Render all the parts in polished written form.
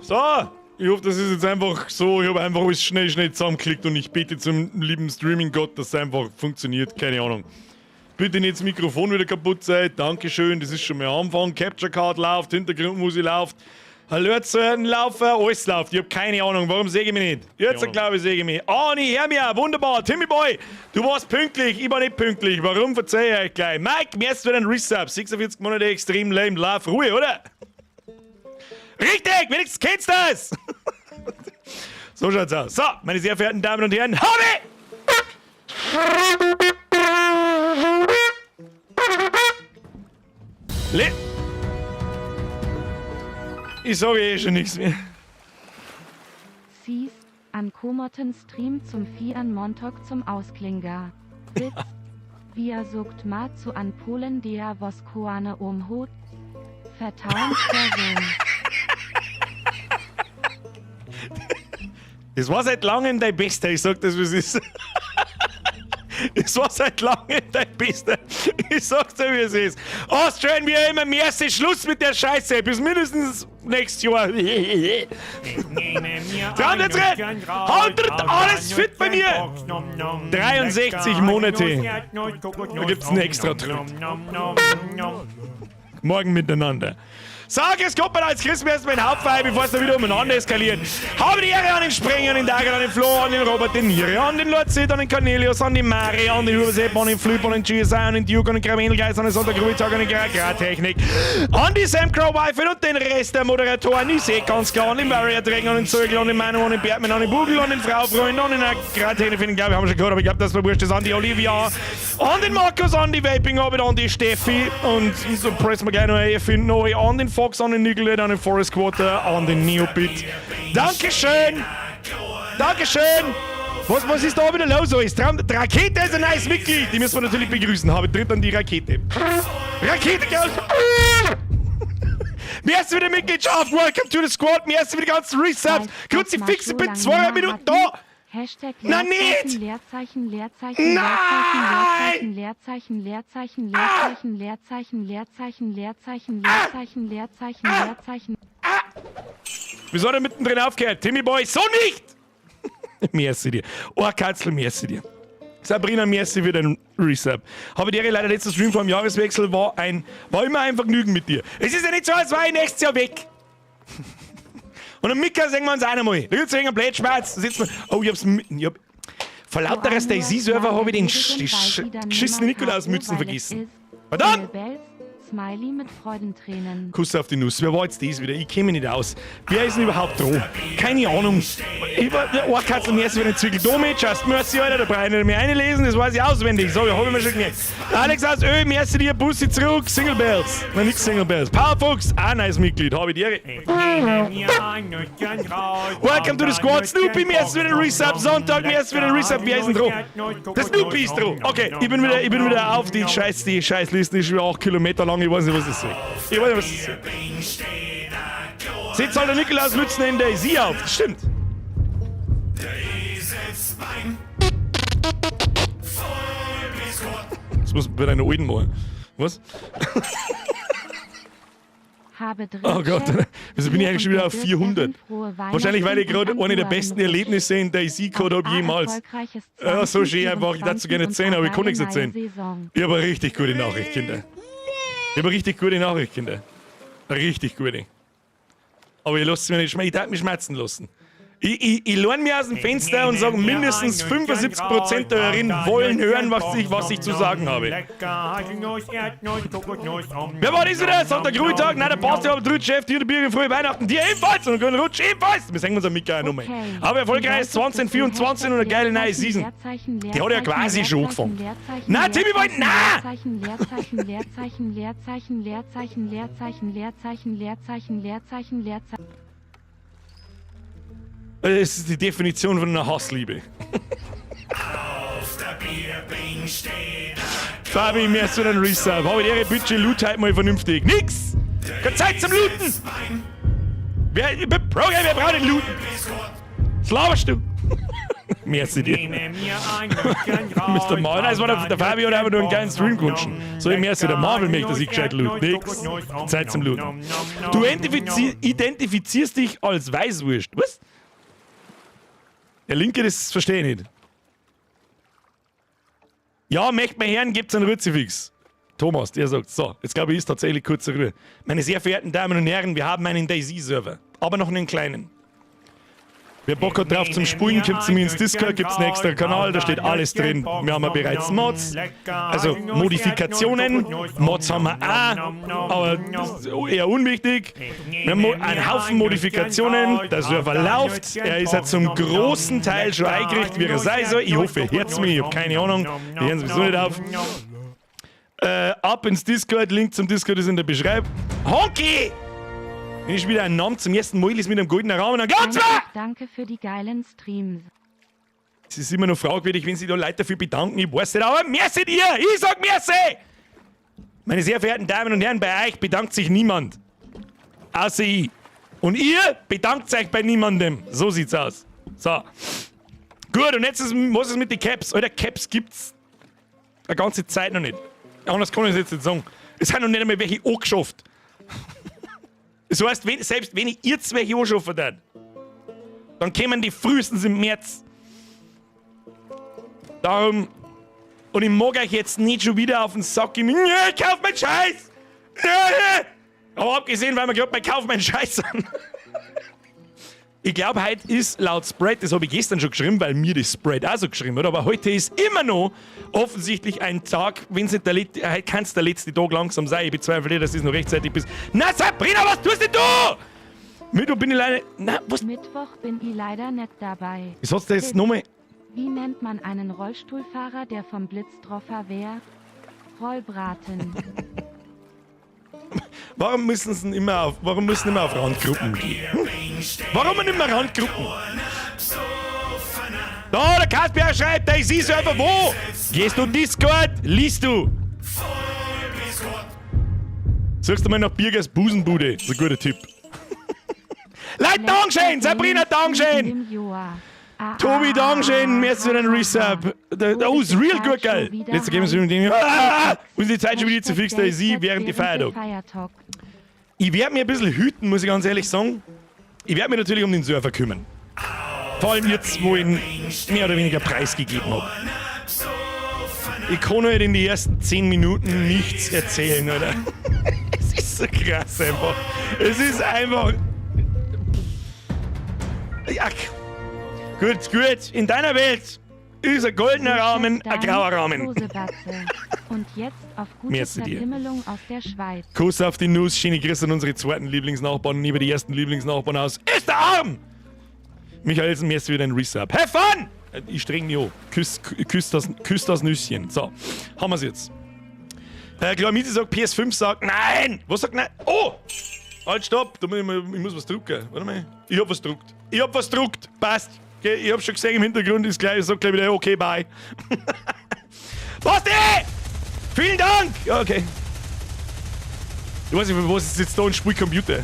So, ich hoffe, das ist jetzt einfach so. Ich habe einfach alles schnell, schnell zusammengeklickt und ich bete zum lieben Streaming-Gott, dass es einfach funktioniert. Keine Ahnung. Bitte nicht das Mikrofon wieder kaputt sein. Dankeschön, das ist schon mal Anfang. Capture Card läuft, Hintergrundmusik läuft. Alertsäulen laufen, alles läuft. Ich hab keine Ahnung, warum sehe ich mich nicht? Jetzt, glaube ich, sehe ich mich. Ah, ich hör mich auch. Wunderbar. Timmy Boy, du warst pünktlich, ich war nicht pünktlich. Warum, verzeih ich euch gleich. Mike, mir ist wieder ein Resub. 46 Monate extrem lame love. Ruhe, oder? Richtig, wenigstens kennst du das. So schaut's aus. So, meine sehr verehrten Damen und Herren, habe! Le ich sage eh schon nichts mehr. Siehst, an Komotten Stream zum Vieh an Montauk zum Ausklinger. Witz. Wia sucht ma zu an Polen der was Koane um Hut? Vertrauensperson. Das war seit langem dein Bester, ich sag das, wie es ist. Es war seit langem dein Bester. Ich sag's dir, wie es ist. Austrian, wie immer, merci, Schluss mit der Scheiße. Bis mindestens nächstes Jahr. Haltet alles fit bei mir. 63 Monate. Da gibt's einen extra Tritt. Morgen miteinander. Sag es kommt als Christmas erstmal in Hauptfeier, bevor es da wieder umeinander eskaliert. Habe die Ehre an den Springer, an den Dagger, an den Flo, an den Robert, den Niere, an den Lord Sid, an den Cornelius, an die Mari, an den Hubersepp, an den Flip, an den GSI, an den Duke, an den Kramelgeist, an den Sonntag, an den Agrartechnik, an die Sam Crow Wife und den Rest der Moderatoren. Ich sehe ganz klar an den Warrior Dragon, an den Zögel, an den Manu, an den Bergmann, an den Bugel, an den Fraufreund, an den Agrartechnik, ich glaube, wir haben schon gehört, aber ich glaube, das war wurscht, ist an die Olivia, an den Markus, an die Vaping Orbit, an die Steffi und so pressen wir gleich noch ein F neu an den Fox, an den Nigel, an den Forest Quarter, an den Neobit. Dankeschön! Dankeschön! Was, was ist da wieder los? Ist die Rakete ist ein neues Mitglied. Die müssen wir natürlich begrüßen. Habe tritt an die Rakete. Rakete, Girls! Merci für die Mitgliedschaft. Welcome to the squad. Merci für die ganzen Resubs. Kruzifix, ich bin 2 Minuten da. Hashtag Na nicht! Leerzeichen, Leerzeichen, Nein! Leerzeichen, Leerzeichen, Leerzeichen, Leerzeichen, Leerzeichen, Leerzeichen, Leerzeichen, Leerzeichen, Leerzeichen. Wieso hat er mittendrin aufgehört? Timmy Boy, so nicht! Merci dir. Oh, Katzel, merci dir. Sabrina, merci für den Resub. Habe dir leider letzter Stream vor dem Jahreswechsel war immer ein Vergnügen mit dir. Es ist ja nicht so, als war ich nächstes Jahr weg. Und am Mika sehen wir uns auch noch mal. Da gibt's irgendeinen Blödschmerz. Da sitzt man, oh, ich hab's, ich hab, vor lauter DayZ-Server habe ich den die geschissenen Nikolausmützen vergessen. Verdammt! Smiley mit Freudentränen. Kuss auf die Nuss. Wer war jetzt das wieder? Ich kenne mich nicht aus. Wer ist denn überhaupt dran? Keine Ahnung. Ich war, der Ohrkatzel, mir ist wieder ein Zwickel. Domi, Just Mercy, Alter, da brauche ich nicht mehr einlesen, das weiß ich auswendig. So, hab ich mir schon gemerkt. Alex aus Ö, merci dir, Bussi zurück, Single Bells. Nein, nix Single Bells. Powerfuchs, auch neues Mitglied, habe ich die Ehre. Welcome to the squad, Snoopy, merci für den Resub, Sonntag, merci für den Resub, wer ist denn dran? Der Snoopy ist dran. Okay, ich bin wieder auf die Scheißliste, ist schon 8 Kilometer lang, ich weiß nicht, was das ist. Ich weiß nicht, was das ist. Seht soll der Nikolaus Mützen in der Sie auf, das stimmt. Das muss man bei deiner Alten machen. Was? Habe drin Oh Gott, Chat. wieso bin ich eigentlich schon wieder auf Dirk 400? Evan, frohe Wahrscheinlich, weil ich Weihnachten gerade und eine der einen besten Rutsch. Erlebnisse in DayZ gehabt habe Auf A jemals. erfolgreiches Ja, so schön einfach. Ich dazu gerne 2024 erzählen, aber ich kann und nichts eine geile erzählen. neue Saison. Ich habe eine richtig gute Nachricht, Kinder. Ich habe eine richtig gute Nachricht, Kinder. Eine richtig gute. Aber ihr lasst es mir nicht schmecken. Ich darf mich schmerzen lassen. Ich lehne mir aus dem Fenster und sage, mindestens 75% der Hörerinnen wollen hören, was ich zu sagen habe. Wer war das wieder? Sonntag, Ruhetag? Nein, der Basti hat drüben Chef, dir, der Birgit, frohe Weihnachten, dir ebenfalls und guten Rutsch ebenfalls. Wir sehen uns am Mika nochmal. Okay. Aber erfolgreich ist 2024 und eine geile neue Season. Leerzeichen, Die hat ja quasi schon angefangen. Leerzeichen, Na, Timmy wollte- na! Leerzeichen, Leerzeichen, Leerzeichen, Leerzeichen, Leerzeichen, Leerzeichen, Leerzeichen, Leerzeichen, Leerzeichen, Leerzeichen. Das ist die Definition von einer Hassliebe. Fabi, mir ist so ein Resub. Habe ich ihre Budget loot halt mal vernünftig. Nix! Keine Zeit zum Looten! Wer, ich bin Pro, wer braucht den Looten? Was laberst du? Merci dir. Mr. Marvel, nein, es war der Fabio hat einfach nur einen geilen Stream gewünscht. So, ich merci, der Marvel möchte, dass ich gescheit loot. Nix. Zeit zum Looten. Du identifizierst dich als Weißwurst. Was? Der Linke, das verstehe ich nicht. Ja, möchte man hören, gibt's einen Ruzifix. Thomas, der sagt, so, jetzt glaube ich, ist tatsächlich kurze Ruhe. Meine sehr verehrten Damen und Herren, wir haben einen DayZ-Server, aber noch einen kleinen. Wer Bock hat drauf zum Spulen, kommt zu mir ins Discord, gibt's einen extra Kanal, da steht alles drin. Wir haben ja bereits Mods, also Modifikationen. Mods haben wir auch, aber das ist eher unwichtig. Wir haben einen Haufen Modifikationen, der Server läuft. Er ist ja zum großen Teil schon eingerichtet, wie er sein soll. Ich hoffe, ihr hört's mich, ich hab keine Ahnung. Die hören sowieso nicht auf. Ab ins Discord, Link zum Discord ist in der Beschreibung. Honky! Wenn ich wieder einen Namen zum ersten Mal ist mit einem goldenen Rahmen, dann geht's mir! Danke für die geilen Streams. Es ist immer noch fragwürdig, wenn sich da Leute dafür bedanken. Ich weiß nicht, aber merci dir! Ich sag merci! Meine sehr verehrten Damen und Herren, bei euch bedankt sich niemand. Außer ich. Und ihr bedankt euch bei niemandem. So sieht's aus. So. Gut, und jetzt ist, was ist mit den Caps? Alter, Caps gibt's eine ganze Zeit noch nicht. Anders kann ich es jetzt nicht sagen. Es sind noch nicht einmal welche angeschafft. Das heißt, selbst wenn ich jetzt welche anschaffen würde, dann kämen die frühestens im März. Darum, und ich mag euch jetzt nicht schon wieder auf den Sack gehen. Ja, ich kauf meinen Scheiß! Ja, ja. Aber abgesehen, weil wir gerade bei Kauf meinen Scheiß sind. Ich glaube, heute ist laut Spread, das habe ich gestern schon geschrieben, weil mir das Spread auch so geschrieben hat, aber heute ist immer noch offensichtlich ein Tag, wenn es nicht der letzte, heute kann es der letzte Tag langsam sein. Ich bezweifle nicht, dass es noch rechtzeitig bis. Na, Sabrina, was tust denn du? Mittwoch bin ich leider. Na, was? Mittwoch bin ich leider nicht dabei. Was hat's da jetzt nochmal? Wie nennt man einen Rollstuhlfahrer, der vom Blitz troffer wär? Rollbraten. Warum müssen sie immer auf, warum müssen immer auf Randgruppen gehen? Hm? Warum immer Randgruppen? Da, der Kasper schreibt, da ist einfach wo? Gehst du Discord, liest du. Suchst du mal nach Birgers Busenbude. Das ist ein guter Tipp. Leute, Dankeschön! Sabrina, Dankeschön! Tobi, Dankeschön! Merci für den Resub. Oh, ist real gut, geil. Jetzt geben sie mir den. Ah! Und die Zeit schon wieder zu fix, da ist ich während die Feiertag. Ich werde mir ein bisschen hüten, muss ich ganz ehrlich sagen. Ich werde mich natürlich um den Server kümmern. Vor allem jetzt, wo ich ihn mehr oder weniger preisgegeben habe. Ich kann halt in den ersten 10 Minuten nichts erzählen, oder? Es ist so krass einfach. Es ist einfach. Ja, gut, gut. In deiner Welt ist ein goldener Rahmen ein grauer Rahmen. Und jetzt auf gute Merci dir. Verhimmelung aus der Schweiz. Kuss auf die Nuss, schöne Grüße an unsere zweiten Lieblingsnachbarn, neben die ersten Lieblingsnachbarn aus. Ist der Arm! Michaelsen, mir ist wieder ein Resub. Have fun! Ich streng mich an. Küss das Nüsschen. So, haben wir's jetzt. Klamiti sagt, PS5 sagt, nein! Was sagt nein? Oh! Halt, stopp! Da muss ich, mal, ich muss was drucken. Warte mal. Ich hab was druckt. Ich hab was druckt. Passt. Okay, ich hab schon gesehen, im Hintergrund ist gleich, ich sag gleich wieder, okay, bye. Basti! Vielen Dank! Ja, okay. Ich weiß nicht, was ist jetzt da ein Spielcomputer?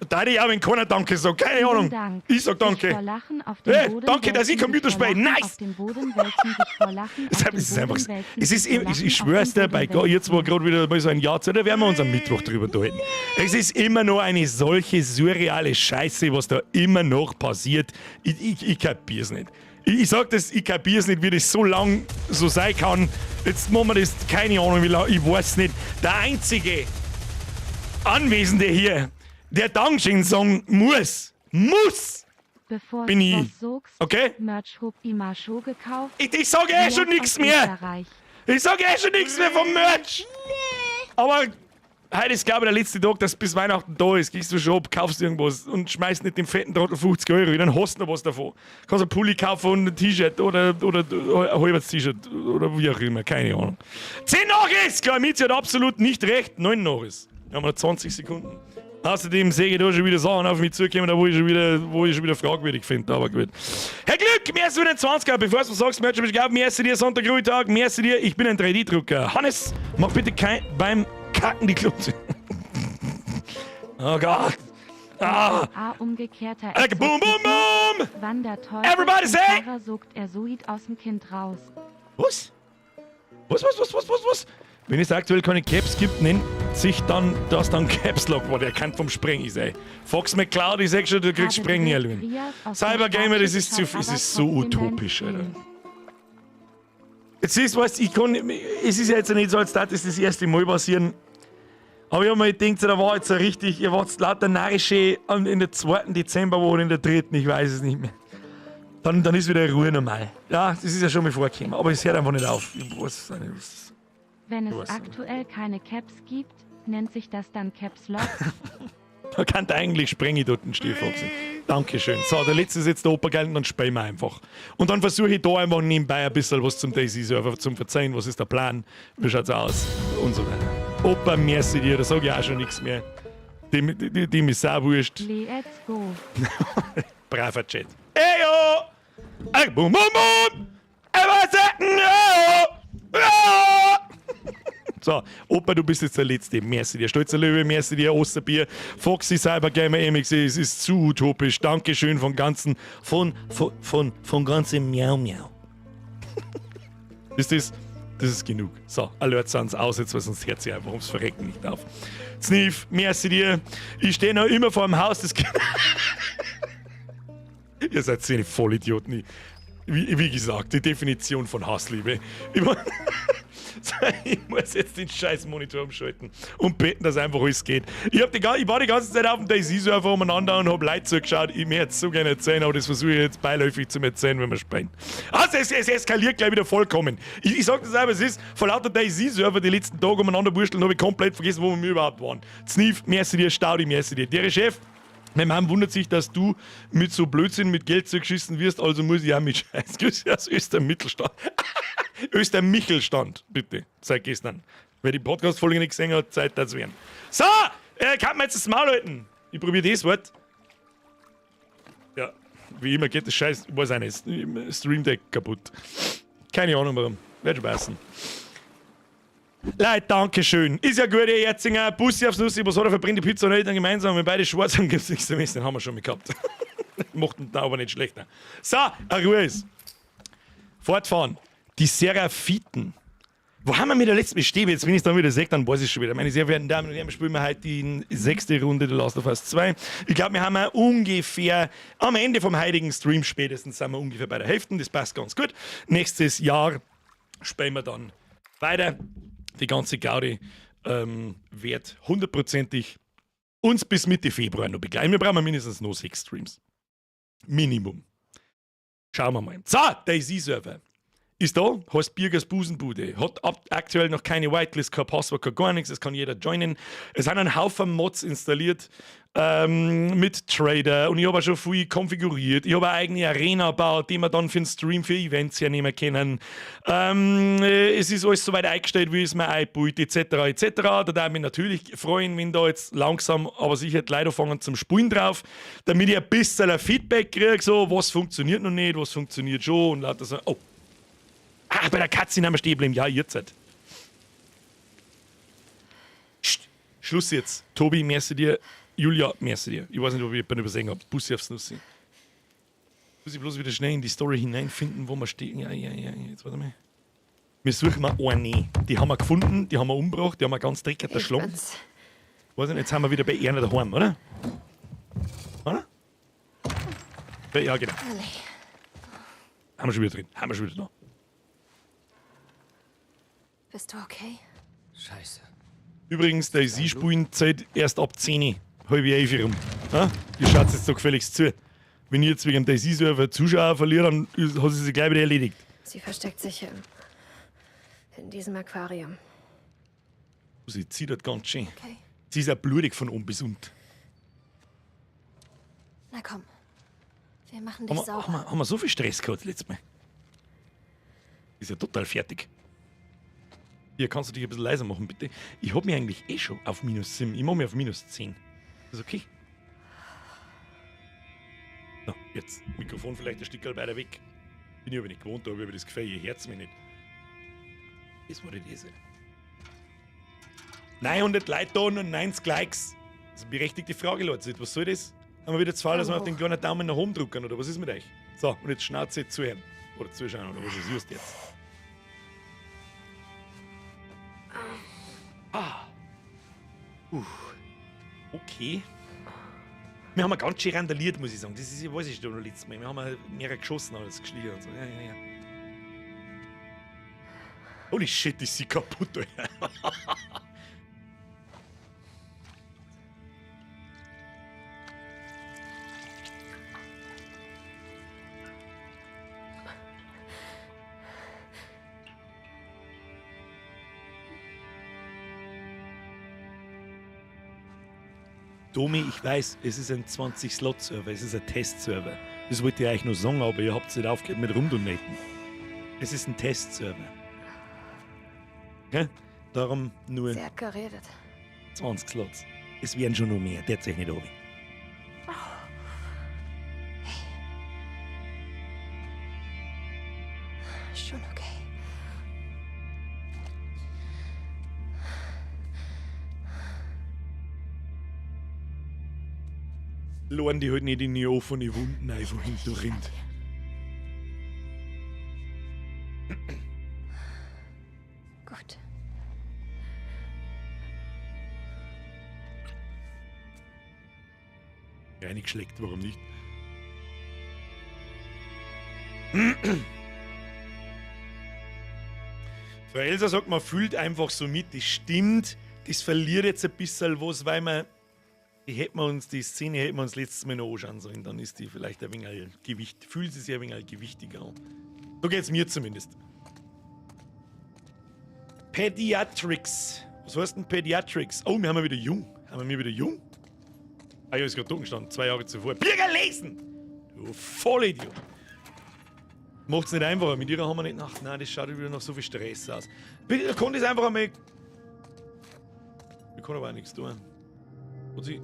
Da ich auch, wenn keiner Danke sagt. Keine Vielen Ahnung. Dank. Ich sag Sich Danke. vor Lachen auf dem Hey, Boden danke, dass ich wälzen, Computer sich vor spiele. Lachen Nice! Auf dem Boden wälzen, sich vor Lachen Es auf dem ist einfach, Boden wälzen, es ist, sich vor ich Lachen auf schwör's dem dir, bei Boden Gott, jetzt wo wälzen. gerade wieder mal so ein Jahr zu, da werden wir uns am Mittwoch drüber unterhalten. Es ist immer noch eine solche surreale Scheiße, was da immer noch passiert. Ich kapier's nicht. Ich sag das, ich kapier's nicht, wie das so lang so sein kann. Jetzt machen wir das, keine Ahnung, wie lange, ich weiß nicht. Der einzige Anwesende hier, der Dankeschön sagen muss, muss, Bevor bin du ich. was sagst, Okay? Merch hab ich mal schon gekauft. Ich sag eh schon Wert nix aus mehr. Österreich. Ich sag eh schon nichts mehr vom Merch. Aber heute ist, glaube ich, der letzte Tag, dass bis Weihnachten da ist. Gehst du schon ab, kaufst irgendwas und schmeißt nicht dem fetten Trottel 50 Euro, dann hast du noch was davon. Kannst ein Pulli kaufen und ein T-Shirt oder ein halbes T-Shirt oder wie auch immer, keine Ahnung. 10 nach ist! Klamiti hat absolut nicht recht. 9 nach ist. Wir haben noch 20 Sekunden. Außerdem sehe ich da schon wieder Sachen auf mich zukommen, da wo ich schon wieder, wo ich schon wieder fragwürdig finde, aber gut. Herr Glück, mehr als wieder 20er, bevor du sagst, Merch, ich glaube, merci dir, Sonntag, Ruhetag, merci dir, ich bin ein 3D-Drucker. Hannes, mach bitte kein, beim Kacken die Klotze. Oh Gott. Ah! A umgekehrter Like boom, boom, boom! Wann der Teufel Everybody zum say- Pfarrer sogt er Suid aus dem Kind raus. Was? Was, was, was, was, was, was? Wenn es aktuell keine Caps gibt, nennt sich dann das dann Caps Lock, wo der kann vom Sprengi sein. Fox McCloud, ich sag schon, du kriegst Habe Sprengi, direkt Alvin. Trias aus der Cybergamer, das ist zu, Startschicht, es aber ist so trotzdem dein utopisch, Alter. Stream. Jetzt ist, weißt, ich kann, es ist ja jetzt nicht so, als würde das das erste Mal passieren. Aber ich hab mir gedacht, da war jetzt so richtig, ihr wart lauter narrische in der zweiten Dezemberwoche, in der dritten, ich weiß es nicht mehr. Dann ist wieder Ruhe normal. Ja, das ist ja schon mal vorgekommen, aber es hört einfach nicht auf. Ich weiß es auch nicht. Wenn Du es weißt es aktuell keine Caps gibt, nennt sich das dann Caps Lock. Da kann eigentlich Sprengi dort stehen, Foxy. Dankeschön. So, der letzte ist jetzt der Opa, und dann spielen wir einfach. Und dann versuche ich da einfach nebenbei ein bisschen was zum DayZ-Server zum Verzeihen. Was ist der Plan? Wie schaut's aus? Und so weiter. Opa, merci dir, da sag ich auch schon nichts mehr. Dem ist auch wurscht. Let's go. Braver Chat. Eyo! Ey, boom, boom, boom! Ey, was No! No! So, Opa, du bist jetzt der Letzte. Merci dir. Stolzer Löwe, merci dir. Osterbier, Foxy, Cybergamer, MX, es ist zu utopisch. Dankeschön von ganzen, von ganzem Miau Miau. Ist das? Das ist genug. So, Alert sind's aus jetzt, weil sonst hört sich einfach ums Verrecken nicht auf. Sniff, merci dir. Ich stehe noch immer vor dem Haus des. Ihr seid so eine Vollidioten. Wie gesagt, die Definition von Hassliebe. Ich muss jetzt den scheiß Monitor umschalten und beten, dass einfach alles geht. Ich war die ganze Zeit auf dem DayZ-Server umeinander und hab Leute zugeschaut. Ich möchte es so gerne erzählen, aber das versuche ich jetzt beiläufig zu erzählen, wenn wir spielen. Also, es eskaliert gleich wieder vollkommen. Ich sag das einfach, es ist vor lauter DayZ-Server die letzten Tage umeinander wursteln, habe ich komplett vergessen, wo wir überhaupt waren. Sniff, merci dir, Staudi, merci dir. Der Chef, meine Mom wundert sich, dass du mit so Blödsinn mit Geld zugeschissen wirst, also muss ich auch mit Scheiß. Grüße aus Östermittelstand. Östermichelstand, bitte, seit gestern. Wer die Podcast-Folge nicht gesehen hat, Zeit dazu werden. So, kann man jetzt das Maul halten? Ich probiere das Wort. Ja, wie immer geht das Scheiß, ich weiß auch nicht, Stream Deck kaputt. Keine Ahnung warum. Wird schon passen. Leute, danke schön. Ist ja gut, ihr Herzinger. Bussi aufs Nussi, was hat er verbrennt die Pizza und Eltern gemeinsam? Wenn beide schwarz sind, gibt's nichts zu messen. Den haben wir schon mal gehabt. Macht den aber nicht schlechter. So, eine Ruhe ist. Fortfahren. Die Seraphiten. Wo haben wir mit der letzten Mal Jetzt, wenn ich es dann wieder sehe, dann weiß ich schon wieder. Meine sehr verehrten Damen und Herren, wir spielen heute die sechste Runde der Last of Us 2. Ich glaube, wir haben auch ungefähr am Ende vom heutigen Stream spätestens sind wir ungefähr bei der Hälfte. Das passt ganz gut. Nächstes Jahr spielen wir dann weiter. Die ganze Gaudi wird hundertprozentig uns bis Mitte Februar noch begleiten. Wir brauchen mindestens noch 6 Streams. Minimum. Schauen wir mal. So, DayZ-Server ist da, heißt Birgers Busenbude. Hat aktuell noch keine Whitelist, kein Passwort, kein gar nichts. Es kann jeder joinen. Es sind ein Haufen Mods installiert mit Trader und ich habe auch schon viel konfiguriert. Ich habe eine eigene Arena gebaut, die wir dann für den Stream, für Events hernehmen können. Es ist alles soweit eingestellt, wie es mir einbaut, etc. etc. Da darf ich mich natürlich freuen, wenn da jetzt langsam, aber sicher die Leute anfangen zum Spulen drauf, damit ich ein bisschen ein Feedback kriege, so was funktioniert noch nicht, was funktioniert schon und lauter so. Oh. Ah, bei der Katze haben wir stehen geblieben. Ja, jetzt. Psst, Schluss jetzt. Tobi, merci dir. Julia, merci dir. Ich weiß nicht, ob ich jemanden übersehen habe. Bussi aufs Nussi. Muss ich bloß wieder schnell in die Story hineinfinden, wo wir stehen. Ja. Jetzt warte mal. Wir suchen mal eine. Die haben wir gefunden, die haben wir umgebracht, die haben wir ganz dreckig erschlagen. Weiß nicht, jetzt sind wir wieder bei Erna daheim, oder? Oder? Ja, genau. Haben wir schon wieder drin. Haben wir schon wieder da. Bist du okay? Scheiße. Übrigens, der Sie spielen Zeit erst ab 10, 10:30 rum. Ja? Ihr schaut jetzt so gefälligst zu. Wenn ich jetzt wegen dem DayZ-Server Zuschauer verliere, dann hat sie sich gleich wieder erledigt. Sie versteckt sich in diesem Aquarium. Sie zittert ganz schön. Okay. Sie ist ja blutig von oben bis unten. Na komm. Wir machen dich Haben wir, sauber. haben wir so viel Stress gehabt letztes Mal? Ist ja total fertig. Hier, kannst du dich ein bisschen leiser machen, bitte? Ich hab mich eigentlich eh schon auf minus 7. Ich mach mich auf minus 10. Ist okay? So, jetzt. Mikrofon vielleicht ein Stück weiter weg. Bin ich aber nicht gewohnt, da habe ich aber das Gefühl, ihr hört's mich nicht. Das war die These. 900 Leute da und 90 Likes. Das ist eine berechtigte Frage, Leute. Was soll das? Haben wir wieder zu faul, dass wir auf den kleinen Daumen nach oben drücken, oder was ist mit euch? So, und jetzt Schnauze zuhören. Oder zuschauen, oder was ist just jetzt? Ah. Okay. Wir haben ganz schön randaliert, muss ich sagen. Das ist, ich weiß ich schon noch letztes Mal. Wir haben mehrere geschossen als geschlagen und so. Ja, ja, ja. Holy shit, ist sie kaputt, Alter. Domi, ich weiß, es ist ein 20-Slot-Server, es ist ein Testserver. Das wollte ich euch nur sagen, aber ihr habt nicht aufgehört mit rumdonaten. Es ist ein Testserver. Okay? Darum nur Sie hat geredet. 20 Slots. Es werden schon noch mehr, derzeit nicht oben. Oh. Hey. Schon okay. Lohnen die halt nicht in die offene Wunden einfach hinterrinnt. Gut. Reingeschleckt, warum nicht? Frau Elsa sagt, man fühlt einfach so mit, das stimmt, das verliert jetzt ein bisschen was, weil man. Die hätten wir uns, die Szene hätten wir uns letztes Mal noch anschauen sollen, dann ist die vielleicht ein wenig Gewicht, fühlt sie sich ein wenig gewichtiger an. So geht's mir zumindest. Pediatrics. Was heißt denn Pediatrics? Oh, wir haben ja wieder jung. Haben wir wieder jung? Ah ja, ist gerade da gestanden, 2 Jahre zuvor. Birger lesen! Du Vollidiot! Macht's nicht einfacher, mit ihrer haben wir nicht. Ach nein, das schaut wieder nach so viel Stress aus. Bitte, kann das einfach einmal. Ich kann aber auch nichts tun. Und sie.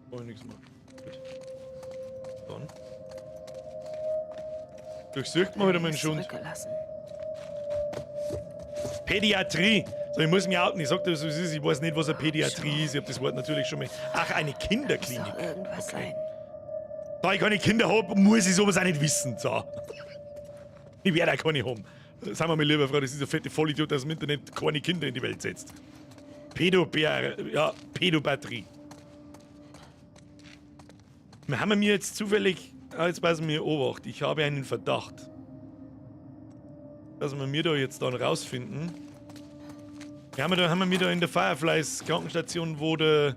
Kann ich nichts machen. Gut. Dann. Durchsucht man wieder mal einen Schund. Pädiatrie. So, ich muss mich outen. Ich sag dir, was es ist. Ich weiß nicht, was eine Pädiatrie ist. Ich hab das Wort natürlich schon mal. Ach, eine Kinderklinik. Da muss doch irgendwas Okay. sein. Da ich keine Kinder hab, muss ich sowas auch nicht wissen. So. Ich werde auch keine haben. Sagen wir mal lieber, Frau, das ist ein fette Vollidiot, der im Internet keine Kinder in die Welt setzt. Ja, Pädobatterie. Wir haben mir jetzt zufällig, jetzt passen wir Obacht, ich habe einen Verdacht. Dass wir mir da jetzt dann rausfinden. Wir haben da, haben wir mir da in der Fireflies Krankenstation, wo der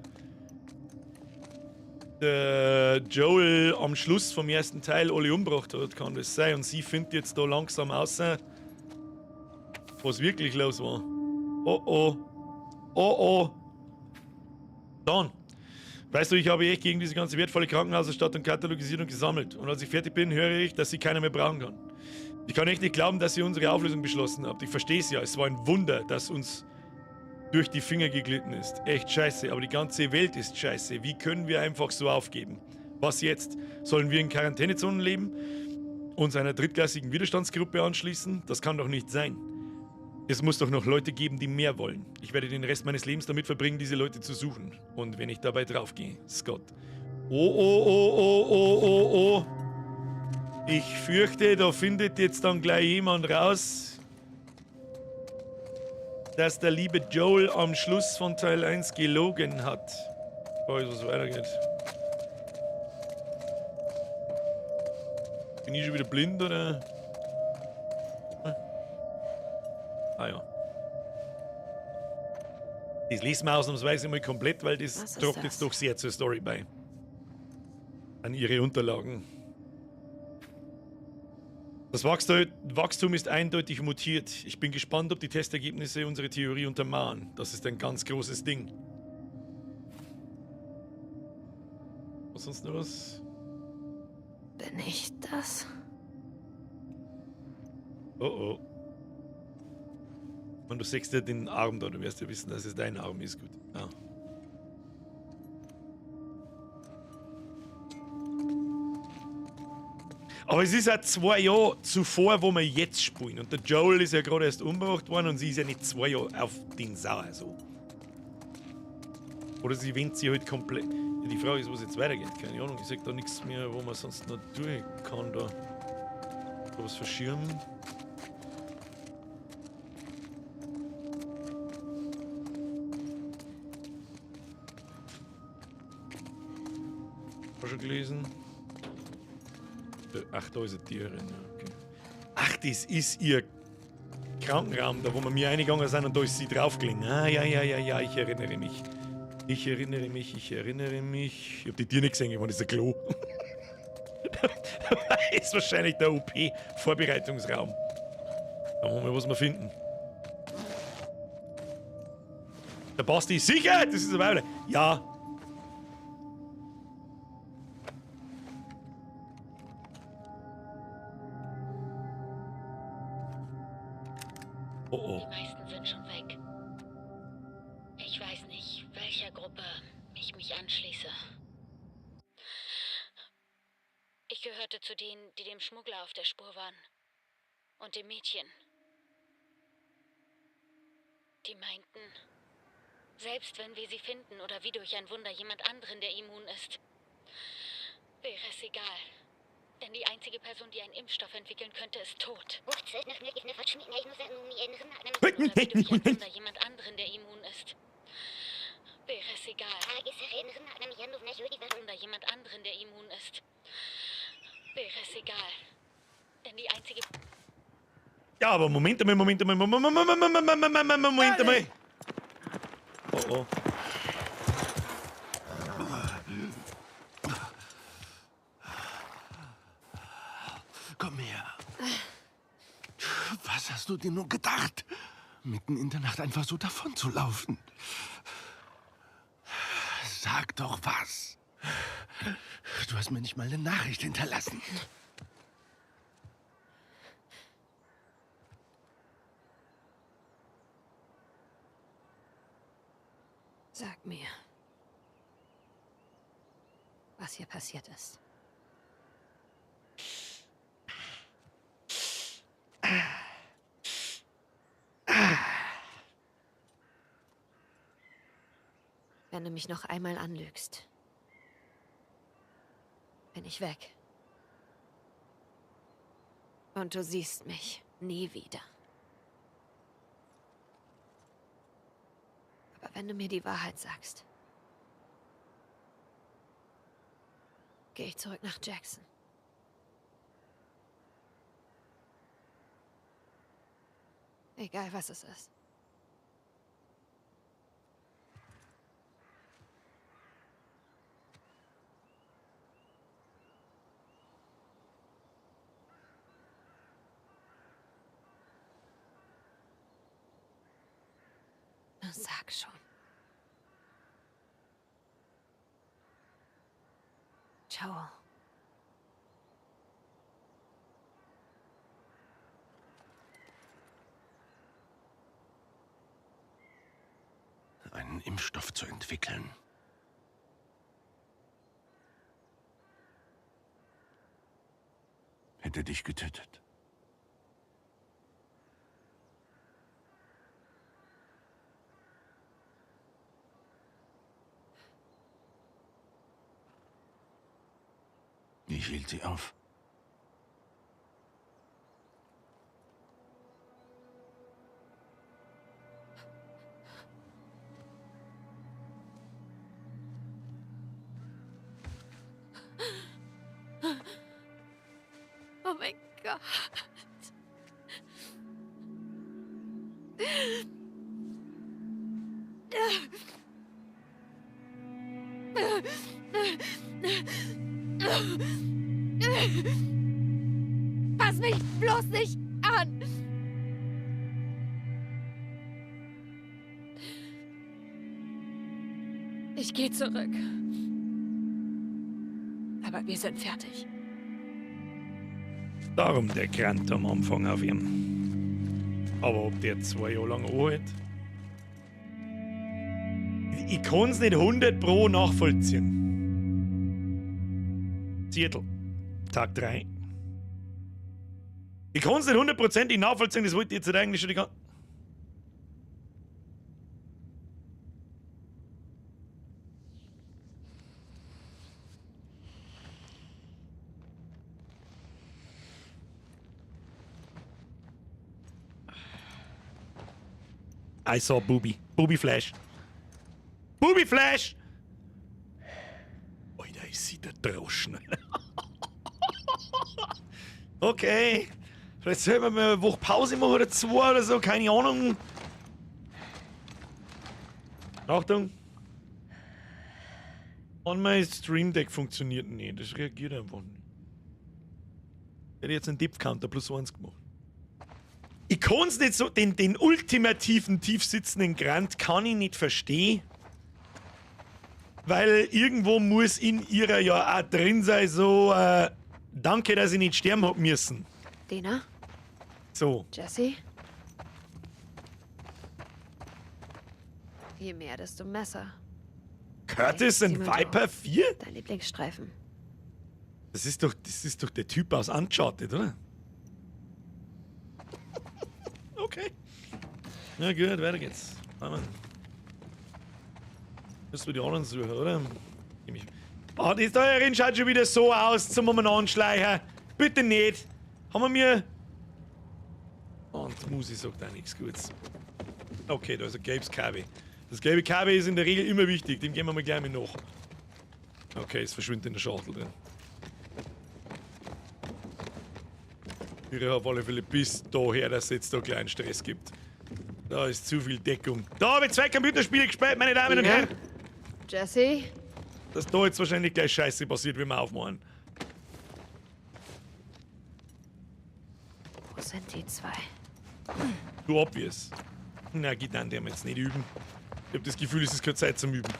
Joel am Schluss vom ersten Teil alle umgebracht hat, kann das sein. Und sie findet jetzt da langsam raus, was wirklich los war. Oh oh. Oh oh. Dann. Weißt du, ich habe echt gegen diese ganze wertvolle Krankenhausausstattung katalogisiert und gesammelt. Und als ich fertig bin, höre ich, dass sie keiner mehr brauchen kann. Ich kann echt nicht glauben, dass ihr unsere Auflösung beschlossen habt. Ich verstehe es ja. Es war ein Wunder, dass uns durch die Finger geglitten ist. Echt scheiße, aber die ganze Welt ist scheiße. Wie können wir einfach so aufgeben? Was jetzt? Sollen wir in Quarantänezonen leben? Uns einer drittklassigen Widerstandsgruppe anschließen? Das kann doch nicht sein. Es muss doch noch Leute geben, die mehr wollen. Ich werde den Rest meines Lebens damit verbringen, diese Leute zu suchen. Und wenn ich dabei draufgehe, Scott. Oh, oh, oh, oh, oh, oh, oh. Ich fürchte, da findet jetzt dann gleich jemand raus, dass der liebe Joel am Schluss von Teil 1 gelogen hat. Oh, jetzt, was weitergeht. Bin ich schon wieder blind, oder? Ah ja. Das lesen wir ausnahmsweise mal komplett, weil das tragt jetzt doch sehr zur Story bei. An ihre Unterlagen. Das Wachstum ist eindeutig mutiert. Ich bin gespannt, ob die Testergebnisse unsere Theorie untermauern. Das ist ein ganz großes Ding. Was sonst noch was? Bin ich das? Oh oh. Und du siehst ja den Arm da, du wirst ja wissen, dass es dein Arm ist. Gut. Ah. Aber es ist auch 2 Jahre zuvor, wo wir jetzt spielen. Und der Joel ist ja gerade erst umgebracht worden und sie ist ja nicht 2 Jahre auf den sauer so. Oder sie wendet sich halt komplett. Ja, die Frage ist, was jetzt weitergeht. Keine Ahnung. Ich sehe da nichts mehr, wo man sonst noch durch kann. Da. Da was verschirmen. Hast du schon gelesen? Ach, da ist eine Tiere. Ja, okay. Ach, das ist ihr Krankenraum, da wo wir mir reingegangen sind und da ist sie draufgelegen. Ah, ja, ja, ja, ja, ich erinnere mich. Ich erinnere mich, ich erinnere mich. Ich hab die Tür nicht gesehen, ich meine, das ist ein Klo. Ist wahrscheinlich der OP-Vorbereitungsraum. Da wollen wir, was wir finden. Der Basti ist sicher, das ist eine Weile. Ja. Oh oh. Die meisten sind schon weg. Ich weiß nicht, welcher Gruppe ich mich anschließe. Ich gehörte zu denen, die dem Schmuggler auf der Spur waren. Und dem Mädchen. Die meinten, selbst wenn wir sie finden oder wie durch ein Wunder jemand anderen, der immun ist, wäre es egal. Denn die einzige Person, die einen Impfstoff entwickeln könnte, ist tot. Oder wie durch ein Wunder jemand anderen, der immun ist, wäre es egal. Wunder jemand anderen, der immun ist, wäre es egal. Denn die einzige Ja, aber Moment einmal, Moment einmal, Moment, Moment, Moment, Moment, Moment, Moment einmal. Oh oh. Komm her. Was hast du dir nur gedacht? Mitten in der Nacht einfach so davon zu laufen. Sag doch was. Du hast mir nicht mal eine Nachricht hinterlassen. Sag mir, was hier passiert ist. Wenn du mich noch einmal anlügst, bin ich weg. Und du siehst mich nie wieder. Aber wenn du mir die Wahrheit sagst, gehe ich zurück nach Jackson. Egal, was es ist. Na, sag schon. Joel. Einen Impfstoff zu entwickeln. Hätte dich getötet. Ich hielt sie auf. Oh mein Gott. Fass mich bloß nicht an! Ich gehe zurück. Aber wir sind fertig. Darum der Krant am Anfang auf ihm. Aber ob der 2 Jahre lang anhält? Ich kann's nicht 100 Pro nachvollziehen. Seattle, Tag 3. Ich kann es nicht hundertprozentig nachvollziehen, das wollte ich jetzt eigentlich schon die ganze. I saw Booby. Booby Flash. Booby Flash! Alter, ich sehe der Droschen. Okay. Vielleicht sollten wir mal eine Woche Pause machen oder zwei oder so, keine Ahnung. Achtung. Und mein Stream Deck funktioniert nicht. Das reagiert einfach nicht. Ich hätte jetzt einen Depth Counter +1 gemacht. Ich kann's nicht so, den ultimativen, tiefsitzenden Grant kann ich nicht verstehen. Weil irgendwo muss in ihrer ja auch drin sein, so, danke, dass ich nicht sterben hab müssen. Dina? So. Jesse? Je mehr, desto besser. Curtis Hey, and sieh mal Viper drauf. 4? Dein Lieblingsstreifen. Das ist doch der Typ aus Uncharted, oder? Okay. Na gut, weiter geht's. Amen. Müssen wir die anderen suchen, oder? Ah, die Steuerin schaut schon wieder so aus zum Umeinander. Bitte nicht. Haben wir mir. Und die Musi sagt auch nichts Gutes. Okay, da ist ein gelbes Kabel. Das gelbe Kabel ist in der Regel immer wichtig, dem gehen wir mal gleich mit nach. Okay, es verschwindet in der Schachtel drin. Ich auf alle Fälle bis daher, dass es jetzt da kleinen Stress gibt. Da ist zu viel Deckung. Da habe ich 2 Computerspiele gespielt, meine Damen und Dina? Herren. Jesse? Dass da jetzt wahrscheinlich gleich Scheiße passiert, wenn wir aufmachen. Wo sind die zwei? Du obvious. Na, geht an, der wir jetzt nicht üben. Ich hab das Gefühl, es ist keine Zeit zum Üben.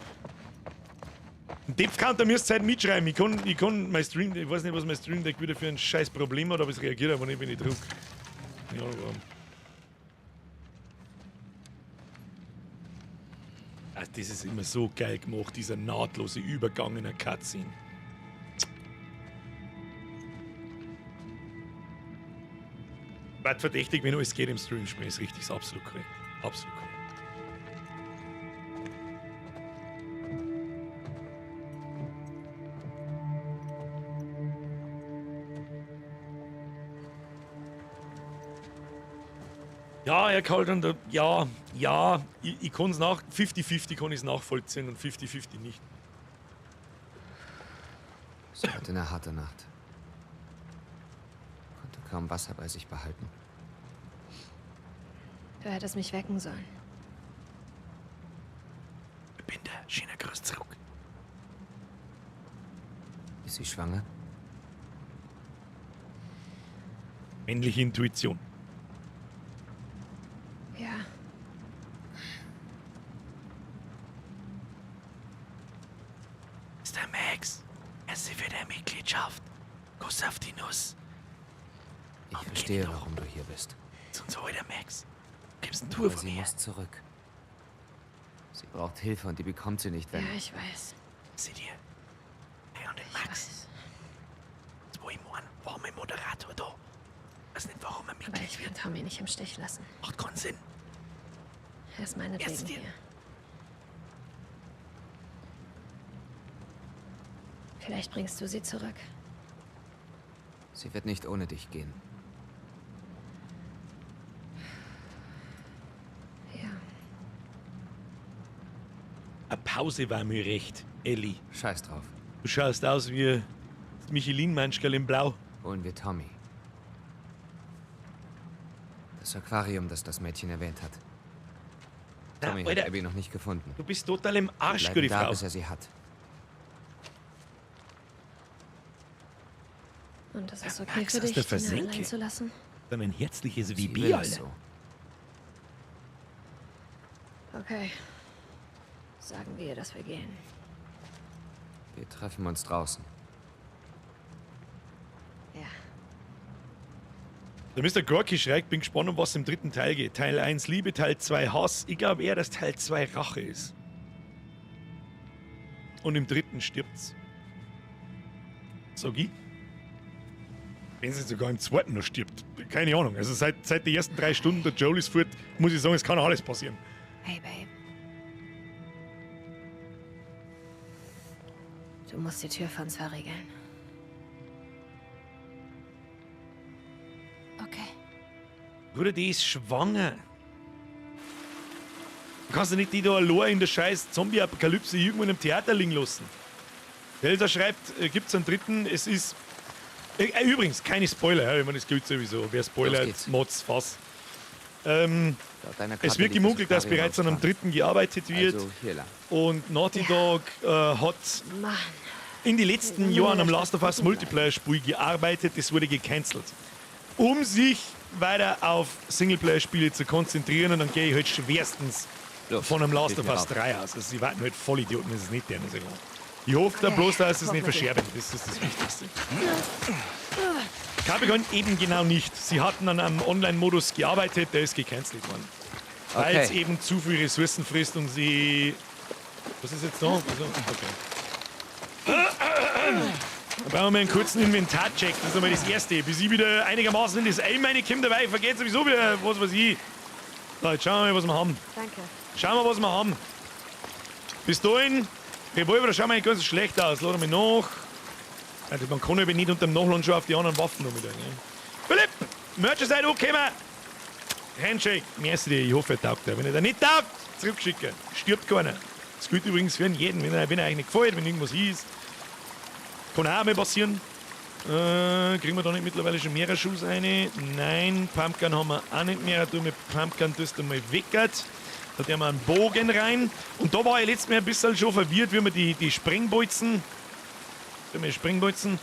Ein Depth Counter müsst ihr halt mitschreiben. Ich kann mein Stream, ich weiß nicht, was mein Stream Deck wieder für ein scheiß Problem hat, aber es reagiert einfach nicht, wenn ich drück. Ja, warum? Ah, das ist immer so geil gemacht, dieser nahtlose Übergang in der Cutscene. Wird verdächtig, wenn alles geht im Stream spielen, ist richtig, ist absolut korrekt. Absolut korrekt. Ja, Herr Calderon, da, ja, ja, ich kann's nach, 50-50 kann ich's nachvollziehen und 50-50 nicht. Sie hatte eine harte Nacht. Konnte kaum Wasser bei sich behalten. Du hättest mich wecken sollen. Ich bin der schöner Gruß zurück. Ist sie schwanger? Männliche Intuition. Ja. Ist der Max. Merci für deine Mitgliedschaft. Kuss auf die Nuss. Ich verstehe, warum du hier bist. Sonst hol der Max. Gibst eine Tour Aber von sie mir. muss zurück. Sie braucht Hilfe und die bekommt sie nicht, wenn... Ja, ich weiß. Sieh dir. Hey, und den Ich Max. weiß. Jetzt, wo ich morgen war mein Moderator da. Weiß nicht, warum er Aber Mitglied ich kann wird. Tommy nicht im Stich lassen. Macht keinen Sinn. Er ist meinetwegen Erst dir. hier. Vielleicht bringst du sie zurück. Sie wird nicht ohne dich gehen. Ja. Eine Pause war mir recht, Ellie. Scheiß drauf. Du schaust aus wie das Michelin-Manschkerl in Blau. Holen wir Tommy. Das Aquarium, das das Mädchen erwähnt hat. Na, Tommy hat Alter. Abby noch nicht gefunden. Du bist total im Arsch, Bleiben gute da, Frau. bis er sie hat. Und das ist okay Max für aus dich, der Dina Versenke. allein zu lassen? Dann ein herzliches Sie WB, will es Alter. so. Okay. Sagen wir, dass wir gehen. Wir treffen uns draußen. Ja. Der Mister Gorky schreibt, bin gespannt, um was im dritten Teil geht. Teil 1 Liebe, Teil 2 Hass. Ich glaube eher, dass Teil 2 Rache ist. Und im dritten stirbt's. Sag ich. Wenn sie sogar im zweiten noch stirbt. Keine Ahnung. Also seit die ersten 3 Stunden der Joel ist fort, muss ich sagen, es kann alles passieren. Hey, Babe. Du musst die Tür für uns verriegeln. Okay. Bruder, die ist schwanger. Du kannst ja nicht die da allein in der scheiß Zombie-Apokalypse irgendwo in einem Theater liegen lassen. Der Elsa schreibt, gibt's einen dritten, es ist... übrigens, keine Spoiler, ja, ich meine, das gilt sowieso. Wer spoilert, Mods, fass. Es wird gemunkelt, dass bereits an einem dritten gearbeitet wird. Also, hier lang. Und Naughty Dog hat Mann. in den letzten Jahren am Last of Us Multiplayer-Spiel gearbeitet, das wurde gecancelt. Um sich weiter auf Singleplayer-Spiele zu konzentrieren, und dann gehe ich halt schwerstens Los, von einem Last hilf of mir Us rauf. 3 aus. Also sie warten halt voll Idioten, wenn sie es nicht tun. Also, ich hoffe da bloß, dass sie es nicht verscherben. Das ist das Wichtigste. Capricorn eben genau nicht. Sie hatten an einem Online-Modus gearbeitet, der ist gecancelt worden. Weil es Okay. eben zu viel Ressourcen frisst und sie... Was ist jetzt da? Also, okay. Dann brauchen wir einen kurzen Inventarcheck. Das ist einmal das Erste. Bis ich wieder einigermaßen in das Aim reinkomme, dabei vergeht sowieso wieder, was weiß ich. So, jetzt schauen wir mal, was wir haben. Danke. Schauen wir, was wir haben. Bis dahin, Revolver, da schauen wir eigentlich ganz schlecht aus. Laden wir nach. Also man kann aber nicht unter dem Nachladen schon auf die anderen Waffen noch mit rein, ne? Philipp, Merch ist angekommen. Handshake, merci dir, ich hoffe, er taugt dir. Wenn er dir nicht taugt, zurückschicken. Stirbt keiner. Das gilt übrigens für jeden, wenn er euch nicht gefällt, wenn irgendwas ist. Kann auch mal passieren. Kriegen wir da nicht mittlerweile schon mehrere Schuss rein? Nein, Pumpgun haben wir auch nicht mehr. Du mit Pumpgun tust du mal weckert. Da tun wir einen Bogen rein. Und da war ich letztes Mal ein bisschen schon verwirrt, wie wir die Sprengbolzen. Die Sprengbolzen.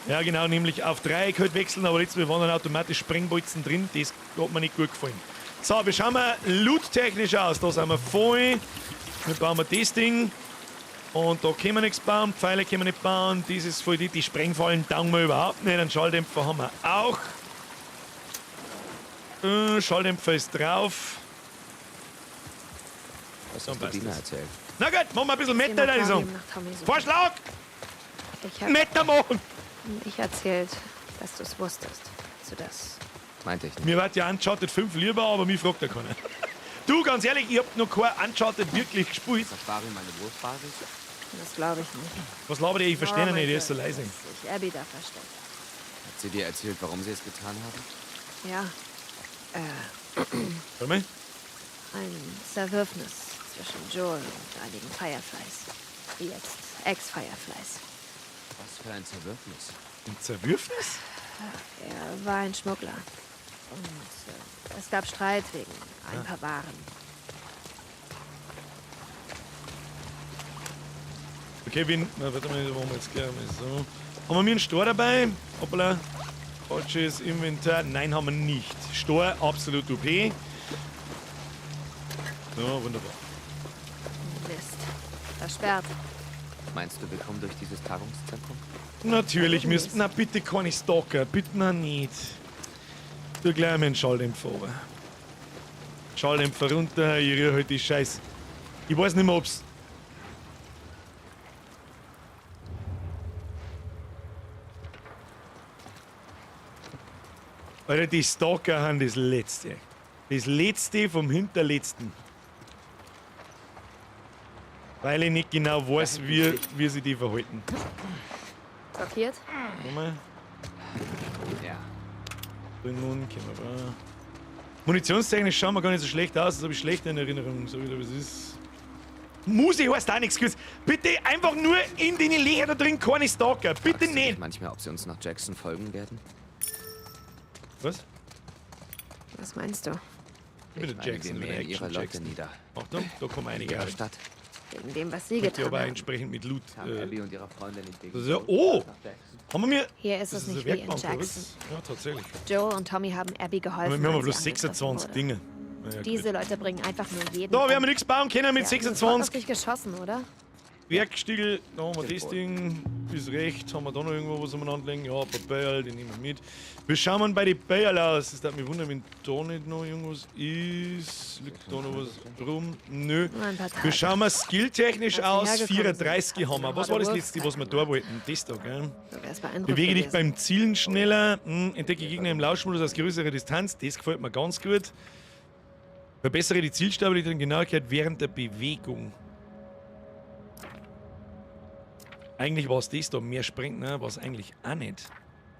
Ja, genau, nämlich auf Dreieck halt wechseln, aber letztes Mal waren dann automatisch Sprengbolzen drin. Das hat mir nicht gut gefallen. So, wir schauen mal loot-technisch aus. Da sind wir voll. Dann bauen wir das Ding. Und da können wir nichts bauen, Pfeile können wir nicht bauen. Das ist voll die Sprengfallen taugen wir überhaupt nicht. Einen Schalldämpfer haben wir auch. Schalldämpfer ist drauf. Was So, hast du passt Dina das. erzählt? Na gut, machen wir ein bisschen Geh Meter, mal würde ich Aquarium sagen. nach Tommy suchen. Vorschlag! Ich hab Meter machen! nicht erzählt, dass du es wusstest. Zu das. Meinte ich nicht. Mir wird ja Uncharted 5 lieber, aber mich fragt ja keiner. Du, ganz ehrlich, ich hab noch kein Uncharted wirklich gespielt. Ist Aquarium eine Wurfbasis? Das glaube ich nicht. Was labert ihr? Ich verstehe Nora ihn nicht, der ist so meinte, leise. Dass sich Abby da versteckt. Hat sie dir erzählt, warum sie es getan haben? Ja, Warte mal. ein Zerwürfnis zwischen Joel und einigen Fireflies. Jetzt Ex-Fireflies. Was für ein Zerwürfnis. Ein Zerwürfnis? Er war ein Schmuggler. Und es gab Streit wegen ein paar Waren. Okay, wen. Na, warte mal, wo haben wir jetzt gleich mal so. Haben wir mir einen Stor dabei? Hoppala. Falsches Inventar. Nein, haben wir nicht. Stor, absolut OP. So, wunderbar. Mist. Versperrt. Meinst du, wir kommen durch dieses Tagungszentrum? Natürlich müssen. Na, bitte keine Stalker. Bitte noch nicht. Du gleich mal einen Schalldämpfer runter. Schalldämpfer runter, ich rühre halt die Scheiß. Ich weiß nicht mehr, ob's. Alter, die Stalker haben das Letzte. Das Letzte vom Hinterletzten. Weil ich nicht genau weiß, wie sie die verhalten. Blockiert? Warte mal. Ja. Nun können wir aber. Munitionstechnisch schauen wir gar nicht so schlecht aus, das habe ich schlecht in Erinnerung, so wie das ist. Musi heißt auch nichts. Bitte einfach nur in den Löcher da drin keine Stalker. Bitte Fragst du dich nicht. manchmal, ob sie uns nach Jackson folgen werden? Was? Was meinst du? Ich bin der Ich meine, Jackson, wir ich bin der mähen ihre Action Leute Jackson. nieder. Achtung, da kommen einige Ihrer rein. Stadt. Wegen dem, was sie Möchte getan aber haben. entsprechend mit Loot. Kam Abby und ihre Freunde nicht wegen Das ist ja, Joel oh! nach Jackson? Haben wir mir. Hier ist das es ist nicht eine wie in Werkbank, oder Jackson. was? Ja, tatsächlich. Joel und Tommy haben Abby geholfen. Wir haben als bloß sie angegriffen 26 wurde. Dinge. Na ja, Diese gut. Leute bringen einfach nur jeden. Da, wir um. haben nichts bauen können mit Sie haben sofort auf 26. dich geschossen, oder? Werkstiegel, da haben wir das Ding. Bis rechts haben wir da noch irgendwo was umeinander legen. Ja, ein paar Bäuerl, die nehmen wir mit. Wir schauen mal bei den Bäuerl aus. Es würde mich wundern, wenn da nicht noch irgendwas ist. Liegt da noch was rum? Nö. Wir schauen mal skilltechnisch aus. Als wir hergekommen sind, 34 haben wir. Was war das letzte, was wir da wollten? Das da, gell? Bewege dich beim Zielen schneller. Entdecke Gegner im Lauschmodus aus größerer Distanz. Das gefällt mir ganz gut. Verbessere die Zielstabilität und Genauigkeit während der Bewegung. Eigentlich war es das da, mehr springt, ne? War es eigentlich auch nicht.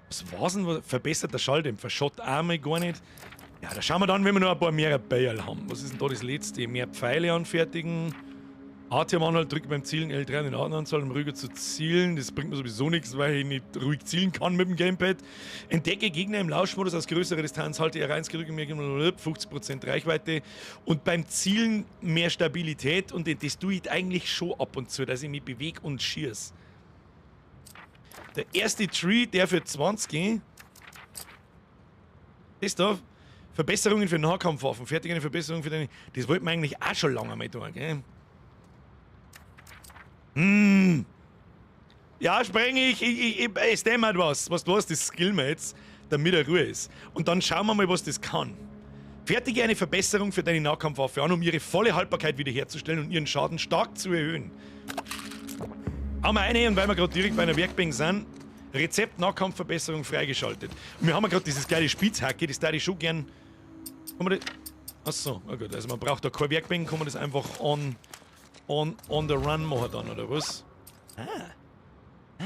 Was war's denn? Verbessert der Schalldämpfer, Schott einmal gar nicht. Ja, da schauen wir dann, wenn wir noch ein paar mehr Bäuerl haben. Was ist denn da das letzte? Mehr Pfeile anfertigen. ATM-Anhalt drückt beim Zielen L3 und den Atemanzahl, um ruhiger zu zielen. Das bringt mir sowieso nichts, weil ich nicht ruhig zielen kann mit dem Gamepad. Entdecke Gegner im Lauschmodus aus größerer Distanz, halte R1 gedrückt, mehr 50% Reichweite. Und beim Zielen mehr Stabilität und das tue ich eigentlich schon ab und zu, dass ich mich bewege und schieße. Der erste Tree, der für 20. Das da. Verbesserungen für Nahkampfwaffen. Fertige eine Verbesserung für deine. Das wollten wir eigentlich auch schon lange mal tun, gell? Hm. Ja, spreng ich. Es dämmert was. Was du hast, das skillen wir jetzt, damit er Ruhe ist. Und dann schauen wir mal, was das kann. Fertige eine Verbesserung für deine Nahkampfwaffe an, um ihre volle Haltbarkeit wiederherzustellen und ihren Schaden stark zu erhöhen. Haben wir eine, und weil wir gerade direkt bei einer Werkbank sind, Rezept Nahkampfverbesserung freigeschaltet. Und wir haben ja gerade dieses geile Spitzhacke, das darf ich schon gern. Kann man das? Achso, na gut, also man braucht da keine Werkbank, kann man das einfach on the run machen dann, oder was? Ah. Ah.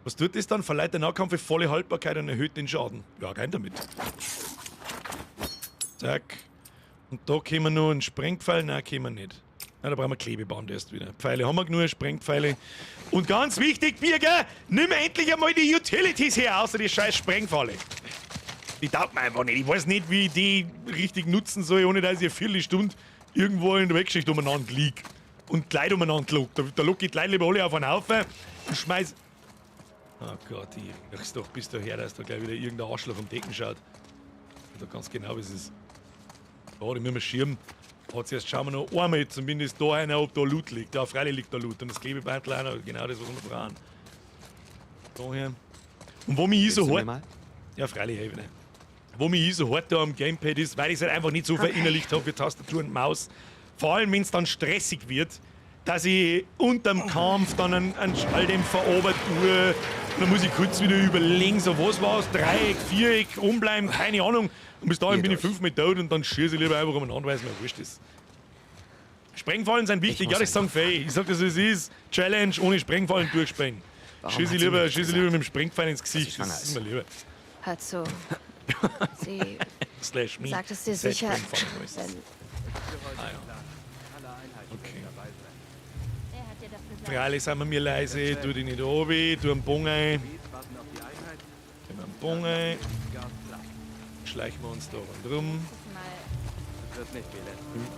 Was tut das dann? Verleiht der Nahkampf volle Haltbarkeit und erhöht den Schaden. Ja, rein damit. Zack. Und da können wir nur einen Sprengpfeil, nein, können wir nicht. Na, da brauchen wir Klebeband erst wieder. Pfeile haben wir genug, Sprengpfeile. Und ganz wichtig, Birger, nimm endlich einmal die Utilities her, außer die scheiß Sprengfalle. Die taugt mir einfach nicht. Ich weiß nicht, wie ich die richtig nutzen soll, ohne dass ich eine Viertelstunde irgendwo in der Wegschicht umeinander lieg. Und die Leute umeinander log. Da log ich die Leute lieber alle auf einen Haufen und schmeiß. Oh Gott, ich riech's doch bis daher, dass da gleich wieder irgendein Arschloch um Decken schaut. Da ganz genau, wie es ist. Da, die müssen wir schirmen. Aber zuerst schauen wir noch einmal zumindest da einer, ob da Loot liegt. Ja, freilich liegt da Loot. Und das Klebebandel auch noch, genau das, was wir brauchen. Daher. Und wo mich ich so hart. Ja, freilich, hey, nicht. Wo mich ich so hart da am Gamepad ist, weil ich es halt einfach nicht so verinnerlicht habe wie Tastatur und Maus. Vor allem, wenn es dann stressig wird, dass ich unterm Kampf dann einen Schalldämpfer runter tue. Dann muss ich kurz wieder überlegen, so was war's, Dreieck, Viereck, umbleiben, keine Ahnung. Und bis dahin bin ich 5 mit tot und dann schieße ich lieber einfach umeinander, weil es mir wurscht ist. Sprengfallen sind wichtig, ja, das sagen Fee. Ich sag das, wie es ist. Challenge ohne Sprengfallen durchsprengen. Schieße ich lieber mit dem Sprengpfeil ins Gesicht, das ist mir lieber. Hör zu. Sie Slash me. Sagt es dir sicher, wenn... Ah, ja. Okay. Freilich sind wir mir leise, tu dich nicht runter, tu einen Bong ein. Tu einen Bong ein. Schleichen wir uns da rundherum.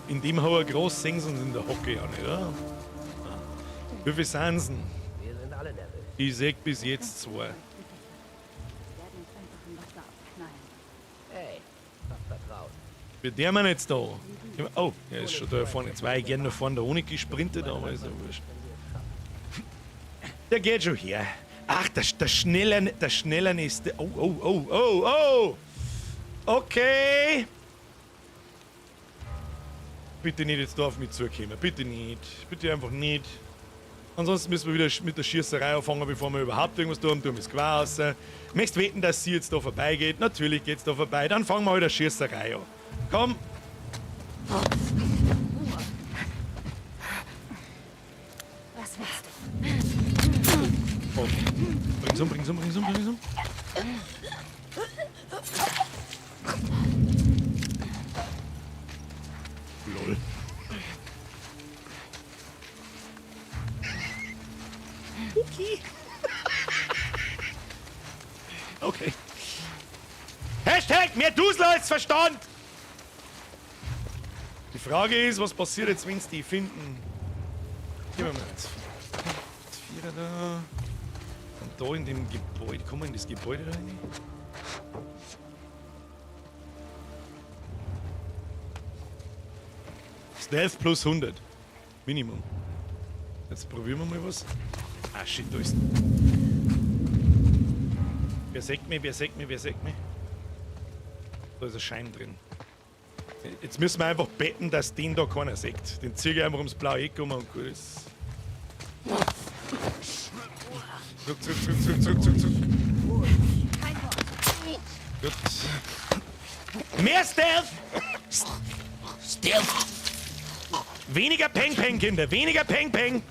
In dem Hauer groß sehen sie uns in der Hocke auch nicht, oder? Ah. Wie viel sind sie denn? Ich seh bis jetzt 2. Wie der man jetzt da? Oh, er ist schon da vorne. Jetzt war ich gerne noch vorne da ohne gesprintet, aber ist ja wurscht. Der geht schon her. Ach, der Schneller ist. Oh, oh, oh, oh, oh! Okay! Bitte nicht jetzt da auf mich zukommen. Bitte nicht. Bitte einfach nicht. Ansonsten müssen wir wieder mit der Schießerei anfangen, bevor wir überhaupt irgendwas tun. Tun wir es quer raus. Möchtest wetten, dass sie jetzt da vorbeigeht? Natürlich geht's da vorbei. Dann fangen wir halt eine Schießerei an. Komm! Was willst du? Okay. Bring's um, bring's um, bring's um, bring's um. Lol. Okay. Okay. Hashtag mehr Dusel als Verstand! Die Frage ist, was passiert jetzt, wenn sie die finden? Gehen wir mal jetzt. Vierer da. Und da in dem Gebäude. Kommen wir in das Gebäude rein? Stealth plus 100. Minimum. Jetzt probieren wir mal was. Ah, shit, da ist. Wer sägt mich, wer sägt mich, wer sägt mich? Da ist ein Schein drin. Jetzt müssen wir einfach beten, dass den da keiner sägt. Den zieh ich einfach ums blaue Eck um und gut ist. Zurück, zurück, zurück, zurück, zurück, zurück, zurück. Gut. Mehr Stealth! Stealth! Weniger Peng Peng, Kinder! Weniger Peng Peng!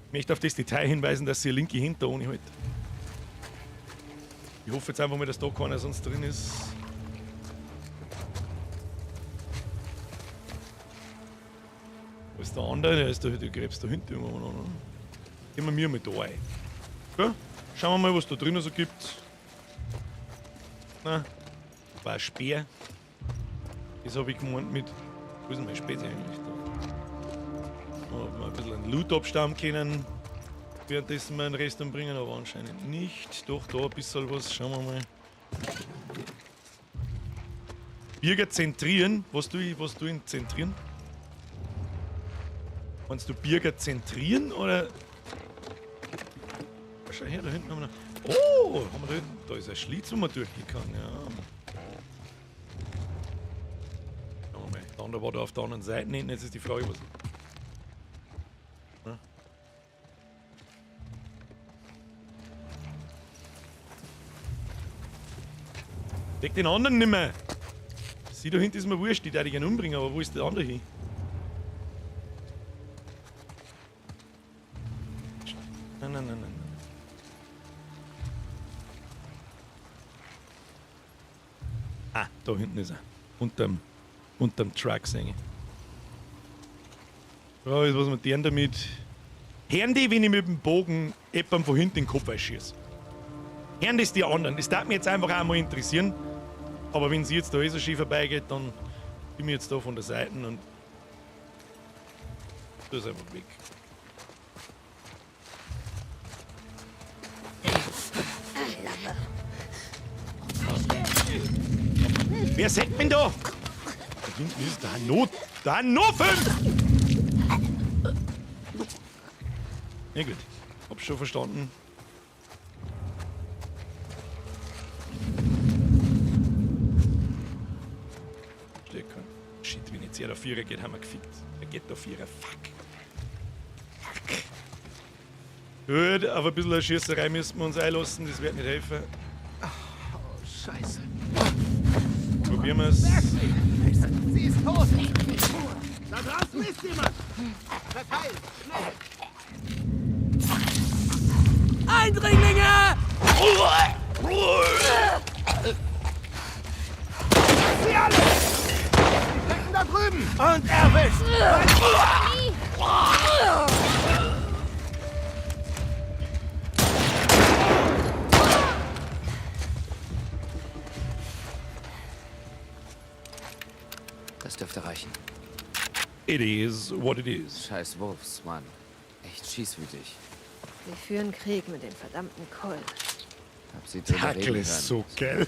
Ich möchte auf das Detail hinweisen, dass sie linke Hinter ohne halt. Ich hoffe jetzt einfach mal, dass da keiner sonst drin ist. Wo ist der andere? Der ist da, der gräbst da hinten irgendwo noch. Ne? Gehen wir mir mit da rein. Okay. Schauen wir mal, was da drinnen so gibt. Na, war ein Speer. Das habe ich gemeint mit. Wo ist denn mein Speer eigentlich da? Ob wir ein bisschen einen Loot abstauben können, währenddessen wir den Rest umbringen, aber anscheinend nicht. Doch, da ein bisschen was. Schauen wir mal. Birger zentrieren. Was tue ich, was tue ich zentrieren? Kannst du Birger zentrieren oder? Schau her, da hinten haben wir noch. Oh, haben wir da hinten. Da ist ein Schlitz, wo man durchgehen kann. Ja. Schauen wir mal. Der andere war da auf der anderen Seite hinten. Jetzt ist die Frage, was. Ja. Deck den anderen nimmer. Sie da hinten ist mir wurscht, die darf ich gerne umbringen, aber wo ist der andere hin? Nein, nein, nein, nein. Ah, da hinten ist er. Unterm Truck, sehe ich. Frage ist, was wir deren damit. Hören die, wenn ich mit dem Bogen jemandem von hinten in den Kopf einschieße? Hören das die anderen? Das darf mich jetzt einfach auch mal interessieren. Aber wenn sie jetzt da eh so schön vorbeigeht, dann bin ich jetzt da von der Seite und. Das ist einfach weg. Wer sagt denn da? Da hinten ist da noch. Da noch 5! Ja gut, hab schon verstanden. Steht kein. Shit, wenn jetzt er da Vierer geht, haben wir gefickt. Er geht da Vierer. Fuck. Fuck. Gut, aber ein bisschen eine Schießerei müssen wir uns einlassen, das wird nicht helfen. Oh, Scheiße. Probieren wir's. Sie ist tot! Da draußen ist jemand! Verteilt! Schnell! Eindringlinge! Sie alle! Sie stecken da drüben! Und erwischt! Das dürfte reichen. It is what it is. Scheiß Wolves, Mann. Echt schießwütig. Wir führen Krieg mit dem verdammten Kult. Hab sie drüber Hackel reden ist hören. so geil.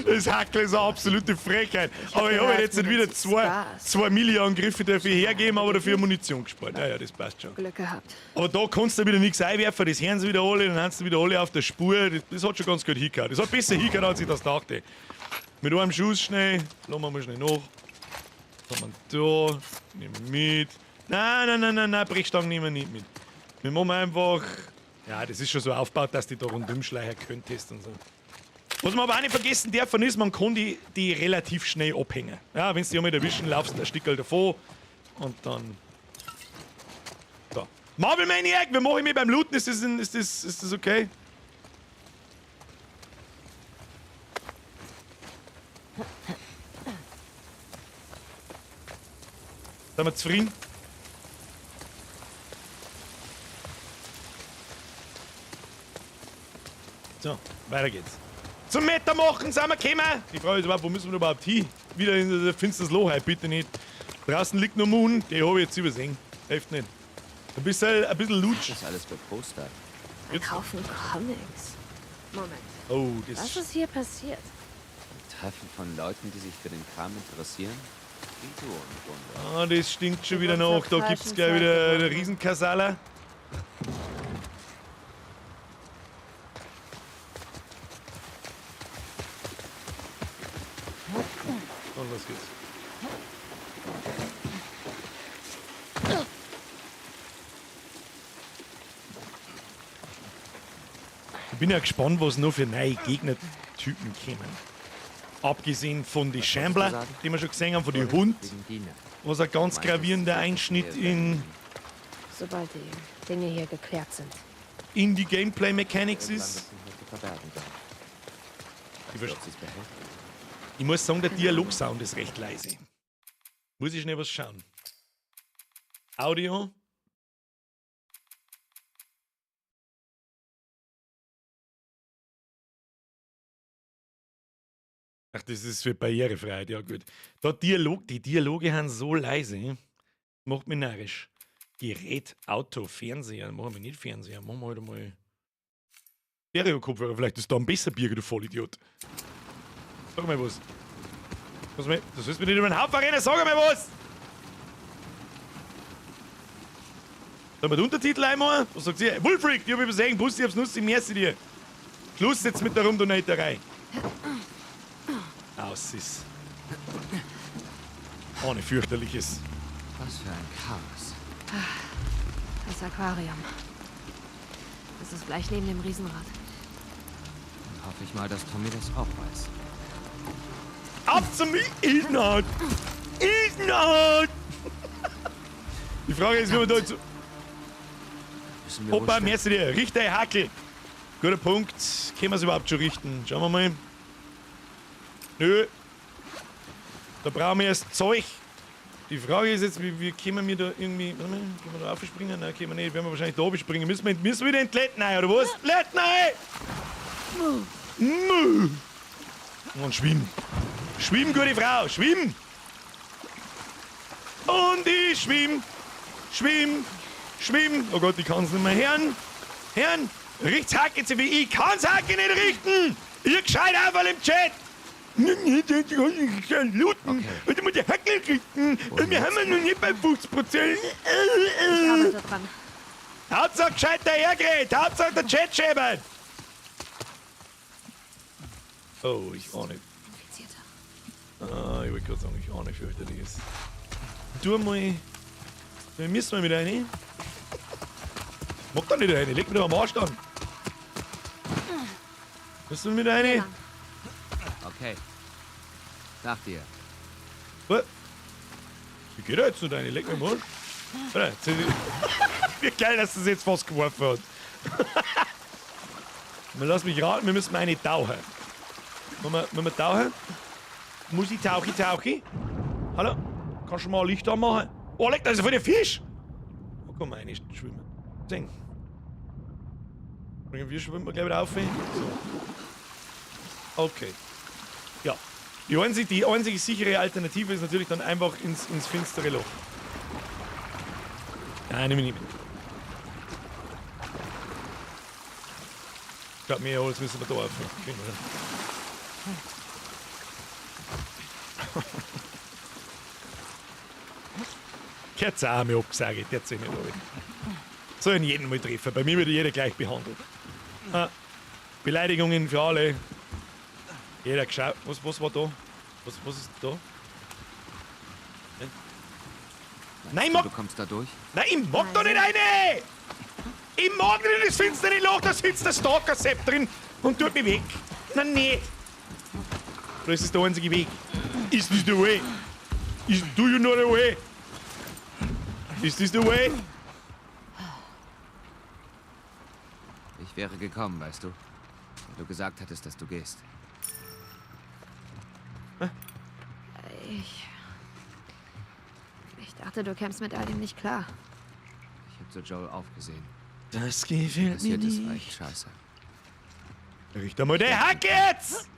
Das Hackel ist eine absolute Frechheit. Ich hab Aber ich habe gehört, jetzt nicht mir wieder macht's zwei Spaß. Milli-Angriffe dafür hergeben, aber dafür Munition gespart. Naja, das passt schon. Glück gehabt. Aber da kannst du wieder nichts einwerfen, das hören sie wieder alle, dann haben sie wieder alle auf der Spur. Das hat schon ganz gut hingehauen. Das hat besser hingehauen, als ich das dachte. Mit einem Schuss schnell, lassen wir mal schnell nach. Was haben wir da? Nehmen wir mit. Nein, nein, nein, nein, nein, Brechstangen nehmen wir nicht mit. Wir machen einfach. Ja, das ist schon so aufgebaut, dass du da rundum schleichen könntest und so. Was man aber auch nicht vergessen darf, ist, man kann die relativ schnell abhängen. Ja, wenn du die einmal erwischen, laufst du ein Stückchen davon und dann. So. Marvel Maniac, wir machen mich beim Looten, ist das okay? Sind wir zufrieden? So, weiter geht's. Zum Meter machen sind wir gekommen. Die Frage ist überhaupt, wo müssen wir überhaupt hin? Wieder in das finsteres Loch, hey, bitte nicht. Draußen liegt noch Moon, die habe ich jetzt übersehen. Hilft nicht. Ein bisschen Lutsch. Das ist alles für Poster. Ein Jetzt- Haufen Comics. Moment. Oh, das Was ist hier passiert? Ein Treffen von Leuten, die sich für den Kram interessieren? Ah, das stinkt schon wieder nach. Da gibt's gleich wieder eine Riesenkasala. Und los geht's. Ich bin ja gespannt, was noch für neue Gegnertypen kommen. Abgesehen von den Shambler, die wir schon gesehen haben, von den Hund, was ein ganz gravierender Einschnitt in, Sobald die Dinge hier geklärt sind. in die Gameplay Mechanics ist. Ich muss sagen, der Dialogsound ist recht leise. Muss ich schnell was schauen. Audio. Ach, das ist für Barrierefreiheit, ja gut. Da Dialog, die Dialoge sind so leise. Macht mich narrisch. Gerät, Auto, Fernseher. Machen wir nicht Fernseher, machen wir halt einmal Stereo-Kopfhörer. Vielleicht ist da ein besser Birger, du Vollidiot. Sag mal was. Was mir, du sollst mir nicht über den Haufen rennen, sag mal was! Sollen wir den Untertitel einmachen? Was sagt sie? Wolfric, die hab ich übersehen, Bussi aufs Nussi, merci dir. Schluss jetzt mit der Rumdonaterei. Aus ist. Ohne fürchterliches. Was für ein Chaos. Das Aquarium. Das ist gleich neben dem Riesenrad. Dann hoffe ich mal, dass Tommy das auch weiß. Ab zum Isenhart! Isenhart! Die Frage ist, wie wir da jetzt. Opa, merci dir. Richter Hackel. Guter Punkt. Können wir es überhaupt schon richten? Schauen wir mal. Nö. Da brauchen wir erst Zeug. Die Frage ist jetzt, wie können wir da irgendwie. Warte mal, können wir da aufspringen? Nein, können wir nicht. Werden wir wahrscheinlich da oben springen. Müssen wir wieder in die Letten oder was? Letten! Und schwimm. Schwimm, gute Frau, schwimm! Und ich schwimm, schwimm, schwimm. Oh Gott, ich kann's nicht mehr hören. Hören! Richt's Hacke zu wie ich kann's Hacke nicht richten! Ihr gescheit einfach im Chat! Looten. Und du musst die Hacke richten. Und wir haben ja noch nicht bei 50%. Ich arbeite dran. Hauptsache gescheit dahergeredet! Hauptsache der Chat schäbert! Oh, ich ahne. Ah, ich wollte gerade sagen, ich ahne fürchterliches. Tu mal. Wir müssen mal mit rein. Mag da nicht rein, leg mir doch am Arsch dann. Müssen wir mit rein? Okay. Nach dir. Was? Wie geht da jetzt noch rein? Leg mir am Arsch. Wie geil, dass das jetzt fast geworfen hat. Lass mich raten, wir müssen eine tauchen. Wollen wir tauchen? Muss ich tauchi tauchi? Hallo? Kannst du mal ein Licht anmachen? Oh, leck, da ist ja voll der Fisch! Oh, komm rein, ich schwimmen. Sing. Wir schwimmen wir gleich wieder auf. So. Okay. Ja. Die einzige sichere Alternative ist natürlich dann einfach ins finstere Loch. Nein, nehme ich nicht mit. Ich glaube, mehr Holz müssen wir da auf. Kriegen wir schon. Kerze auch mir abgesagt, der sich nicht arbeiten. Soll ihn jeden mal treffen. Bei mir wird jeder gleich behandelt. Ah, Beleidigungen für alle. Jeder geschaut. Was war da? Was ist da? Nein, mag. Du kommst da durch? Nein, ich mag da nicht rein! Ich mag nicht in das finstere Loch, da sitzt der Stalker-Sepp drin und tut mich weg. Nein, nicht. Das ist der einzige Weg. Is this the way? Do you know the way? Is this the way? Ich wäre gekommen, weißt du? Wenn du gesagt hättest, dass du gehst. Ich dachte, du kämst mit all dem nicht klar. Ich hab zu Joel aufgesehen. Das gefällt mir nicht. Das war echt scheiße. Richter mal den Hack jetzt!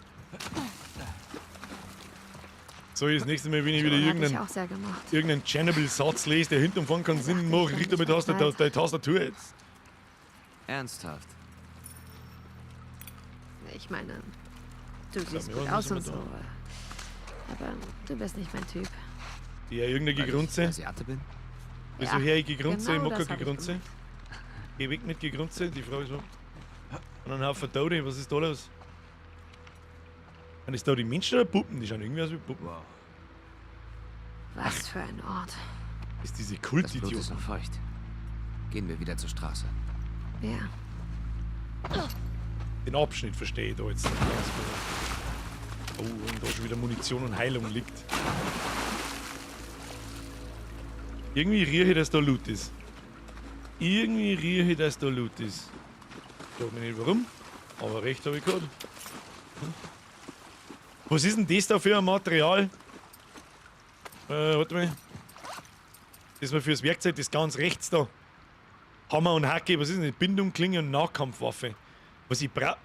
So, das nächste Mal, wenn ich wieder irgendeinen Chernobyl-Satz lese, der hinten und vorne keinen Sinn macht, richte mit deine Tastatur jetzt. Ernsthaft? Ich meine, du siehst gut aus und so. Aber du bist nicht mein Typ. Die ja irgendeine Weil ich Gegrunze. Asiate bin? Wieso Ja, her ich Gegrunze? genau ich mag das kein hab ich Gegrunze. gemeint. Geh weg mit Gegrunze, die Frage ist noch. Und ein Haufen Tote, was ist da los? Und ist da die Menschen oder Puppen? Die schauen irgendwie aus wie Puppen. Wow. Was für ein Ort. Ist diese Das Blut ist Kultidioten. noch feucht. Gehen wir wieder zur Straße. Ja. Den Abschnitt verstehe ich da jetzt nicht ganz genau. Oh, und da schon wieder Munition und Heilung liegt. Irgendwie rieche ich, dass da Loot ist. Irgendwie rieche ich, dass da Loot ist. Frag mich nicht warum, aber recht habe ich gehabt. Was ist denn das da für ein Material? Warte mal. Das war fürs Werkzeug, das ganz rechts da. Hammer und Hacke, was ist denn das? Bindung, Klinge und Nahkampfwaffe. Was ich brauche.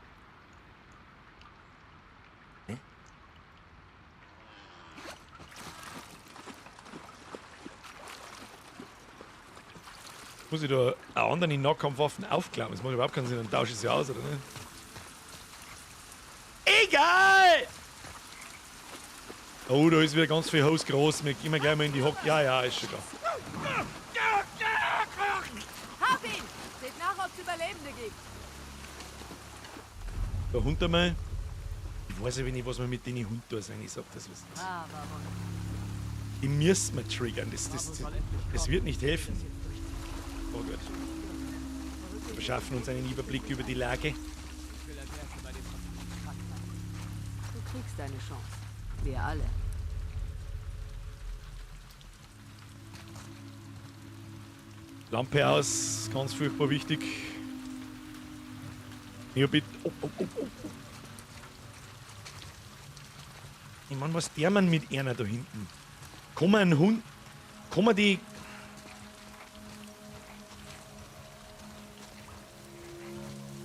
Muss ich da auch andere Nahkampfwaffen aufklappen? Das macht überhaupt keinen Sinn, dann tausche ich sie aus, oder nicht? Egal! Oh, da ist wieder ganz viel Haus groß. Wir gehen gleich mal in die Hocke. Ja, ja, ist schon klar. Hab ihn! Seht nach, ob's Überlebende gibt. Der Hund einmal. Ich weiß aber nicht, was wir mit den Hunden da sind. Ich sag das, was ist. Die müssen wir triggern. Das wird nicht helfen. Oh Gott. Wir verschaffen uns einen Überblick über die Lage. Du kriegst deine Chance. Wir alle. Lampe aus, ganz furchtbar wichtig. Ja, bitte. Oh, oh, oh, oh, oh. Ich mein, was der Mann mit einer da hinten? Kann man einen Hund. Kann man die.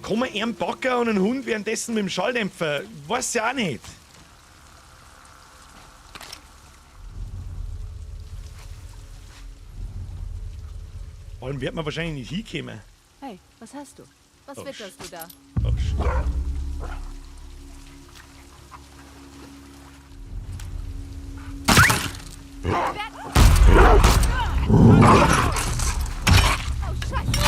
Kann man einen Backer und einen Hund währenddessen mit dem Schalldämpfer? Weiß ja auch nicht. Vor allem wird man wahrscheinlich nicht hinkommen. Hey, was hast du? Was Oh, witterst du da? Oh, shit. Oh, Scheiße!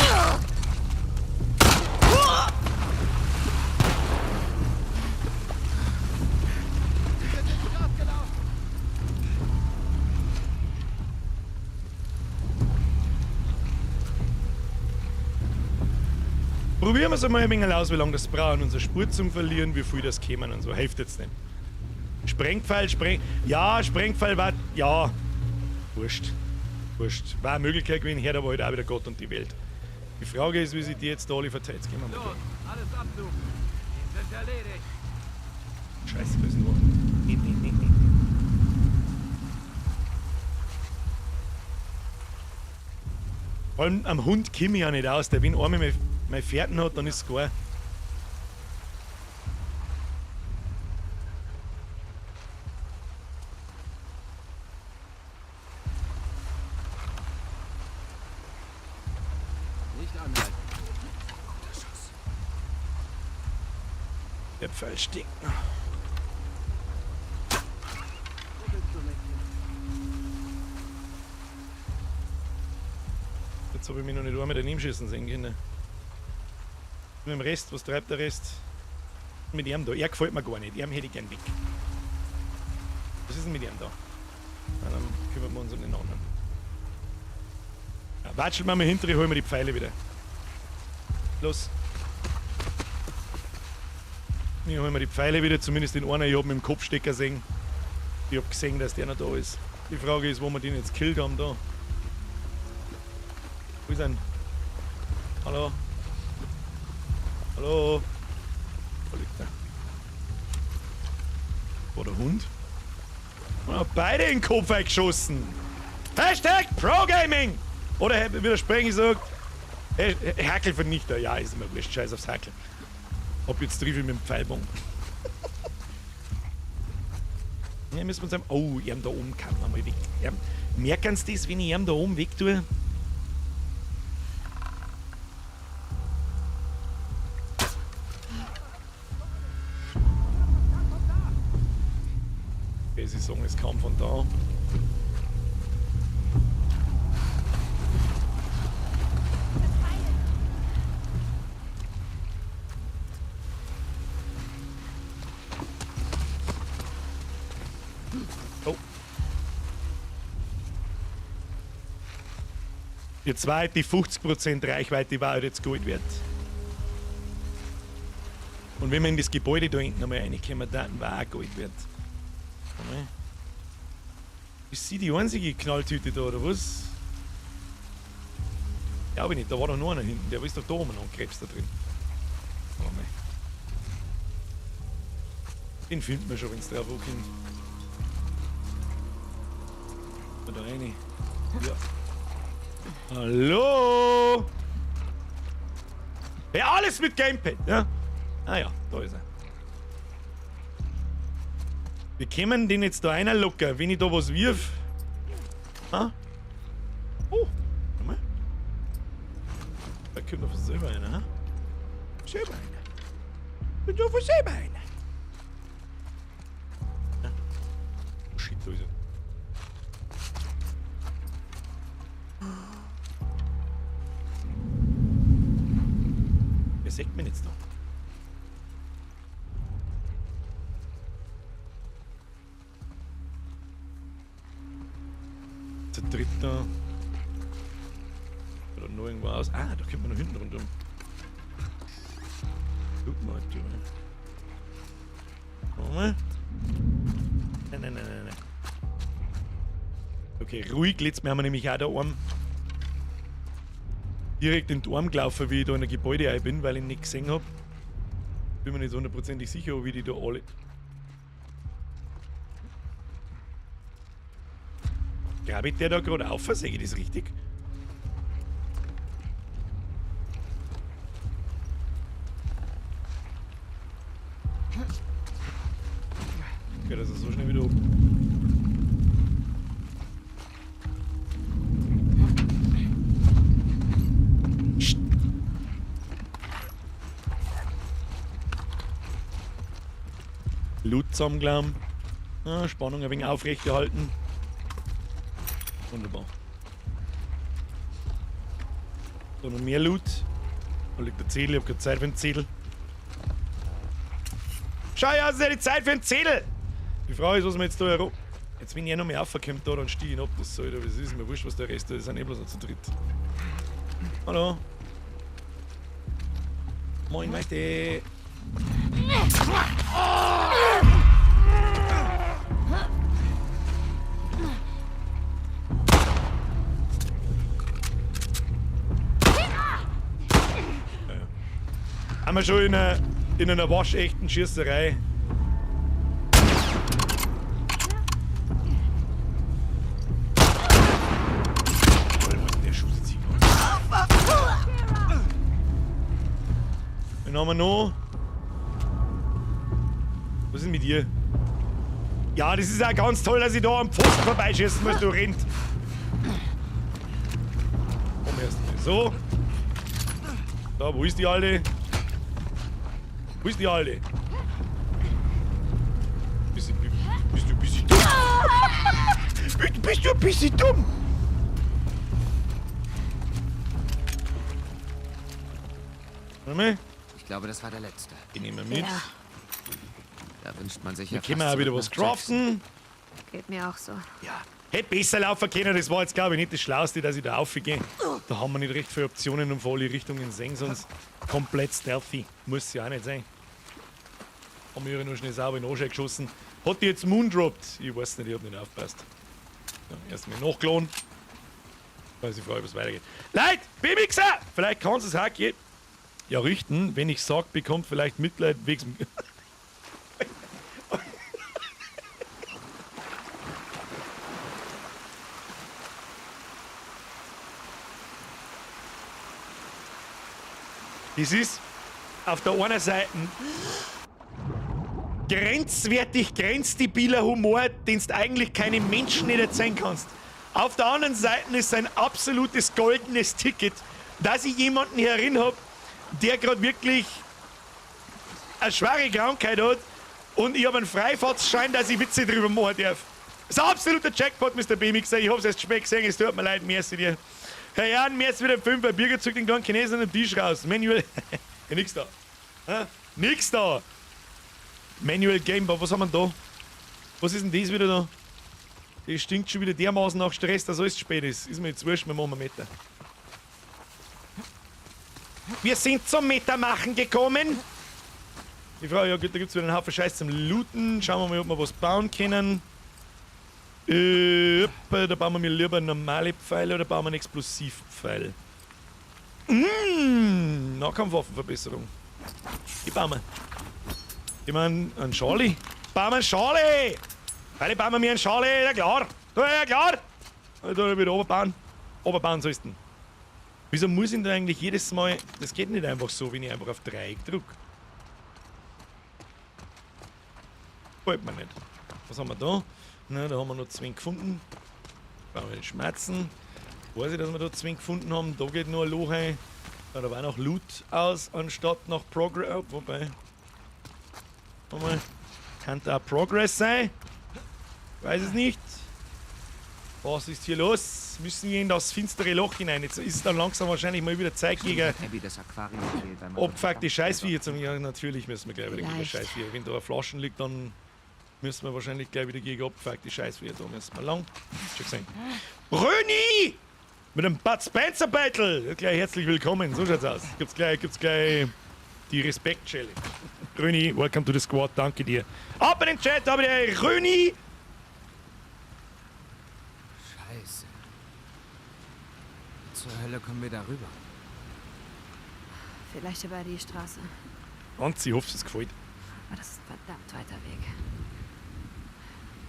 Probieren wir es einmal ein wenig aus, wie lange das brauchen, unsere Spur zum Verlieren, wie viel das kämen und so. Hilft jetzt nicht. Sprengpfeil, Ja, Sprengpfeil war. Ja. Wurscht. Wurscht. War eine Möglichkeit gewesen, hört aber halt auch wieder Gott und die Welt. Die Frage ist, wie sich die jetzt da alle verteilt. Gehen wir mal. Los, alles absuchen. Die sind erledigt. Scheiße, da ist nur. Nee, nee, nee, nee. Vor allem am Hund komme ich ja nicht aus. Der, wenn einmal meine Fährten hat, dann ist es klar. Nicht anhalten. Guter Schuss. Der Pfeil stinkt. Wo bist du, Mädchen? Jetzt habe ich mich noch nicht einmal daneben schießen sehen können. Mit dem Rest, was treibt der Rest? Mit ihm da. Er gefällt mir gar nicht. Ihm hätte ich gern weg. Was ist denn mit ihm da? Na, dann kümmern wir uns um den anderen. Ja, watschelt mal hinter, ich hol mir die Pfeile wieder. Los. Ich hol mir die Pfeile wieder, zumindest den einen. Ich hab mit dem Kopfstecker gesehen. Ich hab gesehen, dass der noch da ist. Die Frage ist, wo wir den jetzt gekillt haben da. Wo ist er? Hallo? Hallo? Wo liegt er? War der Hund? Ah, beide in den Kopf eingeschossen. Hashtag ProGaming! Oder wie der Sprengi sagt, Hackelvernichter. Ja, ist immer wurscht. Scheiß aufs Hackel. Ob jetzt triff ich mit dem Pfeilbogen. Ja, müssen wir uns sagen, oh, ihm da oben kann man mal weg. Merken Sie das, wenn ich ihm da oben weg tue? Okay, sie sagen, es kam von da. Oh. Die zweite 50% Reichweite war halt jetzt Gold wert. Und wenn wir in das Gebäude da hinten einmal reinkommen, dann war auch Gold wert. Ist sie die einzige Knalltüte da, oder was? Glaube ich nicht, da war doch noch einer hinten, der ist doch da oben noch ein Krebs da drin. Warte mal. Den finden wir schon, wenn's drauf ankommt. Da rein. Ja. Hallo? Ja, alles mit Gamepad, ja? Ah ja, da ist er. Wir können den jetzt da einer locker, wenn ich da was wirf. Ha? Oh, warte mal. Da kommt doch selber einer, ha? Selber einer. Kommt doch von selber einer. Ja. Oh shit, da ist er. Wer sagt mir jetzt da? Der dritte. Oder noch irgendwo aus. Ah, da kommt man noch hinten rundum. Guck mal, du. Mal. Nein, nein, nein, nein, nein. Okay, ruhig. Letztes Mal haben wir nämlich auch da oben direkt in den Arm gelaufen, wie ich da in ein Gebäude rein bin, weil ich ihn nicht gesehen hab. Bin mir nicht hundertprozentig sicher, ob ich die da alle. Grabe der da gerade auf, sehe ich das richtig? Okay, das ist so schnell wieder oben. Loot zusammengenommen. Ah, Spannung ein wenig aufrechterhalten. Wunderbar. Da noch mehr Loot. Da liegt der Zettel, ich hab keine Zeit für einen Zettel. Schau ja, es ist ja die Zeit für einen Zettel! Die Frage ist, was wir jetzt da herum. Jetzt, wenn ich noch mehr raufkommt, da, dann stehe ich ihn ab. Das soll da, das ist mir wurscht, was der Rest da ist. Sind eh bloß noch zu dritt. Hallo. Moin, Meister. Ja. Haben wir schon in einer waschechten Schießerei. Der Schuss jetzt hingehauen? Wen haben wir noch? Was ist mit dir? Ja, das ist auch ganz toll, dass ich da am Pfosten vorbeischießen muss, du Rind. Komm erst mal so. Da, wo ist die Alte? Wo ist die Alte? Bist du ein bisschen dumm? Bist du ein bisschen dumm? Warte mal. Ich glaube, das war der letzte. Den nehmen wir mit. Ja. Da wünscht man sich Wir ja können fast auch wieder zurück was nach Jackson. craften. Geht mir auch so. Ja. Hätte besser laufen können, das war jetzt, glaube ich, nicht das Schlauste, dass ich da raufgehe. Da haben wir nicht recht viele Optionen und vor alle Richtungen sehen, sonst komplett stealthy. Muss ja auch nicht sein. Haben wir nur schnell sauber in den Arsch geschossen. Hat die jetzt moondropped? Ich weiß nicht, ich hab nicht aufgepasst. Ja, erstmal nachgeladen. Weiß ich frage, was weitergeht. Leute, B-Mixer! Vielleicht kannst du es auch gehen. Ja, richten, wenn ich sag, bekommt vielleicht Mitleid wegen. Das ist auf der einen Seite grenzwertig, grenzdebiler Humor, den du eigentlich keinem Menschen nicht erzählen kannst. Auf der anderen Seite ist ein absolutes goldenes Ticket, dass ich jemanden herin hab, der grad wirklich eine schwere Krankheit hat und ich hab einen Freifahrtschein, dass ich Witze drüber machen darf. Das ist ein absoluter Jackpot, Mister B-Mixer. Ich hab's erst spät gesehen, es tut mir leid, merci dir. Herr Jan, mir ist wieder 5, ein Bierger zückt den kleinen Chinesen an den Tisch raus. Manuel. Ja, nix da. Hä? Nix da! Manual Game, was haben wir denn da? Was ist denn das wieder da? Das stinkt schon wieder dermaßen nach Stress, dass alles spät ist. Ist mir jetzt wurscht, wir machen Meter. Wir sind zum Metermachen gekommen. Die Frage, ja gut, da gibt's wieder einen Haufen Scheiß zum Looten. Schauen wir mal, ob wir was bauen können. Da bauen wir mir lieber normale Pfeile oder bauen wir einen Explosivpfeil? Nahkampfwaffenverbesserung. Die bauen wir. Ich mein, einen Charlie. Bauen wir einen Charlie! Pfeile bauen wir mir einen Charlie, ja klar! Ja klar! Da wieder runterbauen. Runterbauen sollst du. Wieso muss ich denn eigentlich jedes Mal... Das geht nicht einfach so, wenn ich einfach auf Dreieck drück. Gefällt mir nicht. Was haben wir da? Na, da haben wir noch 2 gefunden. Brauchen wir den Schmerzen. Weiß ich, dass wir da 2 gefunden haben. Da geht noch ein Loch rein. Ja, da war noch Loot aus, anstatt nach Progress. Oh, wobei. Mal. Kann da Progress sein? Weiß es nicht. Was ist hier los? Müssen wir in das finstere Loch hinein? Jetzt ist es dann langsam wahrscheinlich mal wieder Zeit gegen abgefuckte Scheißviecher zum. Ja, natürlich müssen wir gleich wieder gegen Scheißviecher. Wenn da eine Flaschen liegt, dann müssen wir wahrscheinlich gleich wieder gegen abgefuckte Scheißviecher. Da müssen wir lang. Schon gesehen. Röni! Mit einem Bud Spencer Battle! Gleich herzlich willkommen. So schaut's aus. Gibt's gleich die Respekt-Challenge. Röni, welcome to the squad. Danke dir. Ab in den Chat, aber der Röni! Scheiße. Zur Hölle kommen wir da rüber. Vielleicht über die Straße. Und ich hoffe, es gefällt. Aber das ist ein verdammt weiter Weg.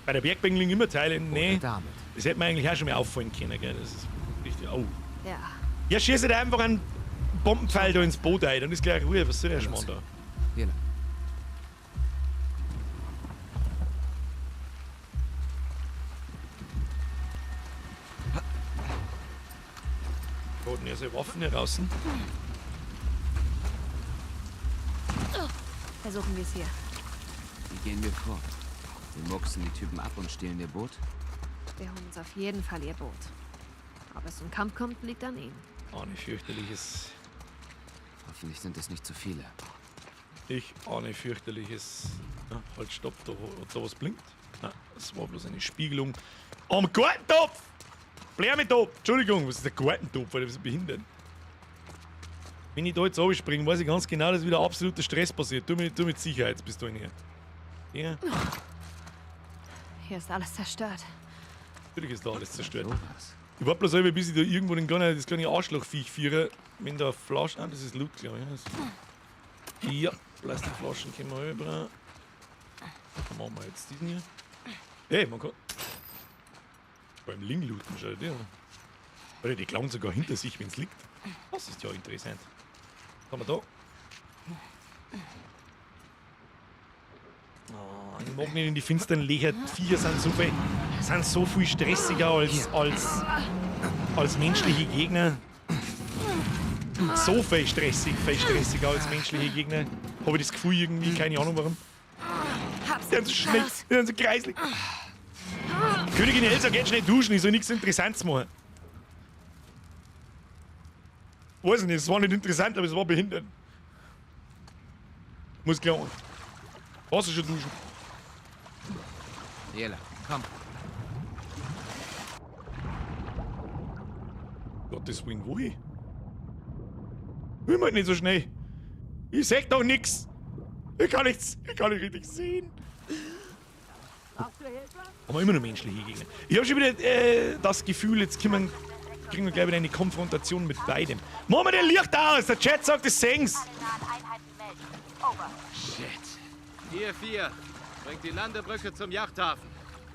Bei der Bergbahn liegen immer Teile. Nee, damit. Das hätte man eigentlich auch schon mal auffallen können. Gell? Das ist richtig. Oh. Ja. Ja, schießt halt einfach einen Bombenpfeil da ins Boot ein. Dann ist gleich Ruhe. Was soll der Schmarrn da? Hier lang. Da hat er seine Waffen hier draußen. Versuchen wir es hier. Wie gehen wir vor? Wir murksen die Typen ab und stehlen ihr Boot? Wir holen uns auf jeden Fall ihr Boot. Ob es zum Kampf kommt, liegt an ihnen. Ahne fürchterliches. Hoffentlich sind es nicht zu viele. Ich ahne fürchterliches. Ja, halt, stopp, da, da was blinkt. Nein, das war bloß eine Spiegelung. Am Gartentopf! Blärmetopf! Entschuldigung, was ist der Gartentopf? Weil das ist behindert. Wenn ich da jetzt runterspringe, weiß ich ganz genau, dass wieder absoluter Stress passiert. Du mit Sicherheitspistolen hier. Ja. Hier ist alles zerstört. Natürlich ist da alles zerstört. Ich warte bloß halb, bis ich da irgendwo den kleinen, das kleine Arschlochviech führe. Wenn da Flaschen. Ah, das ist Loot, glaube ich. Ja, Plastikflaschen können wir rüber. Dann machen wir jetzt diesen hier. Hey, man kann. Beim Ling looten, schau dir. Alter, die klauen sogar hinter sich, wenn es liegt. Das ist ja interessant. Was haben wir da? Oh, ich mag nicht in die finsteren Löcher. Die Viecher sind so viel stressiger als menschliche Gegner. So viel stressiger als menschliche Gegner. Habe ich das Gefühl irgendwie, keine Ahnung warum. Die sind so schnell, die sind so kreislig. Königin Elsa geht schnell duschen, ich soll nichts Interessantes machen. Weiß ich nicht, es war nicht interessant, aber es war behindert. Muss klar. Warst du schon duschen? Jela, komm. Gottes Willen, wohin? Ich mach nicht so schnell. Ich seh doch nix. Ich kann nichts. Ich kann nicht richtig sehen. Haben wir immer noch menschliche Gegner. Ich hab schon wieder das Gefühl, jetzt kriegen wir gleich wieder eine Konfrontation mit beidem. Machen wir den Licht aus! Der Chat sagt, das sehen's! Shit. Ihr vier, bringt die Landebrücke zum Yachthafen.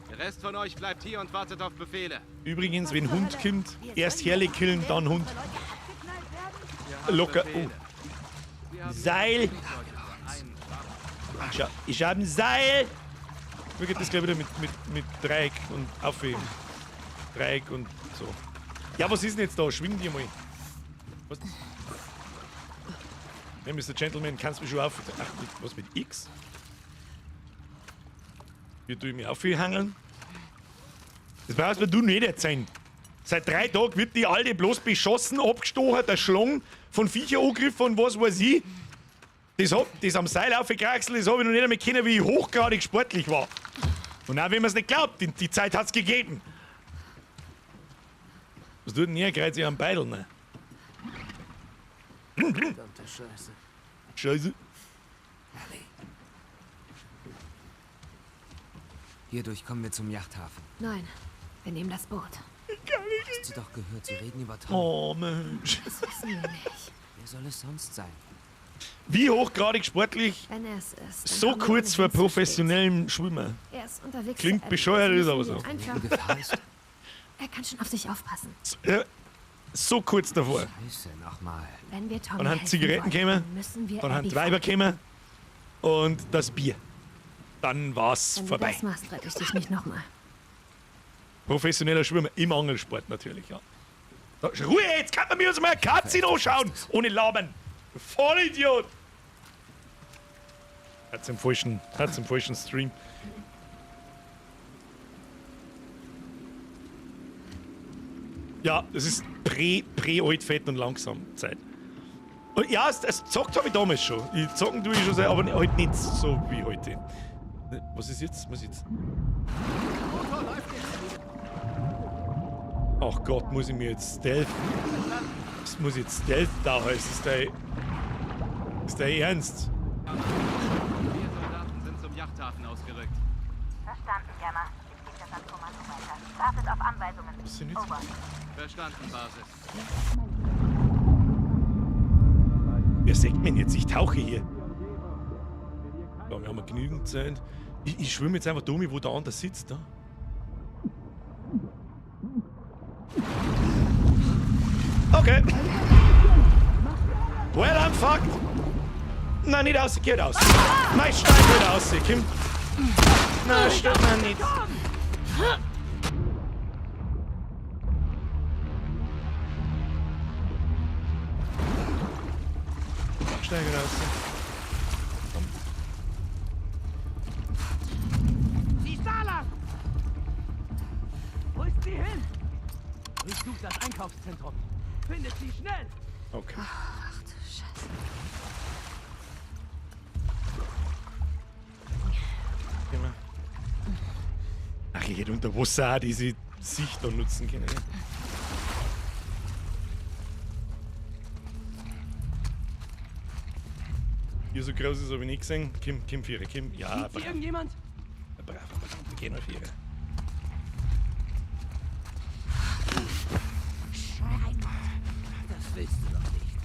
Der Rest von euch bleibt hier und wartet auf Befehle. Übrigens, wenn Hund kommt, erst Herle killen, dann Hund. Locker. Oh. Seil! Ich hab ein Seil! Mir geht das gleich wieder mit Dreieck und aufheben. Dreieck und so. Ja, was ist denn jetzt da? Schwing die mal. Was? Hey, Mr. Gentleman, kannst du mich schon auf... Ach, was mit X? Wie tue ich mich aufhangeln? Das brauchst mir du nicht erzählen. Seit 3 Tagen wird die Alte bloß beschossen, abgestochen, der Schlong, von Viecher angegriffen und was weiß ich. Das am Seil aufgekraxelt, das hab ich noch nicht einmal kennen, wie ich hochgradig sportlich war. Und auch wenn man es nicht glaubt, die Zeit hat's gegeben. Was tut denn ihr? Kreuz ich am Beidel, ne? Verdammte Scheiße. Scheiße. Hierdurch kommen wir zum Yachthafen. Nein, wir nehmen das Boot. Hast du doch gehört, sie reden über Tom. Oh, Mensch. Das wissen wir nicht. Wer soll es sonst sein? Wie hochgradig sportlich, Wenn er es ist. dann so kommen wir kurz vor ohnehin zu spät. professionellem Schwimmer. Er ist unterwegs. Klingt zu Abby. bescheuert, Wir ist aber müssen so. ihn Einfach. Gefahr ist? Er kann schon auf sich aufpassen. So kurz davor. Scheiße, nochmal. Wenn wir Tommy Dann haben helfen Zigaretten wollen, gekommen, dann müssen wir dann haben Abby die Weiber finden. gekommen und das Bier. Dann war's Wenn vorbei. du das machst, rette ich dich nicht nochmal. Professioneller Schwimmer im Angelsport natürlich, ja. So, Ruhe, jetzt kann man mir uns mal eine Katze anschauen, ohne Labern. Vollidiot! Hat's im falschen Stream. Ja, das ist prä-alt, fett und langsam Zeit. Und ja, es zockt habe ich damals schon. Ich zocken tue ich schon sehr, aber halt nicht so wie heute. Was ist jetzt? Was ist jetzt? Ach Gott, muss ich mir jetzt Stealth. Das muss ich jetzt Stealth da heißen. Ist der ernst? 4 Soldaten sind zum Yachthafen ausgerückt. Verstanden, Gamma. Ich gebe das an Kommando weiter. Wartet auf Anweisungen. Was ist denn jetzt? Over. Verstanden, Basis. Wer sagt mir jetzt? Ich tauche hier. Ja, wir haben genügend Zeit. Ich schwimme jetzt einfach dumm, wo der andere sitzt. Da. Okay. Well, I'm fucked. Nein, nicht raus, geht raus. Nein, steig nicht raus, komm. Nein, steig mir nicht. Steig raus. Komm. Sie ist da lang! Wo ist sie hin? Durchsucht das Einkaufszentrum. Findet sie schnell! Okay. Ach du Scheiße. Genau. Ach, ich hätte unter Wasser auch diese Sicht da nutzen können. Ja. Hier so groß ist, habe ich nicht gesehen. Kim, Kim, Viere, Kim. Ja, Sieht sie brav. irgendjemand? Ja, brav, brav. Wir gehen auf Viere. Das willst du doch nicht.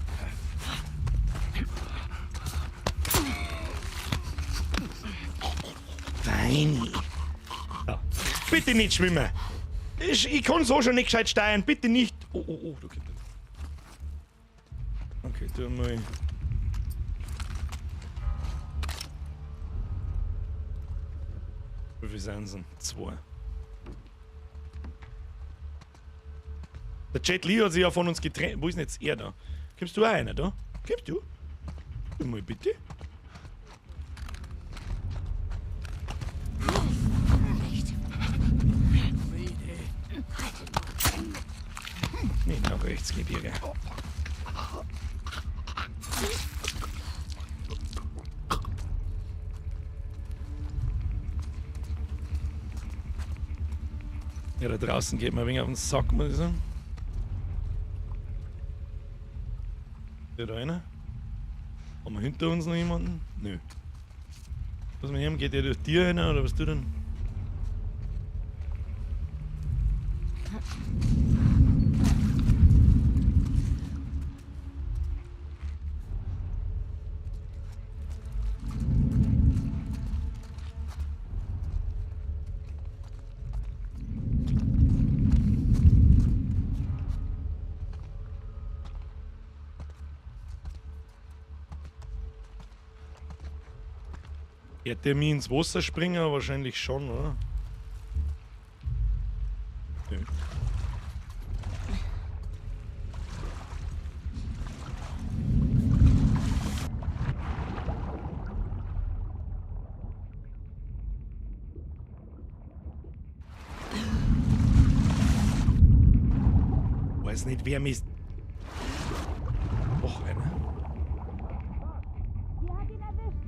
Feini. Ja. Bitte nicht schwimmen. Ich kann so schon nicht gescheit steuern. Bitte nicht. Oh, oh, oh, da kommt er. Okay, tu mal. Wie viel sind es? 2. Der Jet Li hat sich ja von uns getrennt. Wo ist denn jetzt er da? Kommst du auch einer da? Kommst du? Tu mal bitte. Nicht nach rechts, Gebirge. Ja, da draußen geht mir ein wenig auf den Sack, muss ich sagen. Ist da einer? Haben wir hinter uns noch jemanden? Nö. Was mit ihm? Geht der durch dir rein oder was tut denn? Wird der mir ins Wasser springen? Wahrscheinlich schon, oder? Nö. Weiß nicht, wer mich. Och, einer. Sie hat ihn erwischt.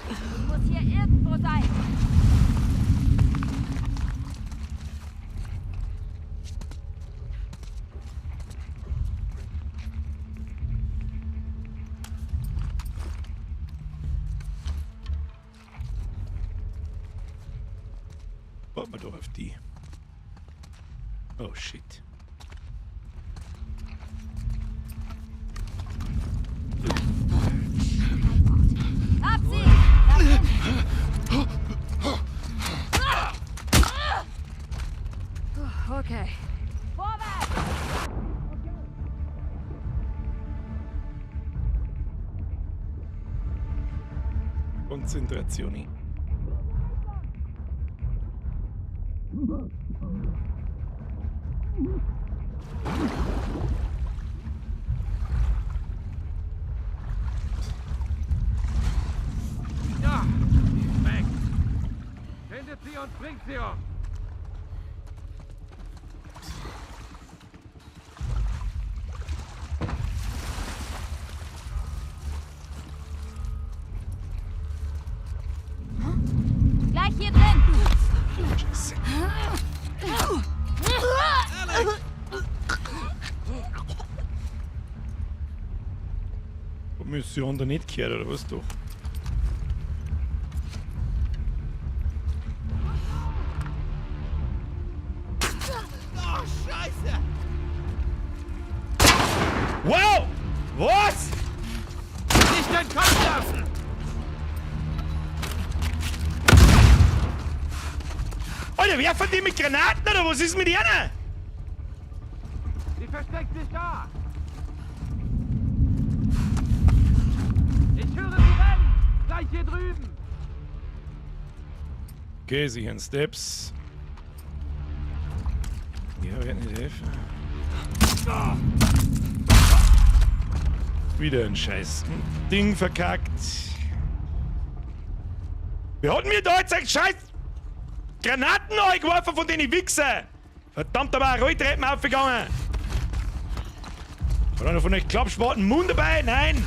Sie muss hier irgendwo sein. Warten wir doch auf die. Oh shit. Hab sie! Okay. Vorwärts! Konzentrazione. Ja, sie ist weg. Findet sie und bringt sie um. Gleich hier drin! Scheiße. Hab mich sie da nicht gehört, oder was doch? Oh, Scheiße! Wow! Was? Nicht entkommen lassen! Alter, werfen die mit Granaten oder was ist mit ihnen? Sie versteckt sich da! Ich höre sie rennen! Gleich hier drüben! Okay, sie hören Steps. Ja, wird nicht helfen. Wieder ein scheiß Ding verkackt. Wir hatten mir da jetzt ein scheiß Granaten geworfen von den Wichser! Verdammt, aber auch Rolltreppen aufgegangen! Hat einer von euch Klappspaten Mund dabei? Nein!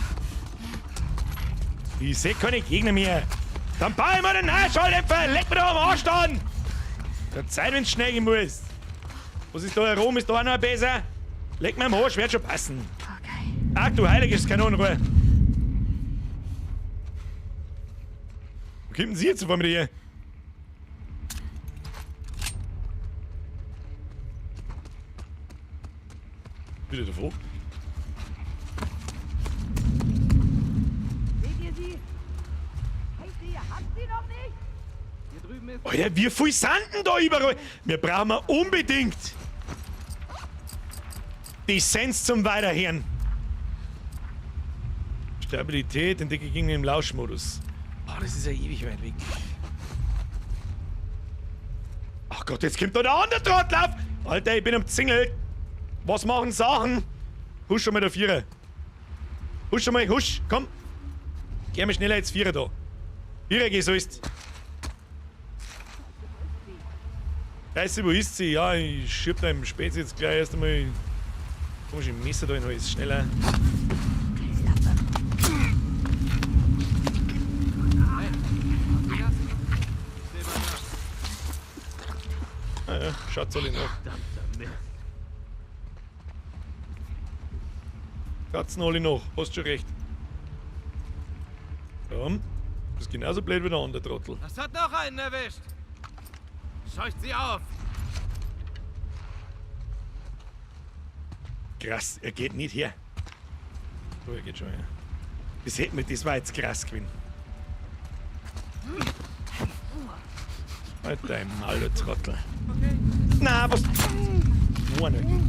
Ich seh keine Gegner mehr! Dann baue ich mir den Schalldämpfer! Leck mir doch am Arsch an! Der Zeit, wenn's schnell gehen muss! Was ist da herum? Ist da auch noch ein besser? Leck mir am Arsch, wird schon passen! Okay. Ach du heiliges Kanonenrohr! Wo kommen Sie jetzt auf einmal hier? Wieder davor. Seht ihr sie? Scheiße, ihr habt sie noch nicht? Hier drüben ist... Alter, wie viel sind denn da überall? Wir brauchen unbedingt die Sens zum Weiterhören. Stabilität, entdecke Gegner im Lauschmodus. Oh, das ist ja ewig weit weg. Ach Gott, jetzt kommt da der andere Trottel auf! Alter, ich bin umzingelt. Was machen Sachen? Husch schon mal der Vierer. Husch schon mal, husch, komm. Geh mal schneller jetzt Vierer da. Vierer, geh so ist. Scheiße, wo ist sie? Ja, ich schieb da im Spezi jetzt gleich erst einmal. Komische Messer da in den Hals. Schneller. Ah ja, schaut's alle nach. Schaut's alle nach, hast schon recht. Komm, das ist genauso blöd wie der andere Trottel. Das hat noch einen erwischt! Scheucht sie auf! Krass, er geht nicht her. Oh, er geht schon her. Das hätte mir, das war jetzt krass gewesen. Alter, im Maul, Trottel. Na, was?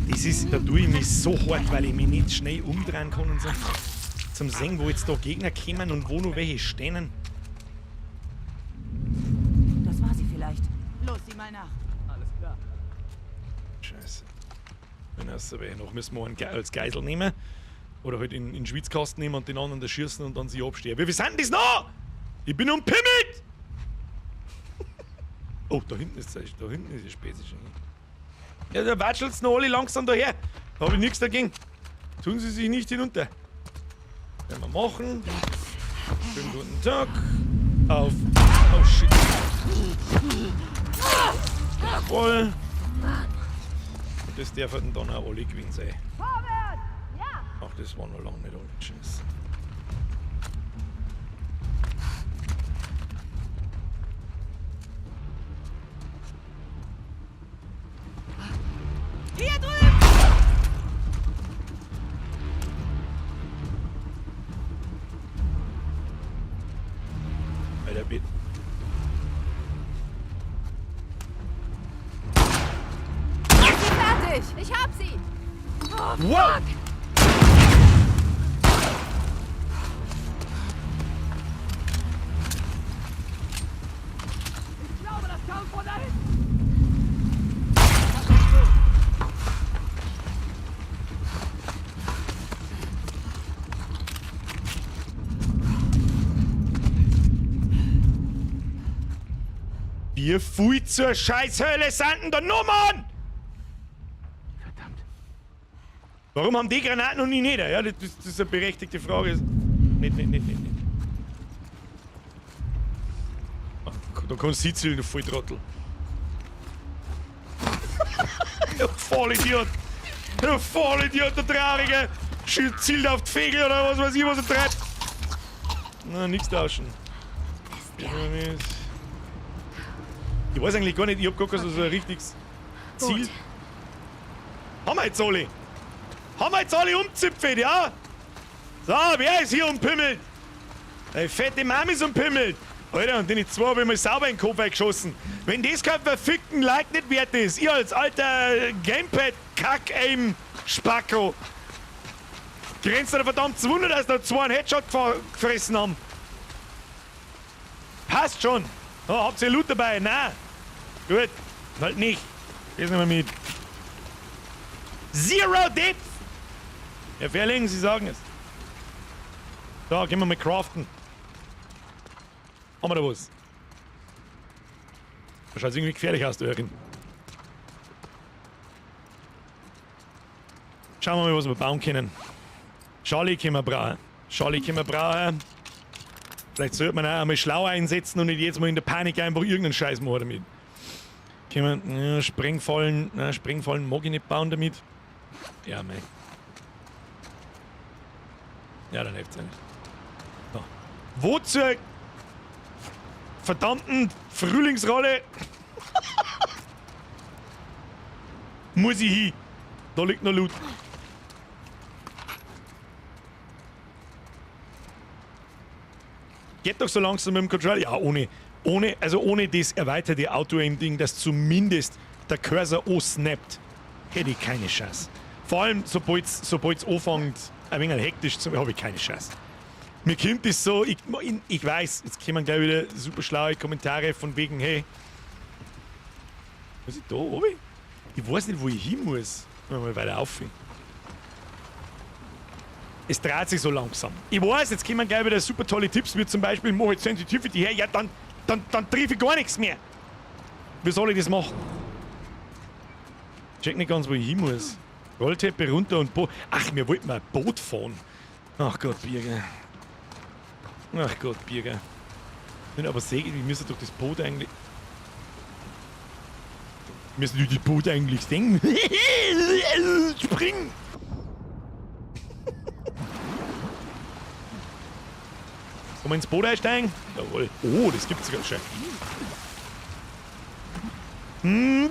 Das ist, da tue ich mich so hart, weil ich mich nicht schnell umdrehen kann und so. Zum sehen, wo jetzt da Gegner kommen und wo noch welche stehen. Das war sie vielleicht. Los, sieh mal nach. Alles klar. Scheiße. Wenn das aber noch müssen wir einen als Geisel nehmen. Oder halt in den Schwitzkasten nehmen und den anderen da schießen und dann sie abstehen. Wie viel sind das noch? Ich bin umpimmelt! Oh, da hinten ist es. Da hinten ist die Spezi schon. Ja, da watschelt's noch alle langsam daher. Da hab ich nichts dagegen. Tun sie sich nicht hinunter. Werden wir machen. Schönen guten Tag. Auf. Oh shit. Jawohl. Und das darf dann auch alle gewesen sein. Ach, das war noch lange nicht alle. Scheiße. dich. Ich hab sie. Oh, Wow. fuck. Ich glaube, das kam von da hinten. Wir fui zur Scheißhölle sind denn da Nummern! Verdammt. Warum haben die Granaten und ich nicht? Ja, das ist eine berechtigte Frage. Nicht, nicht, nicht, nicht, nicht. Ach, da kannst du zielen, du Volltrottel. Du Vollidiot! Du Vollidiot, du Traurige! Zielt auf die Fegel oder was weiß ich, was er treibt! Na, nix tauschen. Ich weiß eigentlich gar nicht, ich hab gar kein so ein richtiges Ziel. Haben wir jetzt alle? Haben wir jetzt alle umzipfelt, ja? So, wer ist hier umpimmelt? Ey, fette Mami ist umpimmelt. Alter, und den zwei hab ich mal sauber in den Kopf eingeschossen. Wenn das kein verfickten Like nicht wert ist, ihr als alter Gamepad-Kack-Aim-Spacko, grenzt da verdammt zu Wunder, dass da zwei einen Headshot gefressen haben. Passt schon. Oh, habt ihr Loot dabei? Nein. Gut. Halt nicht. Das nehmen wir mit. Zero Depth! Herr Ferling, Sie sagen es. So, gehen wir mal craften. Haben wir da was? Das schaut irgendwie gefährlich aus, du Herrin. Schauen wir mal, was wir bauen können. Charlie können wir brauchen. Charlie können wir brauchen. Vielleicht sollte man auch einmal schlau einsetzen und nicht jedes Mal in der Panik einfach irgendeinen Scheiß machen damit. Können wir, ja, Sprengfallen, na, Sprengfallen mag ich nicht bauen damit. Ja, mei. Ja, dann hilft's eigentlich. So. Wo zur verdammten Frühlingsrolle muss ich hin? Da liegt noch Loot. Geht doch so langsam mit dem Controller. Ja, ohne das erweiterte Auto-Aim-Ding, dass zumindest der Cursor snappt, hätte ich keine Chance. Vor allem, sobald's anfängt, ein wenig hektisch zu werden, habe ich keine Chance. Mir kommt das so, ich weiß, jetzt kommen gleich wieder super schlaue Kommentare von wegen, hey, was ist da oben? Ich weiß nicht, wo ich hin muss. Mal weiter auf. Es dreht sich so langsam. Ich weiß, jetzt kommen gleich wieder super tolle Tipps, wie zum Beispiel, mach jetzt Sensitivity her, ja, dann triff ich gar nichts mehr. Wie soll ich das machen? Check nicht ganz, wo ich hin muss. Rollteppich runter und Boot. Ach, wir wollten mal ein Boot fahren. Ach Gott, Birger. Ach Gott, Birger. Wenn aber sehe, wir müssen doch das Boot eigentlich. Wir müssen durch das Boot eigentlich sehen. Spring! Kann man ins Boot einsteigen? Jawohl. Oh, das gibt's sogar schon. Hm,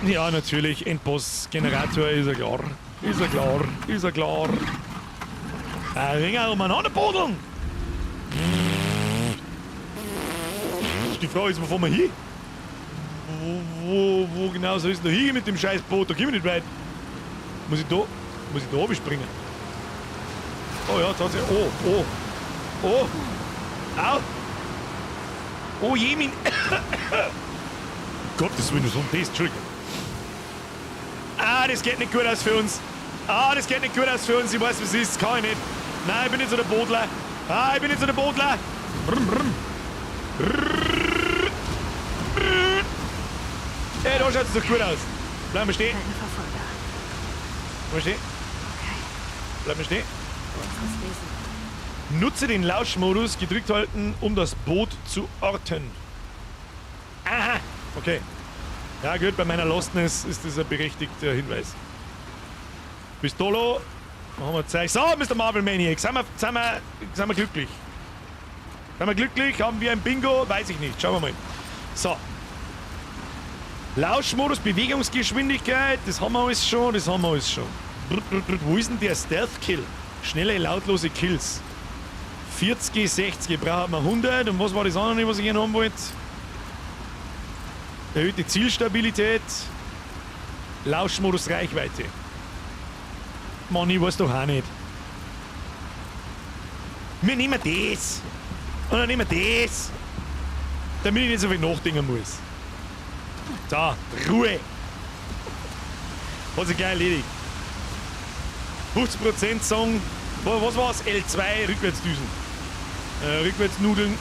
ja, natürlich. Endboss-Generator ist ja klar. Ist ja klar. Ist ja klar. Ein wenig umeinander buddeln. Die Frage ist, wo fahren wir hin? Wo genau soll es noch hingehen mit dem scheiß Boot? Da kommen wir nicht weit. Muss ich da runterspringen? Oh ja, tatsächlich. Oh, oh. Oh. Au. Oh je, mein... Gottes Willen, was war denn das? Entschuldigung. Ah, das geht nicht gut aus für uns. Ah, das geht nicht gut aus für uns. Ich weiß, was es ist. Das kann ich nicht. Nein, ich bin nicht so der Bodler. Ah, ich bin nicht so der Bodler. Brumm, brumm. Ey, da schaut's doch gut aus. Bleib mal stehen. Bleib mal stehen. Bleib mal stehen. Nutze den Lauschmodus, gedrückt halten, um das Boot zu orten. Aha, okay. Ja gut, bei meiner Lostness ist das ein berechtigter Hinweis. Pistolo, machen wir Zeug. So, Mr. Marvel Maniac, sind wir glücklich? Sind wir glücklich? Haben wir ein Bingo? Weiß ich nicht. Schauen wir mal. So. Lauschmodus, Bewegungsgeschwindigkeit, das haben wir alles schon, das haben wir alles schon. Wo ist denn der Stealth-Kill? Schnelle, lautlose Kills. 40, 60, braucht man 100. Und was war das andere, was ich gerne haben wollte? Erhöhte Zielstabilität. Lauschmodus Reichweite. Mann, ich weiß doch auch nicht. Wir nehmen das. Und dann nehmen wir das. Damit ich nicht so viel nachdenken muss. So, Ruhe. Hat sich gleich erledigt. 50% Song. Was war's? L2 Rückwärtsdüsen. Rückwärtsnudeln.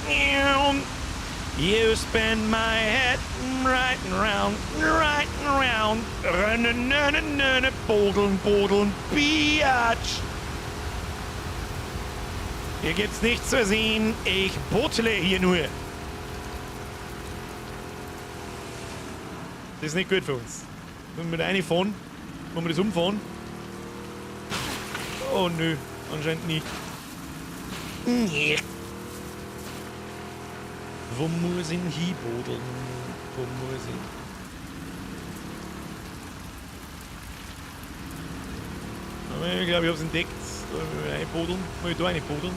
You spin my head right and round, right and round. Rennen, nennen, nennen, bodeln, bodeln, biatch. Hier gibt's nichts zu sehen. Ich botle hier nur. Das ist nicht gut für uns. Wenn wir da reinfahren, wollen wir das umfahren? Oh nö, anscheinend nicht. Nee. Wo muss ich hinbodeln? Wo muss ich? Aber ich glaube, ich hab's entdeckt. Da will ich reinbodeln. Muss ich da reinbodeln?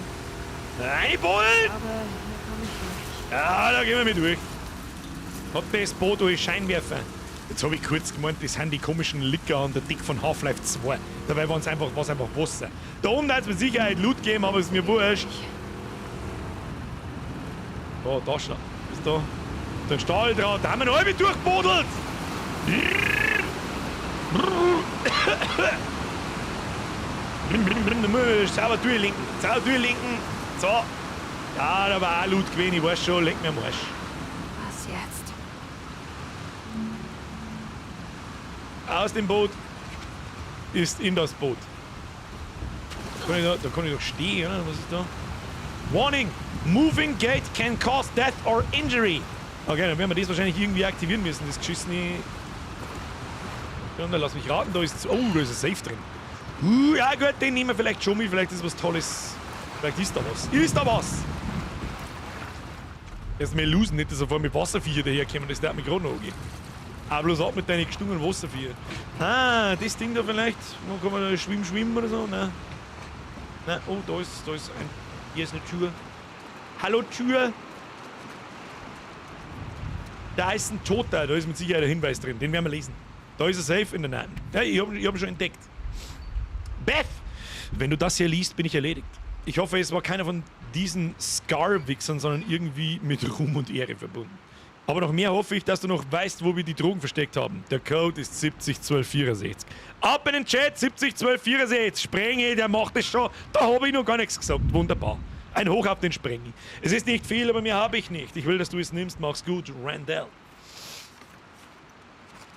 Reinbodeln! Aber hier komme ich durch. Ja, da gehen wir mit durch. Hat das Boot durch Scheinwerfer? Jetzt hab ich kurz gemeint, das sind die komischen Licker an der Dick von Half-Life 2. Dabei waren's einfach, war's einfach Wasser. Da unten hat's mit Sicherheit Loot gegeben, aber ist mir wurscht. Da, da schon. Ist da. Da ein Stahldraht, da haben wir noch halb durchgebodelt. Da muss ich sauber durchlenken. Sauber durchlenken. So. Ja, da war auch Loot gewesen, ich weiß schon, leck mir am Arsch. Was jetzt? Aus dem Boot ist in das Boot. Kann ich da kann ich doch stehen, oder? Was ist da? Warning! Moving gate can cause death or injury. Okay, dann werden wir das wahrscheinlich irgendwie aktivieren müssen, das geschissene. Ja, dann lass mich raten, da ist. Oh, da ist ein Safe drin. Ja gut, den nehmen wir vielleicht schon mit, vielleicht ist was Tolles. Vielleicht ist da was. Ist da was! Erst mal losen, nicht, dass sofort mit Wasserviecher daherkommen, das darf mich gerade noch angehen. Aber bloß ab mit deinen gestungenen Wasserviecher. Ah, das Ding da vielleicht. Wo kann man da schwimmen, schwimmen oder so? Nein. Nein, oh, da ist ein. Hier ist eine Tür. Hallo Tür! Da ist ein Toter, da ist mit Sicherheit ein Hinweis drin, den werden wir lesen. Da ist er safe in der Nacht. Ja, ich hab ihn schon entdeckt. Beth! Wenn du das hier liest, bin ich erledigt. Ich hoffe, es war keiner von diesen Scar-Wichsern, sondern irgendwie mit Ruhm und Ehre verbunden. Aber noch mehr hoffe ich, dass du noch weißt, wo wir die Drogen versteckt haben. Der Code ist 701264. Ab in den Chat, 701264. Sprenge, der macht es schon. Da hab ich noch gar nichts gesagt. Wunderbar. Ein Hoch auf den Sprengi. Es ist nicht viel, aber mehr habe ich nicht. Ich will, dass du es nimmst. Mach's gut, Randall.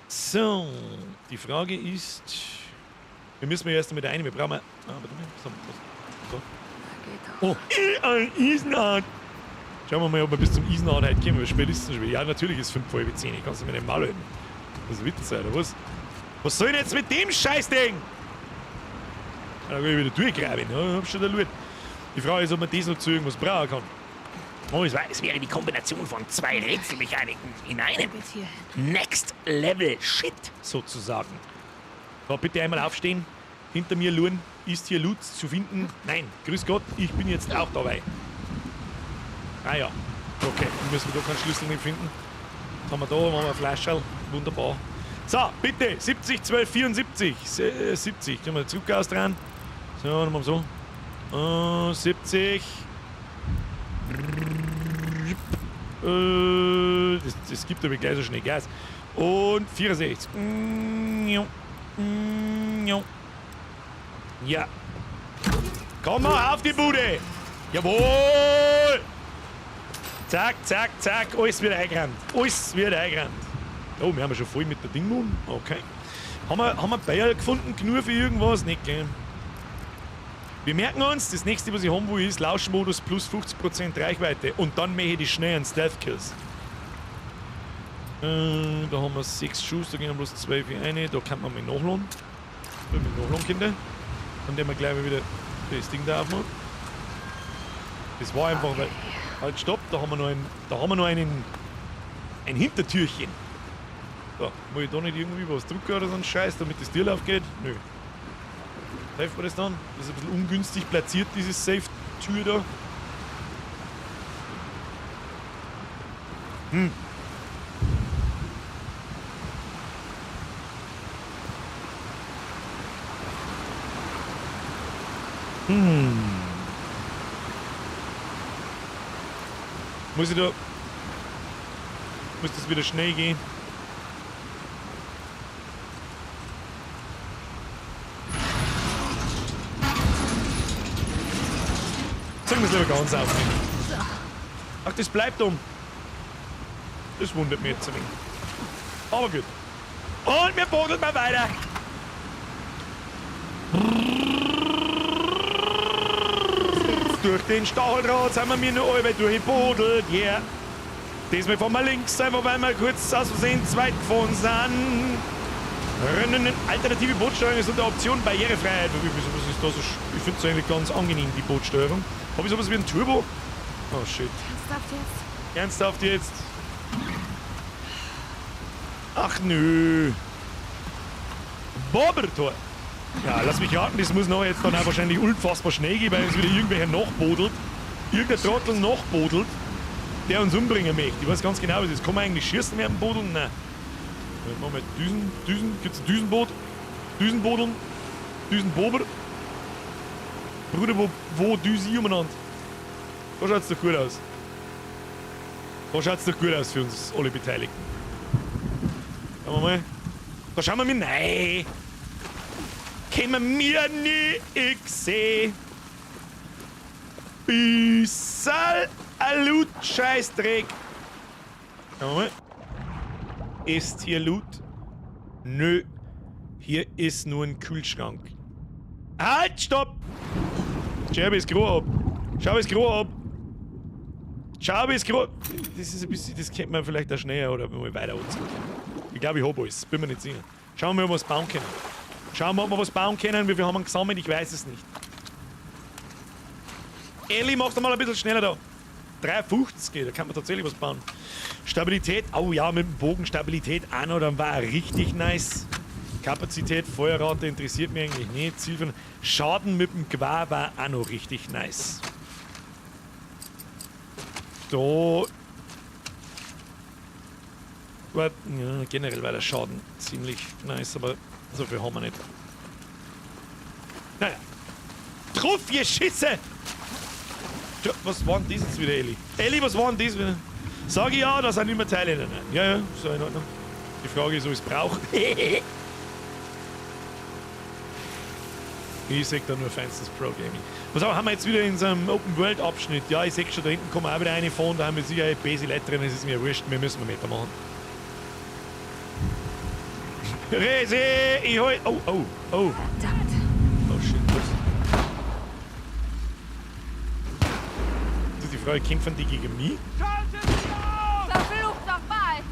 So, die Frage ist... Wir müssen ja erst mit rein. Wir brauchen... Ah, warte mal. So, so. Oh, ein Eisenhart. Schauen wir mal, ob wir bis zum Eisenhart heute kommen. Wie spät ist es denn schon wieder? Ja, natürlich ist es 9:25. Ich kann's mir nicht mal halten. Das ist Witz, oder was? Was soll ich denn jetzt mit dem Scheißding? Ja, da kann ich wieder durchgraben. Ja, ich hab schon der Loot. Die Frage ist, ob man das noch zu irgendwas brauchen kann. Oh, es wäre die Kombination von zwei Rätselmechaniken in einem. Next Level Shit, sozusagen. So, bitte einmal aufstehen. Hinter mir, Luren, ist hier Loot zu finden? Nein, grüß Gott, ich bin jetzt auch dabei. Ah ja, okay, dann müssen wir da keinen Schlüssel mehr finden. Was haben wir da? Machen wir ein Flascherl. Wunderbar. So, bitte, 70, 12, 74. 70, können wir zurück aus dran. So, nochmal so. 70. Das gibt aber gleich so schnell Gas. Und 64. Ja. Komm mal auf die Bude! Jawohl! Zack, zack, zack. Alles wird eingerannt. Alles wird eingerannt. Oh, wir haben ja schon voll mit der Dingmoon. Okay. Haben wir Bayer gefunden? Genug für irgendwas? Nicht, gell? Wir merken uns, das nächste, was ich haben will, ist Lauschmodus plus 50% Reichweite. Und dann mache ich die schnellen Stealth-Kills. Da haben wir 6 Schuss, da gehen wir bloß 2 für eine. Da kann man mal nachladen. Da mit nachladen, Kinder. Dann werden wir gleich mal wieder das Ding da aufmachen. Das war einfach, weil. Halt, stopp, da haben wir noch ein, da haben wir noch einen, ein Hintertürchen. So, muss ich da nicht irgendwie was drücken oder so einen Scheiß, damit das Tür aufgeht? Nö. Helft mir das dann? Das ist ein bisschen ungünstig platziert, diese Safe-Tür da. Muss ich da... Muss das wieder schnell gehen? Zeigen wir es lieber ganz auf. Ach, das bleibt um. Das wundert mich jetzt ein wenig. Aber gut. Und wir bodeln mal weiter. Durch den Stacheldraht sind wir mir noch alle durchgebodelt. Yeah. Diesmal fahren wir links, einfach weil wir kurz aus Versehen zu weit gefahren sind. Alternative Bootsteuerung ist unter Option Barrierefreiheit. Was ist das? Ich finde es eigentlich ganz angenehm, die Bootsteuerung. Habe ich sowas wie ein Turbo? Oh shit. Ernsthaft jetzt? Ernsthaft jetzt? Ach nö. Bobbertor. Ja, lass mich raten, das muss noch jetzt dann auch wahrscheinlich unfassbar schnell gehen, weil es wieder irgendwelcher nachbodelt. Irgendein Trottel nachbodelt, der uns umbringen möchte. Ich weiß ganz genau, was das ist. Kann man eigentlich schießen während dem Bodeln? Nein. Dann machen wir Düsen, Düsen, gibt's ein Düsenboot? Düsenbodeln? Düsenbober? Bruder, wo düse ich umeinander? Da schaut's doch gut aus. Da schaut's doch gut aus für uns alle Beteiligten. Schauen wir mal. Da schauen wir mal rein. Können wir nicht sehen. Bissal a Loot Scheißdreck. Schauen wir mal. Ist hier Loot? Nö. Hier ist nur ein Kühlschrank. Halt, stopp! Schau, ist Klo ab. Schau, ist Klo ab. Schau, ist Klo. Das ist ein bisschen, das kennt man vielleicht auch schneller oder mal weiter anziehen. Ich glaube, ich hab alles. Bin mir nicht sicher. Schauen wir mal, ob wir was bauen können. Schauen wir, ob wir was bauen können. Wie viel haben wir gesammelt? Ich weiß es nicht. Ellie, mach doch mal ein bisschen schneller da. 3,50 geht, da kann man tatsächlich was bauen. Stabilität, oh ja, mit dem Bogen Stabilität auch noch, dann war er richtig nice. Kapazität, Feuerrate interessiert mich eigentlich nicht. Ziel von Schaden mit dem Gewehr war auch noch richtig nice. Da. War, ja, generell war der Schaden ziemlich nice, aber so viel haben wir nicht. Naja. Drauf, ihr Schisse! Was war denn das jetzt wieder, Elli? Elli, was war denn das wieder? Sag ich ja, da sind immer Teile drin. Ja, ja, ist ja in Ordnung. Die Frage ist, ob ich es brauche. Ich seh da nur feinstes Pro Gaming. Was auch, haben wir jetzt wieder in so einem Open-World-Abschnitt? Ja, ich seh schon, da hinten kommen auch wieder eine fahren, da haben wir sicher böse Leute drin, das ist mir wurscht, wir müssen mal weitermachen. Resi, ich hol... Oh, oh, oh. Verdammt. Oh shit, was? Die Frage, kämpfen die gegen mich? Verflucht nochmal!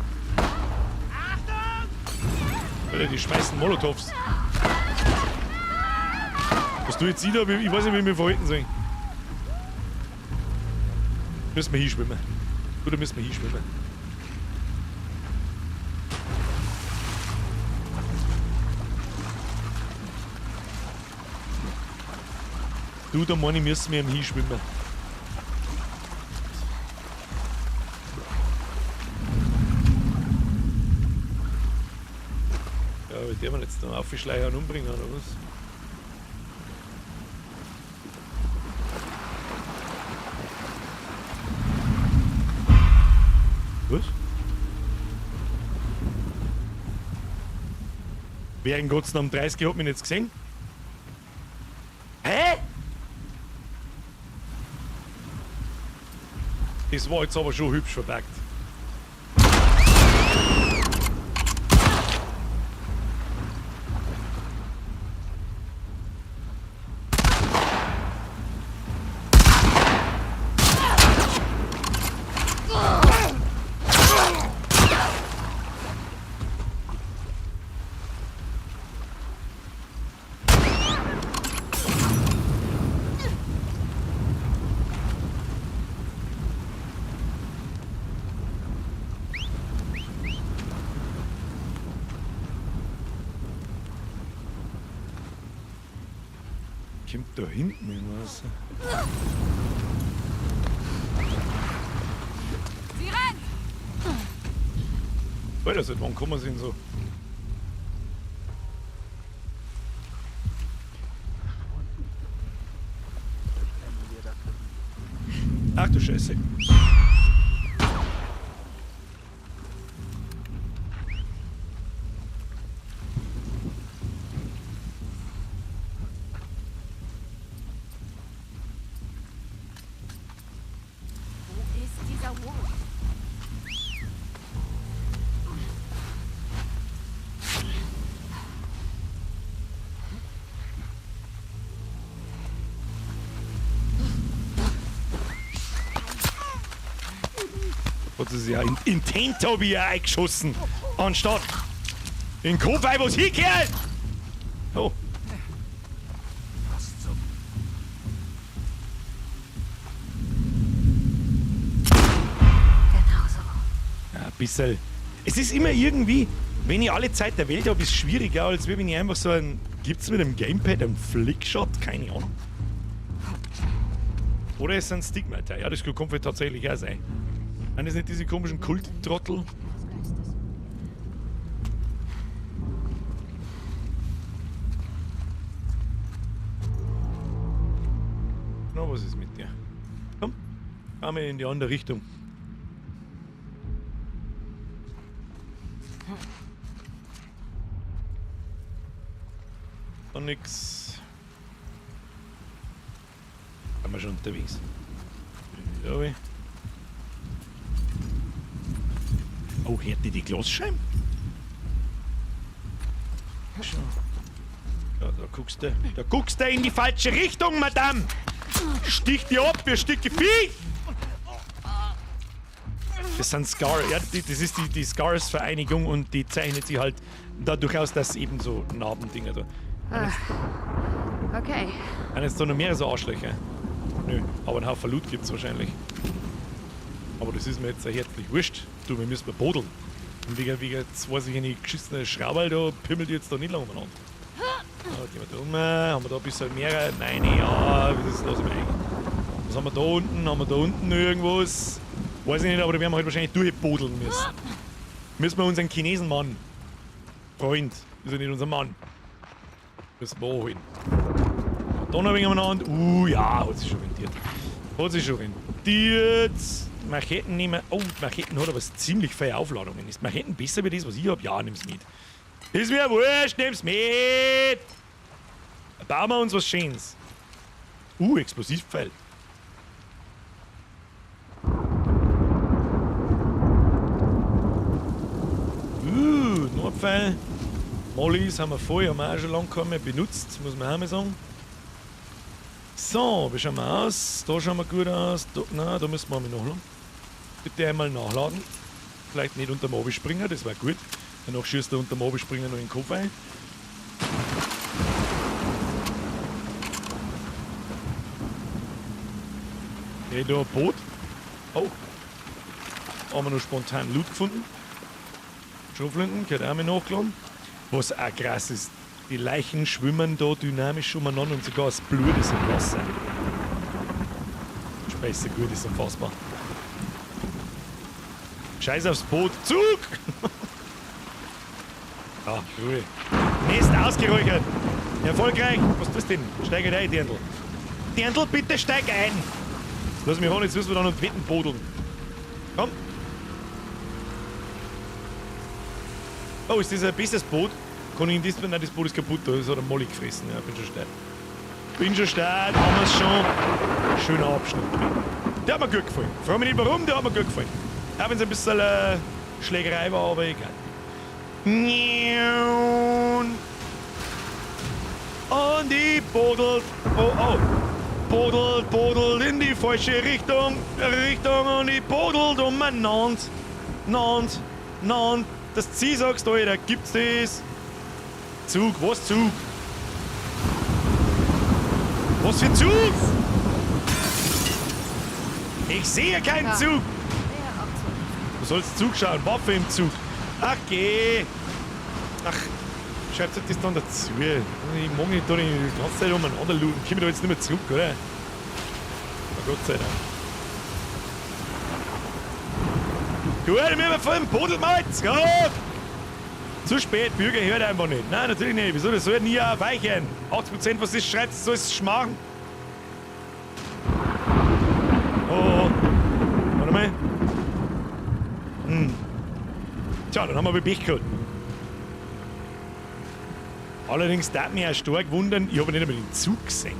Alter, die schmeißen Molotovs. Was du jetzt siehst, ich weiß nicht, wie wir verhalten sollen. Müssen wir hinschwimmen. Oder müssen wir hinschwimmen? Du, da meine ich, müssen wir hinschwimmen. Ja, aber die haben wir jetzt noch aufschleichen und umbringen, oder was? Was? Wer in Gottes Namen 30 hat mich jetzt gesehen? Hä? Das war jetzt aber schon hübsch verpackt. Kommt da hinten irgendwas? Sie rennt! Alter, seit wann kommen sie denn so? Ach du Scheiße. Wo ist dieser Wolf? Hat sie sich ja in den Tobi ja eingeschossen. Anstatt in den Kopf rein, was hingehört. Oh. Was zum... Genau so. Ja, ein bisschen. Es ist immer irgendwie, wenn ich alle Zeit der Welt habe, ist es schwieriger, als wenn ich einfach so ein. Gibt's mit dem Gamepad einen Flickshot? Keine Ahnung. Oder ist es ein Stigmata? Ja, das kann vielleicht tatsächlich auch sein. Sind das nicht diese komischen Kulttrottel? Na, was ist mit dir? Komm, fahren wir in die andere Richtung. Da nix. Sind wir schon unterwegs. Wieder. Oh, hört die die Glasscheiben? Schon. Ja, da guckst du. Da guckst du in die falsche Richtung, Madame! Stich die ab, wir Stücke Viech! Das sind Scar, ja, das ist die Scars-Vereinigung und die zeichnet sich halt dadurch aus, dass eben so Narbendinger da. Ah. Okay. Sind jetzt da noch mehr so Arschlöcher? Nö, aber einen Haufen Loot gibt's wahrscheinlich. Aber das ist mir jetzt herzlich wurscht. Du, wir müssen mal bodeln. Und wegen zwei solche geschissene Schrauberl da pimmelt jetzt da nicht lange umeinander. Da gehen wir da um. Haben wir da ein bisschen mehr? Nein, ja, das lasse ich mir eigentlich. Was haben wir da unten? Haben wir da unten irgendwas? Weiß ich nicht, aber da werden wir halt wahrscheinlich durchbodeln müssen. Müssen wir unseren Chinesenmann. Freund, ist ja nicht unser Mann. Müssen wir holen. Da noch ein wenig umeinander. Ja, hat sich schon rentiert. Hat sich schon rentiert. Macheten nehmen. Oh, die Macheten hat aber ziemlich viele Aufladungen. Ist Macheten besser wie das, was ich hab? Ja, nimm's mit. Ist mir wurscht, nimm's mit! Bauen wir uns was Schönes. Explosivpfeil. Nordpfeil. Mollys haben wir voll, haben wir auch schon lange keinen mehr benutzt, muss man auch mal sagen. So, wie schauen wir aus? Da schauen wir gut aus. Da, nein, da müssen wir mal nachladen. Bitte einmal nachladen. Vielleicht nicht unterm Abspringer, das war gut. Danach schießt er unterm Abspringer noch in den Kopf ein. Hey, da ein Boot. Oh. Haben wir noch spontan Loot gefunden. Schrotflinten, gehört auch mal nachgeladen. Was auch krass ist, die Leichen schwimmen da dynamisch umeinander und sogar das Blut ist im Wasser. Scheiße, gut, ist unfassbar. Scheiß aufs Boot. Zug! Ja, Ruhe. Nest ausgeräuchert. Erfolgreich. Was tust du denn? Steig halt ein, Dirndl. Dirndl, bitte steig ein! Lass mich an, jetzt müssen wir da noch Wetten bodeln. Komm. Oh, ist das ein besseres Boot? Kann ich in das... Nein, das Boot ist kaputt, da ist er Molly gefressen. Ja, bin schon steil. Bin schon steil, haben wir's schon. Schöner Abschnitt. Der hat mir gut gefallen. Frag mich nicht warum, der hat mir gut gefallen. Auch wenn's ein bisschen Schlägerei war, aber egal. Und die bodelt. Oh, oh. Bodelt, bodelt in die falsche Richtung. Richtung und die bodelt umeinander. Nand, nand. Das Ziel sagst du, Alter, gibt's das? Zug, was Zug? Was für Zug? Ich sehe keinen Ja. Zug. Du sollst Zug schauen, Waffe im Zug. Ach geh. Ach, schreibt euch das dann dazu. Ich mag nicht da die ganze Zeit umeinander looten. Komm ich da jetzt nicht mehr zurück, oder? Na Gott sei Dank. Gut, wir haben voll im Bodel mal zurück. Zu spät, Bürger hört einfach nicht. Nein, natürlich nicht. Wieso? Das soll nie weichen. 80%, was ist, schreibt, soll es schmarrn. Oh. Tja, dann haben wir wohl Pech gehabt. Allerdings darf mich auch stark wundern, ich habe nicht einmal den Zug gesehen.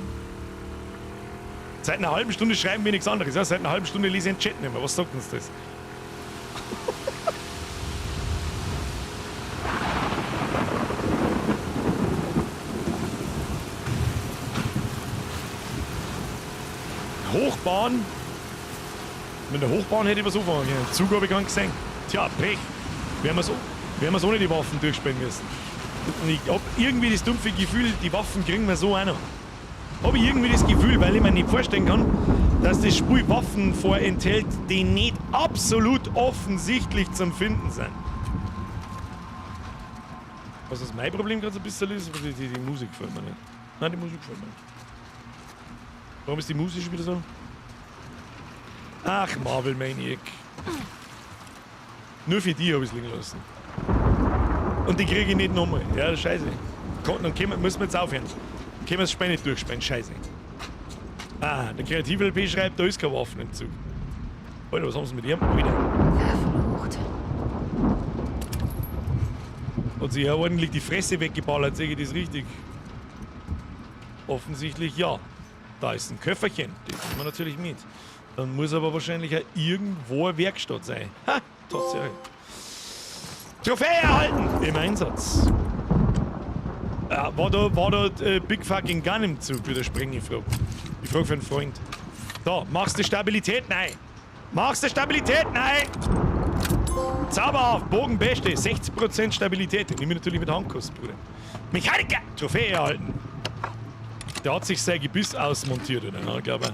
Seit einer halben Stunde schreiben wir nichts anderes. Ja, seit einer halben Stunde lese ich den Chat nicht mehr. Was sagt uns das? Hochbahn. Mit der Hochbahn hätte ich was anfangen können. Zug habe ich gar nicht gesehen. Tja, Pech. Werden wir so nicht die Waffen durchspielen müssen. Und ich hab irgendwie das dumpfe Gefühl, die Waffen kriegen wir so auch noch. Hab ich irgendwie das Gefühl, weil ich mir nicht vorstellen kann, dass das Spiel Waffen vorenthält, die nicht absolut offensichtlich zum Finden sind. Was ist mein Problem gerade so ein bisschen ist? Die Musik gefällt mir nicht. Nein, die Musik gefällt mir nicht. Warum ist die Musik schon wieder so? Ach, Marvel Maniac. Nur für die hab ich's liegen lassen. Und die kriege ich nicht nochmal. Ja, scheiße. Dann müssen wir jetzt aufhören. Können wir das Spiel nicht durchspielen. Scheiße. Ah, der kreative LP schreibt, da ist kein Waffenentzug. Alter, was haben sie mit ihm? Wieder. Verflucht. Hat sich ja ordentlich die Fresse weggeballert, sehe ich das richtig? Offensichtlich ja. Da ist ein Köfferchen, das nehmen wir natürlich mit. Dann muss aber wahrscheinlich auch irgendwo eine Werkstatt sein. Ha, tatsächlich. Trophäe erhalten! Im Einsatz. War da Big Fucking Gun im Zug, wieder springen, ich frag. Ich frag für einen Freund. Da, machst du Stabilität? Nein. Machst du Stabilität? Nein. Zauberhaft, Bogen Beste, 60% Stabilität. Den nehme ich natürlich mit Handkuss, Bruder. Mechaniker! Trophäe erhalten. Der hat sich sein Gebiss ausmontiert, oder? Ja, glaube ich.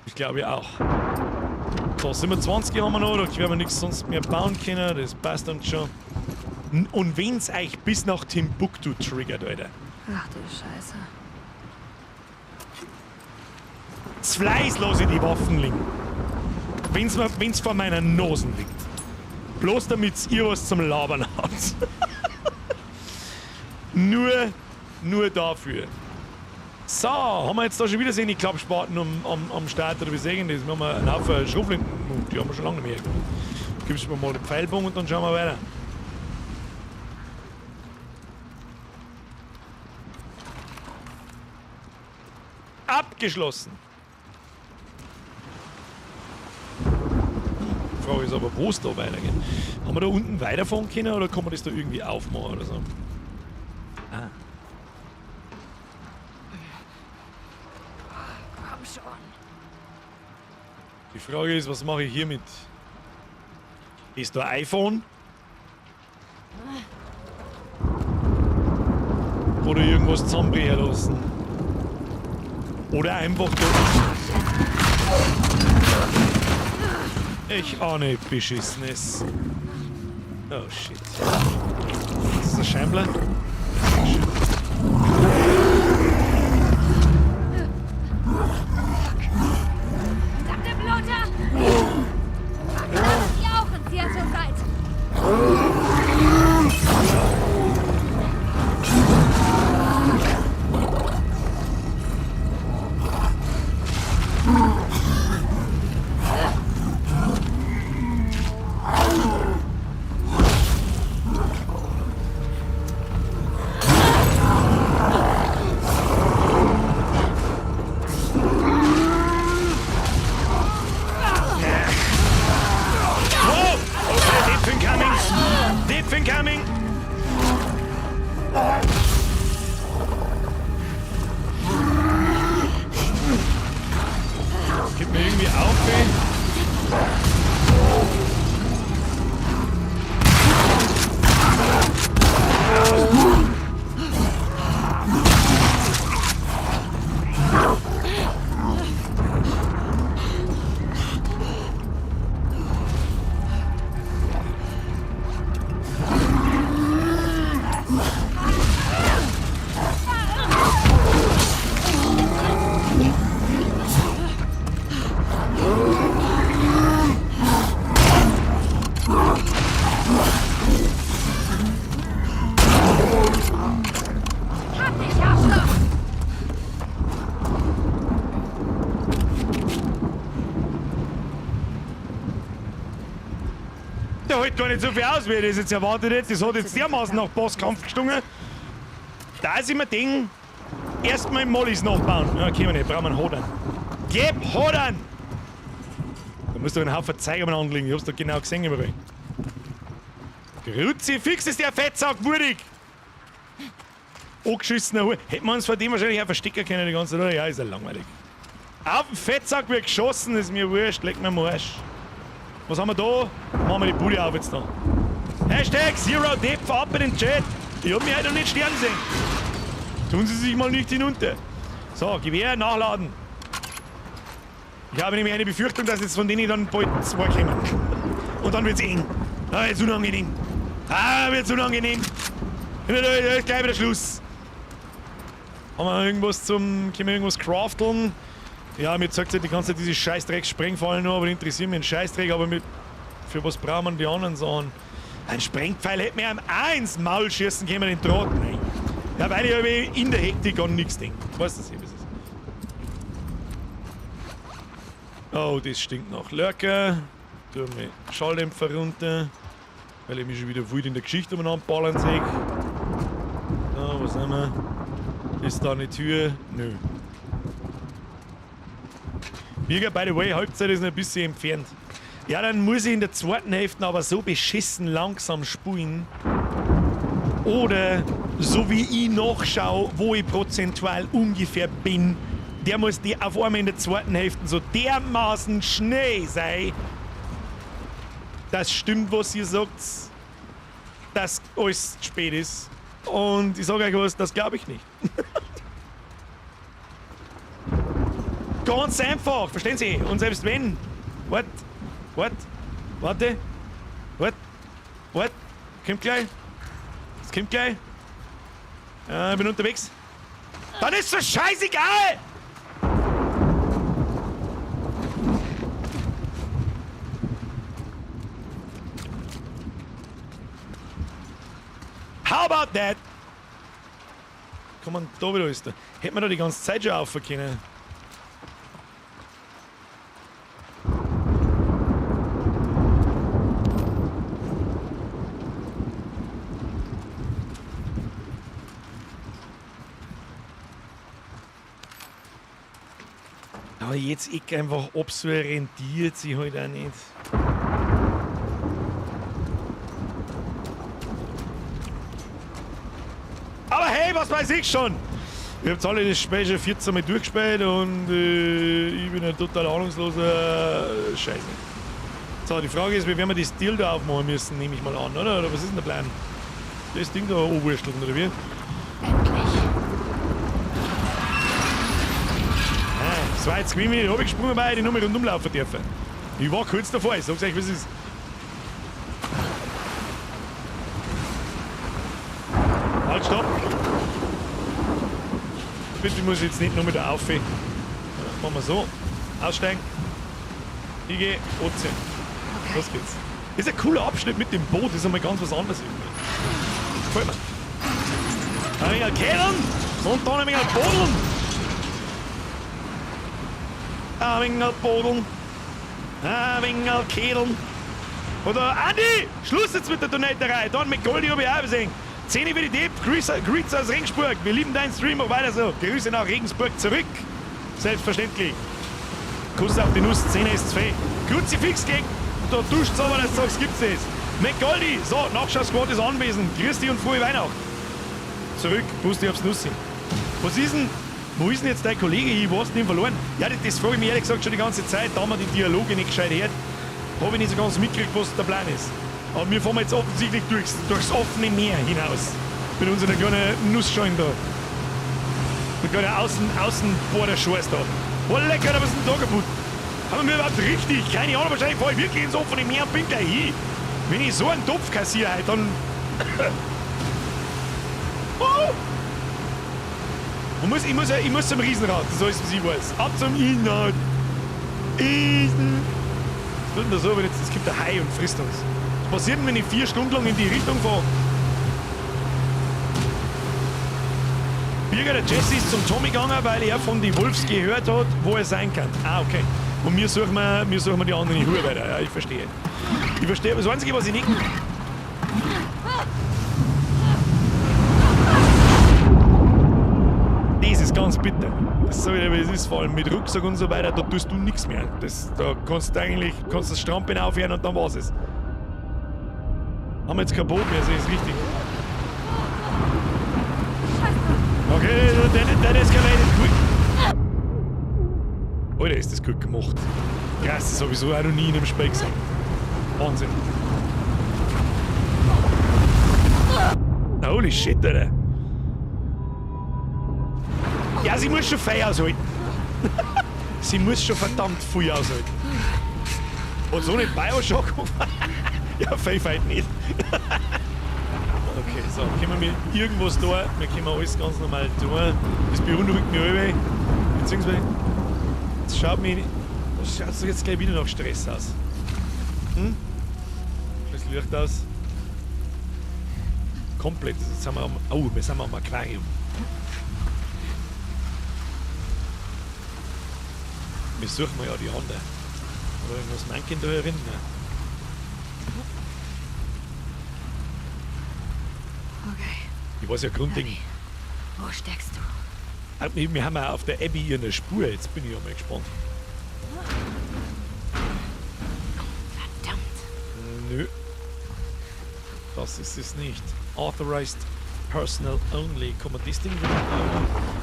Ich glaube auch. So, 27 haben wir noch, da werden wir nichts sonst mehr bauen können, das passt dann schon. Und wenn's euch bis nach Timbuktu triggert, Alter. Ach du Scheiße. Z'Fleiß lasse ich die Waffen liegen. Wenn's vor meiner Nase liegt. Bloß damit ihr was zum Labern habt. Nur dafür. So, haben wir jetzt da schon wieder sehen, die Klappspaten am Start, oder wie sehen das? Wir haben einen Haufen Schrotflinten, die haben wir schon lange nicht mehr gemacht. Gibst du mir mal den Pfeilbogen und dann schauen wir weiter. Abgeschlossen! Die Frage ist aber, wo es da weitergeht. Haben wir da unten weiterfahren können oder kann man das da irgendwie aufmachen oder so? Ah. Komm schon. Die Frage ist, was mache ich hiermit? Ist da ein iPhone? Oder irgendwas zusammenbrechen lassen? Oder einfach da. Ich ahne Beschissenes. Oh shit. Ist das ein Scheimbler? Verdammte Bloater! Dass ihr auch in Seattle seid! Der hält gar nicht so viel aus, wie ich das jetzt erwartet hätte. Das hat jetzt dermaßen nach Bosskampf gestungen. Da ist immer Ding. Erstmal Mollys nachbauen. Ja, können wir nicht, brauchen wir einen Hodern. Gib Hodern! Da musst du einen Haufen Zeug umeinander liegen. Ich hab's doch genau gesehen überall. Kruzifix ist der Fettsack wurdig! Angeschissener Hure. Hätten wir uns vor dem wahrscheinlich auch verstecken können die ganze Zeit, oder? Ja, ist ja langweilig. Auf den Fettsack wird geschossen, ist mir wurscht, leck mir am Arsch. Was haben wir da? Machen wir die Bude auf jetzt da. Hashtag Zero Depth ab in den Chat. Ich hab mich heute noch nicht sterben sehen. Tun Sie sich mal nicht hinunter. So, Gewehr nachladen. Ich habe nämlich eine Befürchtung, dass jetzt von denen dann bald zwei kommen. Und dann wird's eng. Ah, wird's unangenehm. Ah, wird's unangenehm. Da ist gleich wieder Schluss. Haben wir irgendwas zum. Können wir irgendwas crafteln? Ja, mir zeigt halt die ganze Zeit diese Scheißdreck Sprengfallen nur, aber die interessieren mich ein Scheißdreck, aber mit, für was brauchen wir die anderen Sachen? Ein Sprengpfeil hätte mir auch ins Maul schießen können, den Draht. Nein. Ja, weil ich aber in der Hektik an nichts denke. Weißt du, was ist? Oh, das stinkt nach Lurker. Tu mir Schalldämpfer runter. Weil ich mich schon wieder wild in der Geschichte umeinander ballern sehe. Da, was haben wir? Ist da eine Tür? Nö. Birger, by the way, Halbzeit ist noch ein bisschen entfernt. Ja, dann muss ich in der zweiten Hälfte aber so beschissen langsam spulen. Oder so wie ich nachschaue, wo ich prozentual ungefähr bin, der muss die auf einmal in der zweiten Hälfte so dermaßen schnell sein. Das stimmt, was ihr sagt, dass alles zu spät ist. Und ich sage euch was, das glaube ich nicht. Ganz einfach, verstehen Sie? Und selbst wenn. Wart, wart, warte, wart, wart, kommt gleich. Es kommt gleich. Ja, ich bin unterwegs. Dann ist doch scheißegal! How about that? Komm man, da wieder ist da. Hätten wir da die ganze Zeit schon auf können. Aber jetzt ich einfach, ob's so rentiert sich halt auch nicht. Aber hey, was weiß ich schon? Ihr habt alle das Spiel schon 14 Mal durchgespielt und ich bin ein total ahnungsloser Scheiße. So, die Frage ist, wie werden wir das Deal da aufmachen müssen, nehme ich mal an, oder? Oder was ist denn der Plan? Das Ding da anwursteln, oder wie? Endlich. Ah, das war jetzt gewesen, wenn ich runtergesprungen war, hätte ich nur mal rundum laufen dürfen. Ich war kurz davor, ich sag's euch, wie es ist. Halt, stopp! Bitte muss ich jetzt nicht nur mit der auf. Machen wir so. Aussteigen. Ich geh, Ozean. Okay. Los geht's. Ist ein cooler Abschnitt mit dem Boot, ist einmal ganz was anderes irgendwie. Gefällt mir. Ein wenig Kedeln und dann ein wenig Bodeln. Ein wenig Bodeln. Ein wenig Kedeln. Oder Andi, Schluss jetzt mit der Donaterei. Dann mit Goldi hab ich auch gesehen. 10 für die Depp, Grüße, Grüße aus Regensburg. Wir lieben deinen Stream, mach weiter so. Grüße nach Regensburg zurück. Selbstverständlich. Kuss auf die Nuss, 10 ist zu viel. Kruzifix gegen. Da duscht's aber, dass du sagst, gibt's das. McGoldi, so, Nachschau-Squad ist anwesend. Grüß dich und frohe Weihnacht. Zurück, Bus dich aufs Nussi. Was ist denn, wo ist denn jetzt dein Kollege? Ich weiß den verloren. Ja, das frage ich mich ehrlich gesagt schon die ganze Zeit, da man die Dialoge nicht gescheit hört, habe ich nicht so ganz mitgekriegt, was der Plan ist. Aber wir fahren jetzt offensichtlich durchs offene Meer hinaus. Mit unserer kleinen Nussschein da. Mit kleiner Außenborder-Scheiß da. Oh, lecker, was ist denn da kaputt? Haben wir überhaupt richtig? Keine Ahnung, wahrscheinlich fahre ich wirklich ins offene Meer und bin gleich hin. Wenn ich so einen Topf kassiere heute, dann... Oh! Ich muss zum Riesenrad, das ist alles, was ich weiß. Ab zum Riesenrad. Riesen. Was tut denn da so, wenn jetzt, es gibt ein Hai und frisst uns? Was passiert denn, wenn ich 4 Stunden lang in die Richtung fahre? Birger, der Jesse ist zum Tommy gegangen, weil er von den Wolves gehört hat, wo er sein kann. Ah, okay. Und wir suchen wir die anderen Huhe weiter. Ja, ich verstehe. Ich verstehe, aber das Einzige, was ich nicht... Das ist ganz bitter. Das sag ich dir, wie es ist, vor allem mit Rucksack und so weiter, da tust du nichts mehr. Das, da kannst du eigentlich kannst das Strampeln aufhören und dann war's es. Haben wir jetzt kein Boot mehr, sehe ich es richtig. Okay, that escalated quick. Alter, ist das gut gemacht. Krass, das habe ich so auch noch nie in einem Spiel gesehen. Wahnsinn. Holy shit, Alter. Ja, sie muss schon viel aushalten. Sie muss schon verdammt viel aushalten. Und so nicht Bioshock? Ja, viel fällt nicht. Okay, so, können wir irgendwas da? Wir können alles ganz normal tun. Das beunruhigt mich alle. Beziehungsweise, das schaut mich. Das schaut sich jetzt gleich wieder nach Stress aus. Hm? Das Licht aus. Komplett. Jetzt sind wir am, oh, wir sind am Aquarium. Wir suchen ja die anderen. Oder irgendwas manchen da herin? Nein. Okay. Ich weiß ja Grundding. Wo steckst du? Wir haben ja auf der Abby ihre Spur. Jetzt bin ich ja mal gespannt. Verdammt. Nö. Das ist es nicht. Authorized Personnel Only. Kann man das Ding wieder?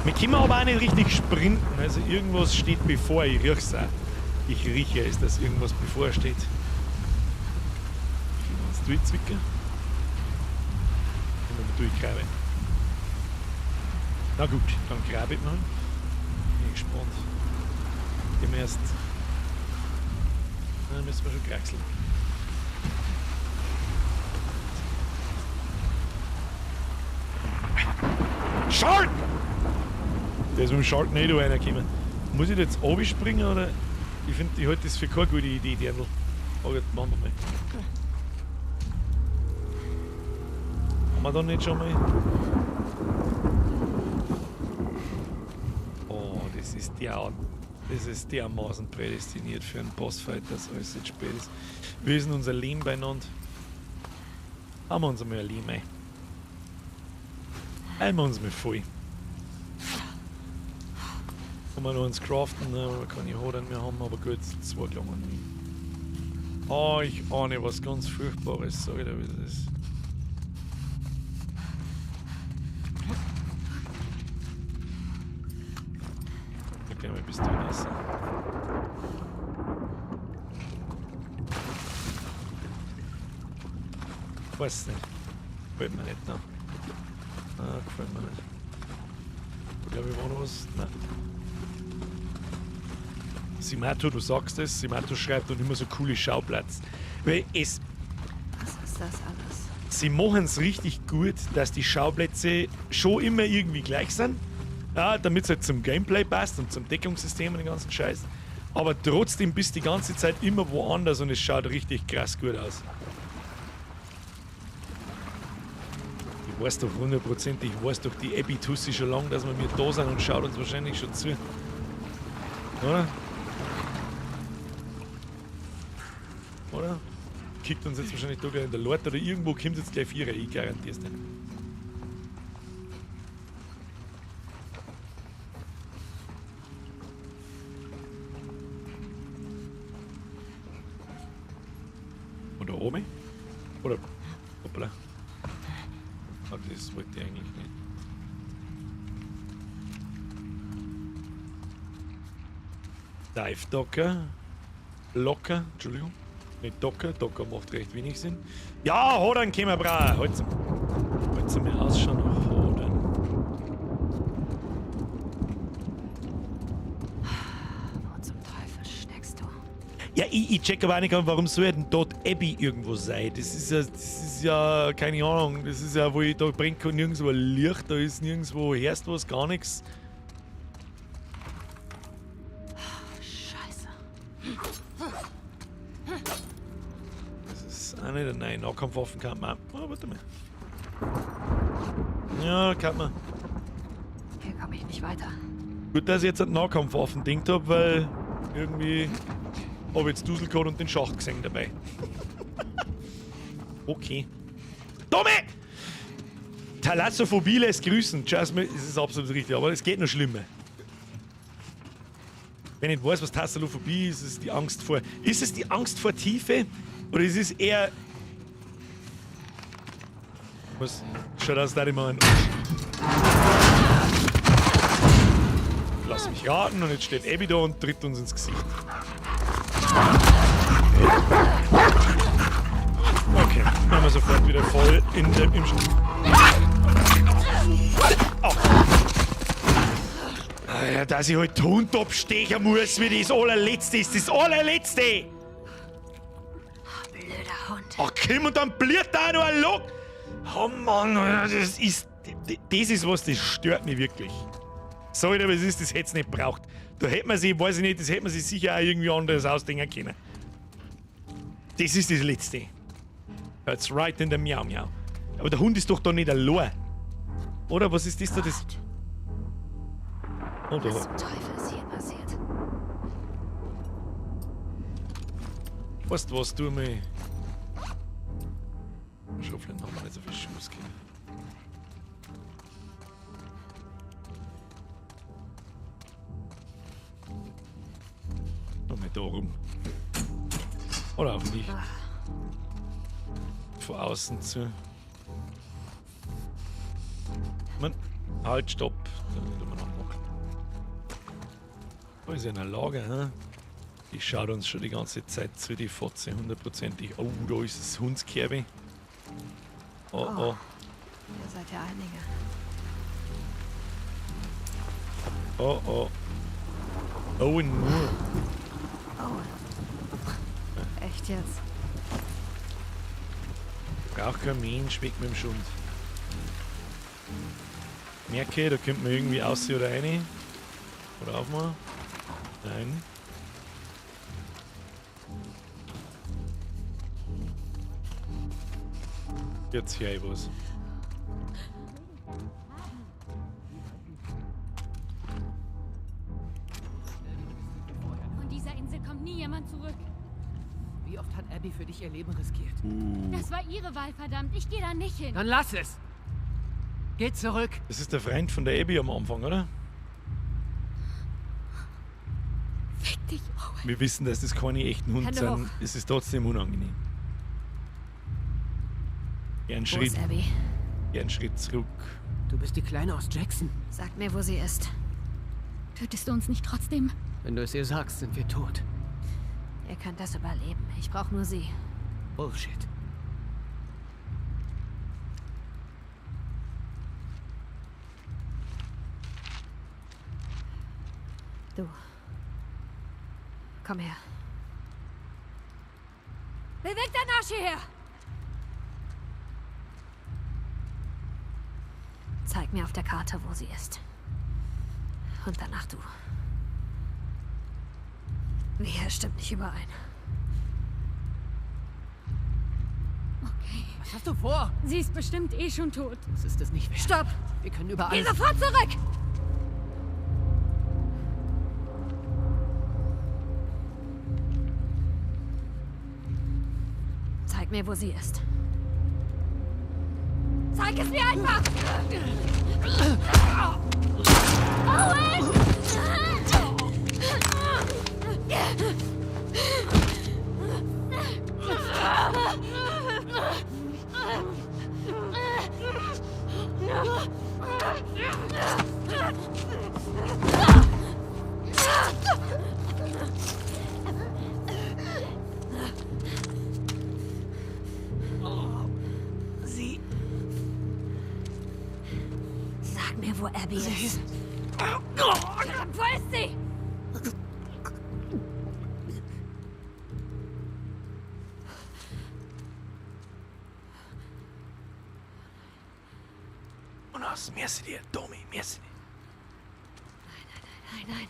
Wir können aber auch nicht richtig sprinten. Also irgendwas steht bevor. Ich riech's auch. Ich rieche es, dass irgendwas bevorsteht. Können wir uns durchzwicken? Können wir durchgraben. Na gut, dann grabe ich mal. Bin ich gespannt. Dem erst. Na, müssen wir schon kraxeln. Shark! Der ist mit dem Shark nicht reingekommen. Muss ich da jetzt runterspringen oder? Ich finde, ich halte das für keine gute Idee, Dirndl. Aber gut, machen wir mal. Haben wir da nicht schon mal? Oh, das ist der. Das ist dermaßen prädestiniert für einen Bossfight, dass alles jetzt spät ist. Wir sind unser Lehm beieinander. Haben wir uns einmal ein Lehm ein. Einmal uns mal voll. Kann man noch uns craften, ne? Keine Hoden mehr haben, aber gut, zwei Klammern. Oh, ich ahne was ganz Furchtbares, sag ich dir, wie das ist. Da gehen wir bis da raus. Weiß nicht. Gefällt mir nicht, ne? Ah, gefällt mir nicht. Ich glaube, ich war noch was. Nein. Simato, du sagst es, Simato schreibt und immer so coole Schauplatz. Weil es. Was ist das alles? Sie machen es richtig gut, dass die Schauplätze schon immer irgendwie gleich sind. Ja, damit es halt zum Gameplay passt und zum Deckungssystem und den ganzen Scheiß. Aber trotzdem bist du die ganze Zeit immer woanders und es schaut richtig krass gut aus. Ich weiß doch hundertprozentig, ich weiß doch die Abby Tussi schon lange, dass wir mir da sind und schaut uns wahrscheinlich schon zu. Oder? Oder? Kickt uns jetzt wahrscheinlich da gleich in der Lord oder irgendwo kommt jetzt gleich Vierer, ich garantier's dir. Oder oben? Oder. Hoppla. Ah, das wollte ich eigentlich nicht. Dive Docker. Locker, Entschuldigung. Nicht Docker, Docker macht recht wenig Sinn. Ja, Hodern können wir brauchen. Halt's mal ausschauen nach Hodern. Wo zum Teufel steckst du? Ja, ich check aber auch nicht, warum soll denn dort Abby irgendwo sein? Das ist ja, keine Ahnung, das ist ja, wo ich da brennt nirgendwo ein Licht, da ist nirgendwo, hörst was, gar nichts. Scheiße. Das ist auch nicht, nein, Nahkampfwaffen kann man. Oh, warte mal. Ja, kann man. Hier komme ich nicht weiter. Gut, dass ich jetzt an Nahkampfwaffen gedacht hab, weil Irgendwie habe ich jetzt Dusel gehabt und den Schacht gesehen dabei. Okay. Tommy! Thalassophobie lässt grüßen. Jasmine, es ist absolut richtig, aber es geht noch schlimmer. Wenn ich nicht weiß, was Thalassophobie ist, ist es die Angst vor. Ist es die Angst vor Tiefe? Oder ist es eher. Was? Schaut aus, da ich mal einen Arsch. Lass mich raten und jetzt steht Abby da und tritt uns ins Gesicht. Okay, haben wir sofort wieder voll in dem, im Au. Alter, dass ich halt Hund abstechen muss, wie das allerletzte ist. Das allerletzte! Blöder Hund. Ach komm, und dann bliert da noch ein Lock! Oh Mann, Alter, das ist. Das ist was, das stört mich wirklich. Sorry, aber es ist, das hätte es nicht braucht. Da hätte man sich, weiß ich nicht, das hätte man sich sicher auch irgendwie anders ausdenken können. Das ist das Letzte. That's right in the Miau Miau. Aber der Hund ist doch da nicht allein. Oder was ist das da? Das. Oh, da. Was zum Teufel ist hier passiert? Weißt du was, tu mal. Schrotflinten haben wir nicht so viel Schuss gegeben. Noch mal da rum. Oder auch nicht. Von außen zu. Man, halt, stopp. Da tun wir noch machen. Da ist ja ein Lager, hä? Die schaut uns schon die ganze Zeit zu, die Fotze, hundertprozentig. Oh, da ist das Hundskerbe. Oh, oh. Ihr seid ja einige. Oh, oh. Owen Moore. Oh. Echt jetzt? Braucht kein Mensch weg mit dem Schund. Merke, da könnte man irgendwie aussehen oder rein. Oder aufmachen. Nein. Jetzt höre ich was. Von dieser Insel kommt nie jemand zurück. Wie oft hat Abby für dich ihr Leben riskiert? Das war ihre Wahl, verdammt. Ich gehe da nicht hin. Dann lass es! Geh zurück! Das ist der Freund von der Abby am Anfang, oder? Fick dich, Owen. Wir wissen, dass das keine echten Hunde Hände sind. hoch. Es ist trotzdem unangenehm. Geh einen Wo Schritt, ist Abby? geh einen Schritt zurück. Du bist die Kleine aus Jackson. Sag mir, wo sie ist. Tötest du uns nicht trotzdem? Wenn du es ihr sagst, sind wir tot. Ihr könnt das überleben. Ich brauche nur sie. Bullshit. Du. Komm her. Beweg deinen Arsch hierher! Zeig mir auf der Karte, wo sie ist. Und danach du. Wir stimmt nicht überein. Okay. Was hast du vor? Sie ist bestimmt eh schon tot. Das ist es nicht wert. Stopp! Wir können überall... Geh sofort zurück! Zeig mir, wo sie ist. Zeig es mir einfach! Owen! Sie... Sag mir, wo Abby ist. Verdammt, wo ist sie? Und aus, merci dir, Tommy, merci dir. Nein, nein.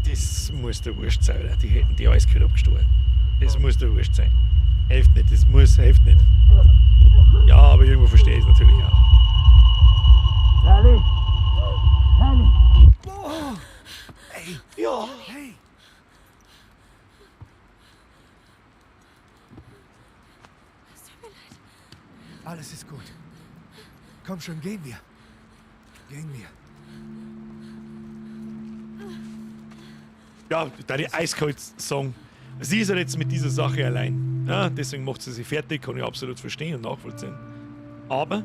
Das muss der Wurscht sein, oder? Die hätten die eiskalt abgestohlen. Das muss der Wurscht sein. Hilft nicht, das muss, hilft nicht. Ja, aber irgendwo verstehe ich es natürlich auch. Ellie! Ellie! Oh. Ey! Ja! Hey! Es tut mir leid. Alles ist gut. Komm schon, gehen wir. Gehen wir. Ja, da die eiskalt sagen, sie ist halt jetzt mit dieser Sache allein. Ja, deswegen macht sie sich fertig, kann ich absolut verstehen und nachvollziehen. Aber,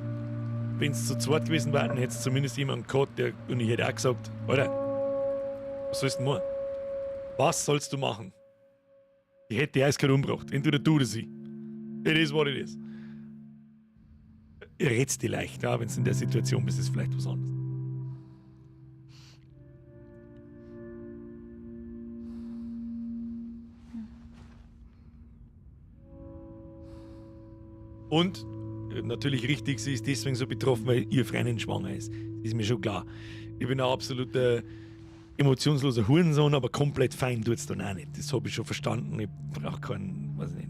wenn es zu zweit gewesen wäre, dann hätte es zumindest jemanden gehabt, der, und ich hätte auch gesagt, Alter, was sollst du machen? Was sollst du machen? Ich hätte die eiskalt umgebracht. Entweder du oder sie. It is what it is. Ihr redst die leicht, ja, wenn es in der Situation bist, ist es vielleicht was anderes. Und natürlich richtig, sie ist deswegen so betroffen, weil ihr Freundin schwanger ist. Das ist mir schon klar. Ich bin ein absoluter emotionsloser Hurensohn, aber komplett fein tut's dann auch nicht. Das habe ich schon verstanden. Ich brauche keinen, weiß nicht.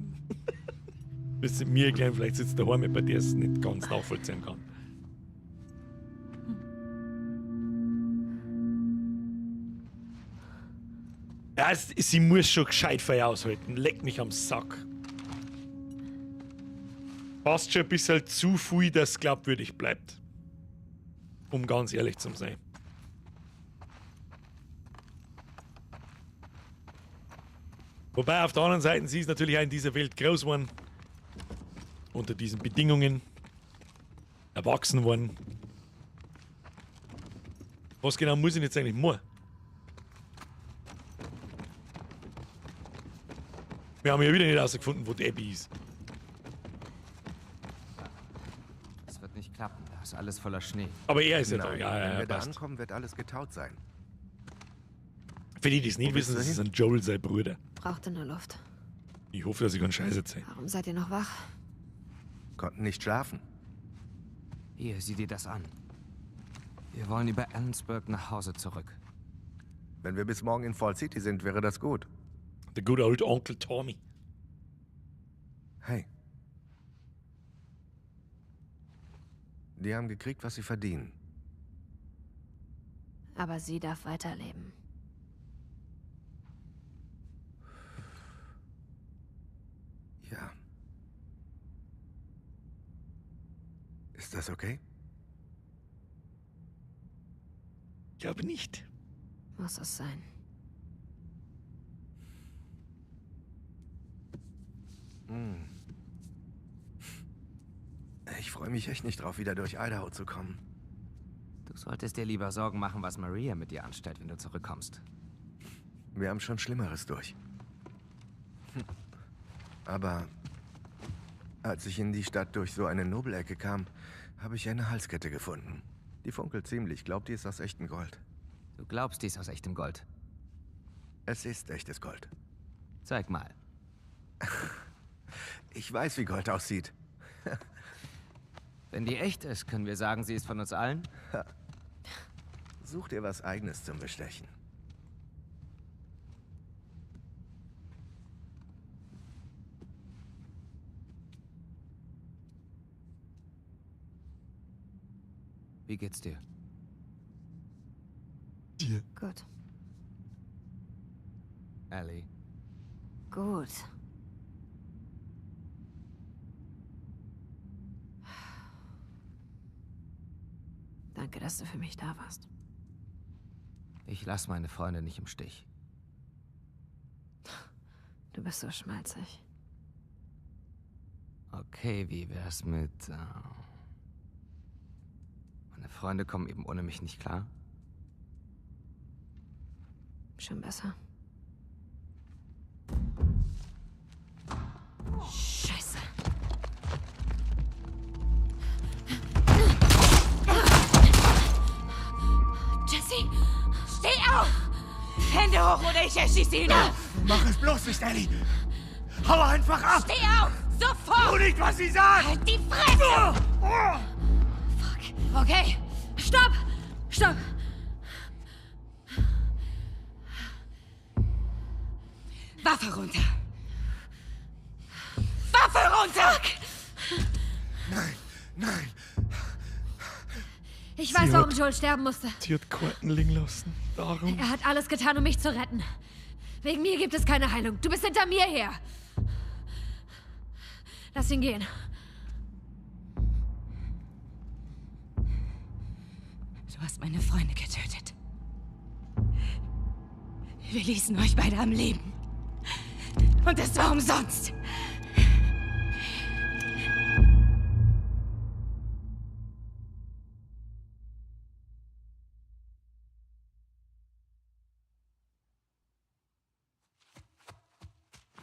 Müsst ihr mir erklären, vielleicht sitzt der daheim, bei der es nicht ganz nachvollziehen kann. Ja, sie muss schon gescheit Feuer aushalten. Leck mich am Sack. Passt schon ein bisschen zu viel, dass es glaubwürdig bleibt. Um ganz ehrlich zu sein. Wobei auf der anderen Seite, sie ist natürlich auch in dieser Welt groß geworden. Unter diesen Bedingungen. Erwachsen worden. Was genau muss ich jetzt eigentlich machen? Wir haben ja wieder nicht herausgefunden, wo die Abby ist. Es wird nicht klappen, da ist alles voller Schnee. Aber er ist ja da. Nein, Ja, ja, wenn ja, wir da passt. ankommen, wird alles getaut sein. Für die, die es nicht Wo willst wissen, du das ist hin? ein Joel, sein Bruder. Brauchte nur Luft. Ich hoffe, dass ich keinen Scheiß erzähle. Warum seid ihr noch wach? Konnten nicht schlafen. Hier, sieh dir das an. Wir wollen über Ellensburg nach Hause zurück. Wenn wir bis morgen in Fall City sind, wäre das gut. The good old Onkel Tommy. Hey. Die haben gekriegt, was sie verdienen. Aber sie darf weiterleben. Ja. Ist das okay? Ich glaube nicht. Muss es sein. Hm. Ich freue mich echt nicht drauf, wieder durch Idaho zu kommen. Du solltest dir lieber Sorgen machen, was Maria mit dir anstellt, wenn du zurückkommst. Wir haben schon Schlimmeres durch. Aber als ich in die Stadt durch so eine Nobelecke kam, habe ich eine Halskette gefunden. Die funkelt ziemlich. Glaubt, die ist aus echtem Gold. Du glaubst, die ist aus echtem Gold. Es ist echtes Gold. Zeig mal. Ich weiß, wie Gold aussieht. Wenn die echt ist, können wir sagen, sie ist von uns allen? Such dir was Eigenes zum Bestechen. Wie geht's dir? Dir. Gut. Ellie. Gut. Danke, dass du für mich da warst. Ich lass meine Freunde nicht im Stich. Du bist so schmalzig. Okay, wie wär's mit... Meine Freunde kommen eben ohne mich nicht klar. Schon besser. Scheiße. Jesse, steh auf! Hände hoch oder ich erschieße ihn! Mach es bloß nicht, Ellie! Hau einfach ab! Steh auf! Sofort! Tu nicht, was sie sagt! Halt die Fresse! Fuck. Okay. Stopp! Stopp! Waffe runter! Waffe runter! Fuck. Ich weiß, Sie warum hat- Joel sterben musste. Sie hat Karten liegen lassen. Darum. Er hat alles getan, um mich zu retten. Wegen mir gibt es keine Heilung. Du bist hinter mir her. Lass ihn gehen. Du hast meine Freunde getötet. Wir ließen euch beide am Leben. Und es war umsonst.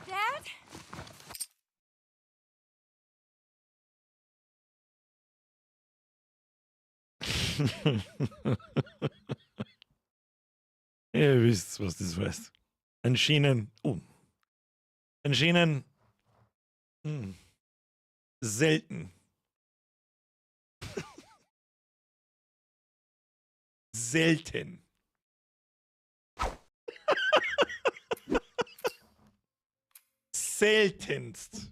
Dad? Ihr wisst, was das heißt. Einen schönen. Oh. Einen schönen. Selten. Selten. Seltenst.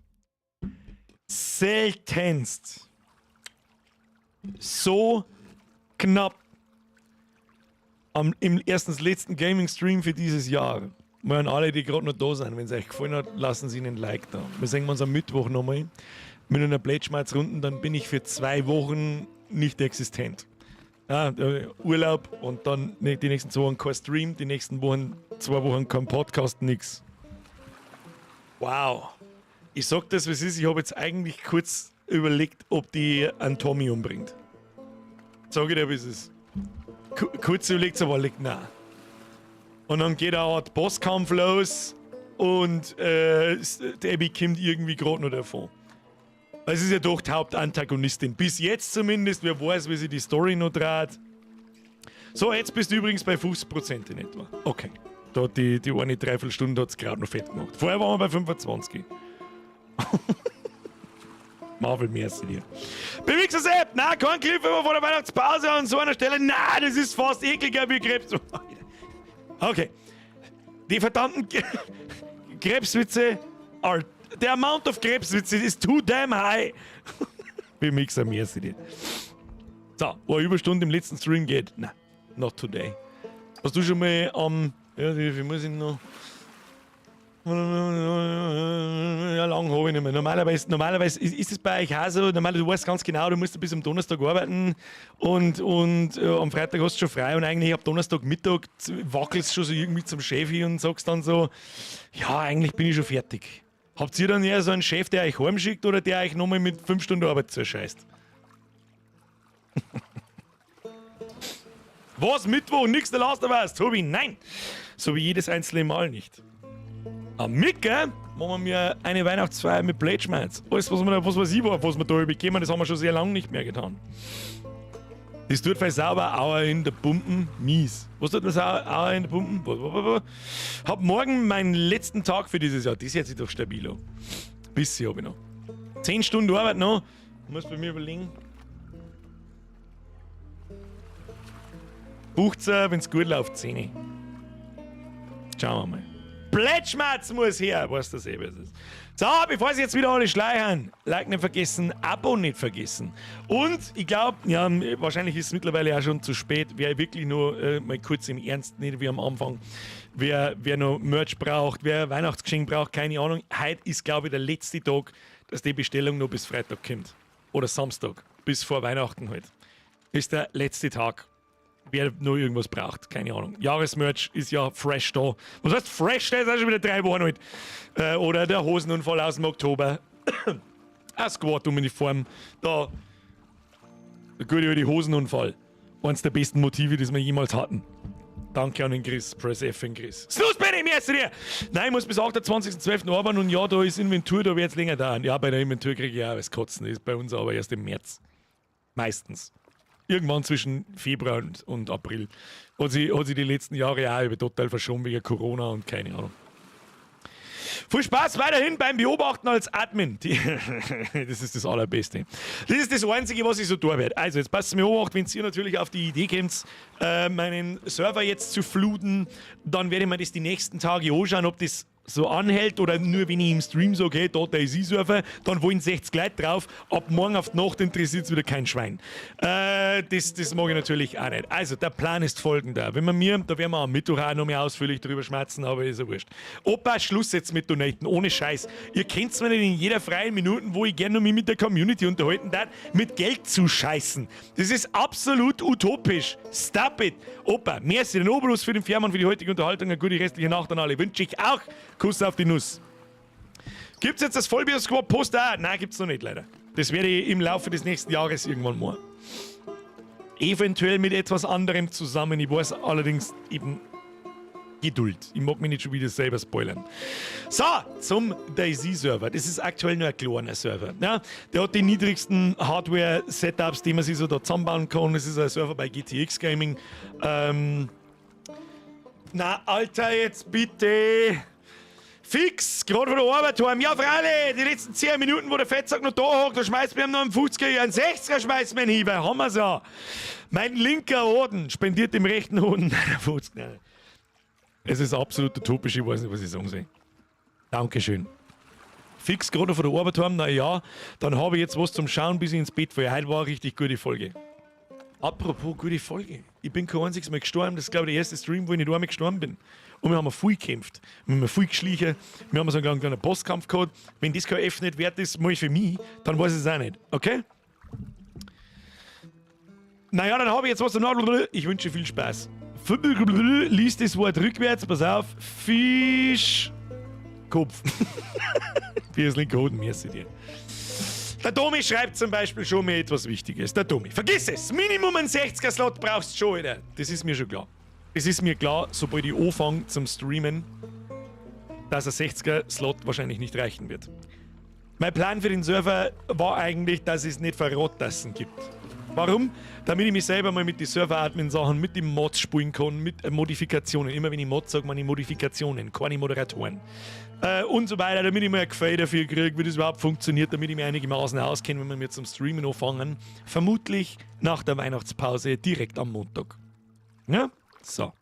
Seltenst. So knapp im erstens letzten Gaming-Stream für dieses Jahr. Mal an alle, die gerade noch da sind, wenn es euch gefallen hat, lassen Sie einen Like da. Wir sehen uns am Mittwoch nochmal mit einer Plätschmalzrunde, dann bin ich für 2 Wochen nicht existent. Ja, Urlaub und dann die nächsten 2 Wochen kein Stream, die nächsten Wochen, 2 Wochen kein Podcast, nix. Wow. Ich sag das, was ist, ich hab jetzt eigentlich kurz überlegt, ob die einen Tommy umbringt. Sag ich dir, wie es ist. Kurz überlegt, aber legt, nein. Und dann geht auch der Bosskampf los und die Abby kommt irgendwie grad noch davon. Es ist ja doch die Hauptantagonistin. Bis jetzt zumindest, wer weiß, wie sich die Story noch dreht. So, jetzt bist du übrigens bei 50% in etwa. Okay. Da hat die eine Dreiviertelstunde hat's grad noch fett gemacht. Vorher waren wir bei 25. Marvel, merci dir. Bewegst du App? Nein, kein Cliff immer vor der Weihnachtspause an so einer Stelle. Nein, das ist fast ekliger wie Krebs. Okay. Die verdammten Krebswitze are. The amount of Krebswitze is too damn high. Bemixer, merci dir. So, wo eine Überstunde im letzten Stream geht. Nein, not today. Hast du schon mal am. Ja, wie viel muss ich noch? Ja, lang hab ich nicht mehr. Normalerweise ist es bei euch auch so, normalerweise, du weißt ganz genau, du musst bis am Donnerstag arbeiten und am Freitag hast du schon frei und eigentlich ab Donnerstagmittag wackelst du schon so irgendwie zum Chef hin und sagst dann so, ja, eigentlich bin ich schon fertig. Habt ihr dann eher so einen Chef, der euch heimschickt oder der euch nochmal mit 5 Stunden Arbeit zuscheißt? Was? Mittwoch? Nix der Last of Us? Tobi, nein! So wie jedes einzelne Mal nicht. Am Micke machen wir eine Weihnachtsfeier mit Plätschmerz. Alles, was wir da, was weiß ich, was wir da bekommen, das haben wir schon sehr lange nicht mehr getan. Das tut voll sauber, Auer in der Pumpen, mies. Was tut man sauber, Auer in der Pumpen? Was, was, was, was? Hab morgen meinen letzten Tag für dieses Jahr. Das hört sich doch stabil an. Bisschen hab ich noch. 10 Stunden Arbeit noch. Muss bei mir überlegen. 15, wenn's gut läuft, 10. Schauen wir mal. Plätschmatz muss her, weißt du das eh, was es ist. So, bevor sie jetzt wieder alle schleichern, Like nicht vergessen, Abo nicht vergessen. Und ich glaub, ja, wahrscheinlich ist es mittlerweile auch schon zu spät, wer wirklich nur mal kurz im Ernst, nicht wie am Anfang, wer noch Merch braucht, wer Weihnachtsgeschenk braucht, keine Ahnung. Heute ist, glaub ich, der letzte Tag, dass die Bestellung noch bis Freitag kommt. Oder Samstag, bis vor Weihnachten halt. Ist der letzte Tag. Wer noch irgendwas braucht, keine Ahnung. Jahresmerch ist ja fresh da. Was heißt fresh? Der ist auch schon wieder 3 Wochen alt. Oder der Hosenunfall aus dem Oktober. Eine Squad-Uniform. Da. Der gute alte Hosenunfall. Eins der besten Motive, die wir jemals hatten. Danke an den Chris. Press F in Chris. Snooze, Benny, merci dir! Nein, ich muss bis 28.12. arbeiten und ja, da ist Inventur, da wird's länger dauern. Ja, bei der Inventur kriege ich auch was Kotzen. Das ist bei uns aber erst im März. Meistens. Irgendwann zwischen Februar und April. Hat sie die letzten Jahre auch über total verschoben wegen Corona und keine Ahnung. Viel Spaß weiterhin beim Beobachten als Admin. Das ist das Allerbeste. Das ist das Einzige, was ich so tun werde. Also, jetzt passt mir auf, wenn ihr natürlich auf die Idee kommt, meinen Server jetzt zu fluten, dann werde ich mir das die nächsten Tage anschauen, ob das so anhält oder nur wenn ich im Stream sage, hey, da DayZ-Server, dann wollen 60 Leute drauf. Ab morgen auf die Nacht interessiert es wieder kein Schwein. Das mag ich natürlich auch nicht. Also, der Plan ist folgender. Wenn wir mir, da werden wir am Mittwoch auch noch mehr ausführlich drüber schmerzen, aber ist ja wurscht. Opa, Schluss jetzt mit Donaten, ohne Scheiß. Ihr kennt's mir nicht in jeder freien Minute, wo ich gerne mich mit der Community unterhalten darf, mit Geld zu scheißen. Das ist absolut utopisch. Stop it. Opa, merci den Obolus für den Fährmann, für die heutige Unterhaltung. Eine gute restliche Nacht an alle. Wünsche ich auch. Kuss auf die Nuss. Gibt's jetzt das Vollbier-Squad-Poster? Nein, gibt's noch nicht, leider. Das werde ich im Laufe des nächsten Jahres irgendwann machen. Eventuell mit etwas anderem zusammen. Ich weiß allerdings eben Geduld. Ich mag mich nicht schon wieder selber spoilern. So, zum DayZ-Server. Das ist aktuell nur ein kleiner Server. Ja, der hat die niedrigsten Hardware-Setups, die man sich so da zusammenbauen kann. Das ist ein Server bei GTX Gaming. Na, Alter, jetzt bitte! Fix, gerade von der Arbeit heim. Ja, freilich, die letzten 10 Minuten, wo der Fettsack noch da hockt, da schmeißt mir noch einen 50er, einen 60er schmeißt mir hin, weil haben wir's ja. Mein linker Hoden spendiert dem rechten Hoden 50. Nein. Es ist absolut utopisch, ich weiß nicht, was ich sagen soll. Dankeschön. Fix, gerade von der Arbeit heim, na ja, dann habe ich jetzt was zum Schauen, bis ich ins Bett falle. Heute war eine richtig gute Folge. Apropos gute Folge. Ich bin kein einziges Mal gestorben. Das ist, glaube ich, der erste Stream, wo ich nicht einmal gestorben bin. Und wir haben viel gekämpft. Wir haben viel geschlichen. Wir haben so einen kleinen Bosskampf gehabt. Wenn das kein F nicht wert ist, mal für mich, dann weiß ich es auch nicht. Okay? Naja, dann habe ich jetzt was zum Nachdenken. Ich wünsche viel Spaß. Lies das Wort rückwärts, pass auf. Fisch. Kopf. Hier ist linker Hoden, merci dir. Der Domi schreibt zum Beispiel schon mir etwas Wichtiges. Der Domi, vergiss es! Minimum einen 60er-Slot brauchst du schon, Alter. Das ist mir schon klar. Es ist mir klar, sobald ich anfange zum Streamen, dass ein 60er-Slot wahrscheinlich nicht reichen wird. Mein Plan für den Server war eigentlich, dass es nicht Verrottassen gibt. Warum? Damit ich mich selber mal mit den Server-Admin-Sachen, mit den Mods spielen kann, mit Modifikationen. Immer wenn ich Mods sage, meine ich Modifikationen, keine Moderatoren. Und so weiter, damit ich mal ein Gefühl dafür kriege, wie das überhaupt funktioniert, damit ich mich einigermaßen auskenne, wenn wir mir zum Streamen anfangen. Vermutlich nach der Weihnachtspause, direkt am Montag. Ja? So.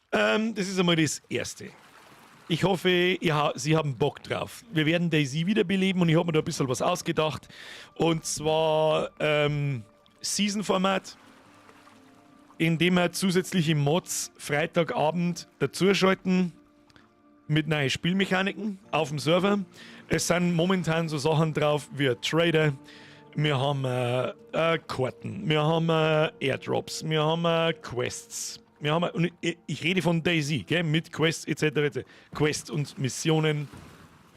Das ist einmal das Erste. Ich hoffe, Sie haben Bock drauf. Wir werden DayZ wiederbeleben und ich habe mir da ein bisschen was ausgedacht. Und zwar Season-Format, in dem wir zusätzliche Mods Freitagabend dazuschalten mit neuen Spielmechaniken auf dem Server. Es sind momentan so Sachen drauf wie Trader, wir haben Karten, wir haben Airdrops, wir haben Quests. Wir haben, und ich rede von DayZ, gell, mit Quests et cetera, et cetera. Quests und Missionen.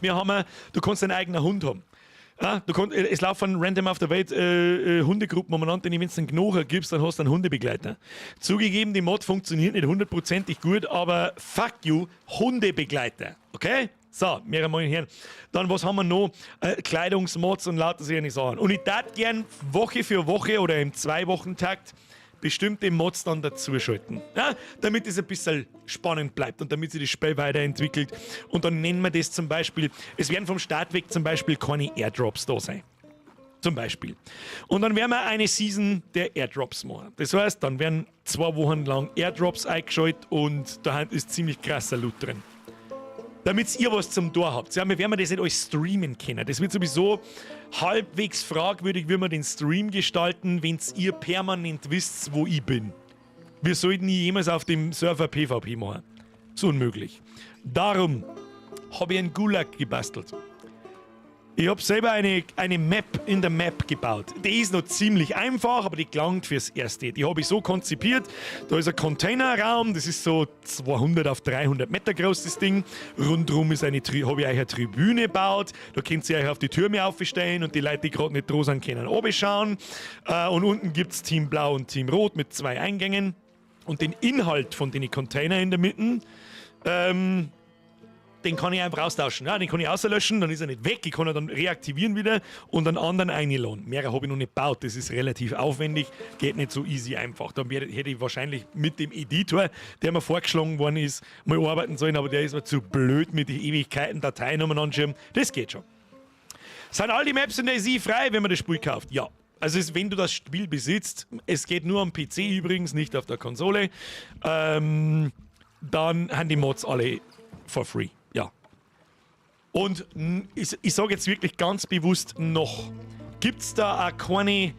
Wir haben, du kannst deinen eigenen Hund haben. Ja, du kannst, es laufen random auf der Welt Hundegruppen umeinander, wenn du einen Knocher gibst, dann hast du einen Hundebegleiter. Zugegeben, die Mod funktioniert nicht hundertprozentig gut, aber fuck you, Hundebegleiter. Okay? So, mehrere Mal hören. Dann, was haben wir noch? Kleidungsmods und lauter solche Sachen. Und ich tät gern Woche für Woche oder im 2-Wochen-Takt bestimmte Mods dann dazuschalten. Ja, damit es ein bisschen spannend bleibt und damit sich das Spiel weiterentwickelt. Und dann nennen wir das zum Beispiel, es werden vom Start weg zum Beispiel keine Airdrops da sein. Zum Beispiel. Und dann werden wir eine Season der Airdrops machen. Das heißt, dann werden 2 Wochen lang Airdrops eingeschaltet und da ist ziemlich krasser Loot drin. Damit ihr was zum Tor habt. Ja, wir werden das nicht alles streamen können. Das wird sowieso halbwegs fragwürdig, wie wir den Stream gestalten, wenn's ihr permanent wisst, wo ich bin. Wir sollten nie jemals auf dem Server PvP machen. Ist unmöglich. Darum habe ich einen Gulag gebastelt. Ich hab selber eine Map in der Map gebaut. Die ist noch ziemlich einfach, aber die gelangt fürs Erste. Die hab ich so konzipiert. Da ist ein Containerraum, das ist so 200 auf 300 Meter groß, das Ding. Rundrum ist eine Tri-, hab ich euch eine Tribüne gebaut. Da könnt ihr euch auf die Türme aufstellen und die Leute, die grad nicht dran sind, können runterschauen. Und unten gibt's Team Blau und Team Rot mit 2 Eingängen. Und den Inhalt von den Container in der Mitte, den kann ich einfach austauschen. Ja, den kann ich auslöschen, dann ist er nicht weg. Ich kann ihn dann reaktivieren wieder und einen anderen einladen. Mehrere habe ich noch nicht gebaut. Das ist relativ aufwendig, geht nicht so easy einfach. Dann hätte ich wahrscheinlich mit dem Editor, der mir vorgeschlagen worden ist, mal arbeiten sollen, aber der ist mir zu blöd mit den Ewigkeiten Dateien umeinander schieben. Das geht schon. Sind all die Maps in DayZ frei, wenn man das Spiel kauft? Ja. Also es, wenn du das Spiel besitzt, es geht nur am PC übrigens, nicht auf der Konsole, dann haben die Mods alle for free. Ja. Und ich sage jetzt wirklich ganz bewusst noch, gibt es da auch keine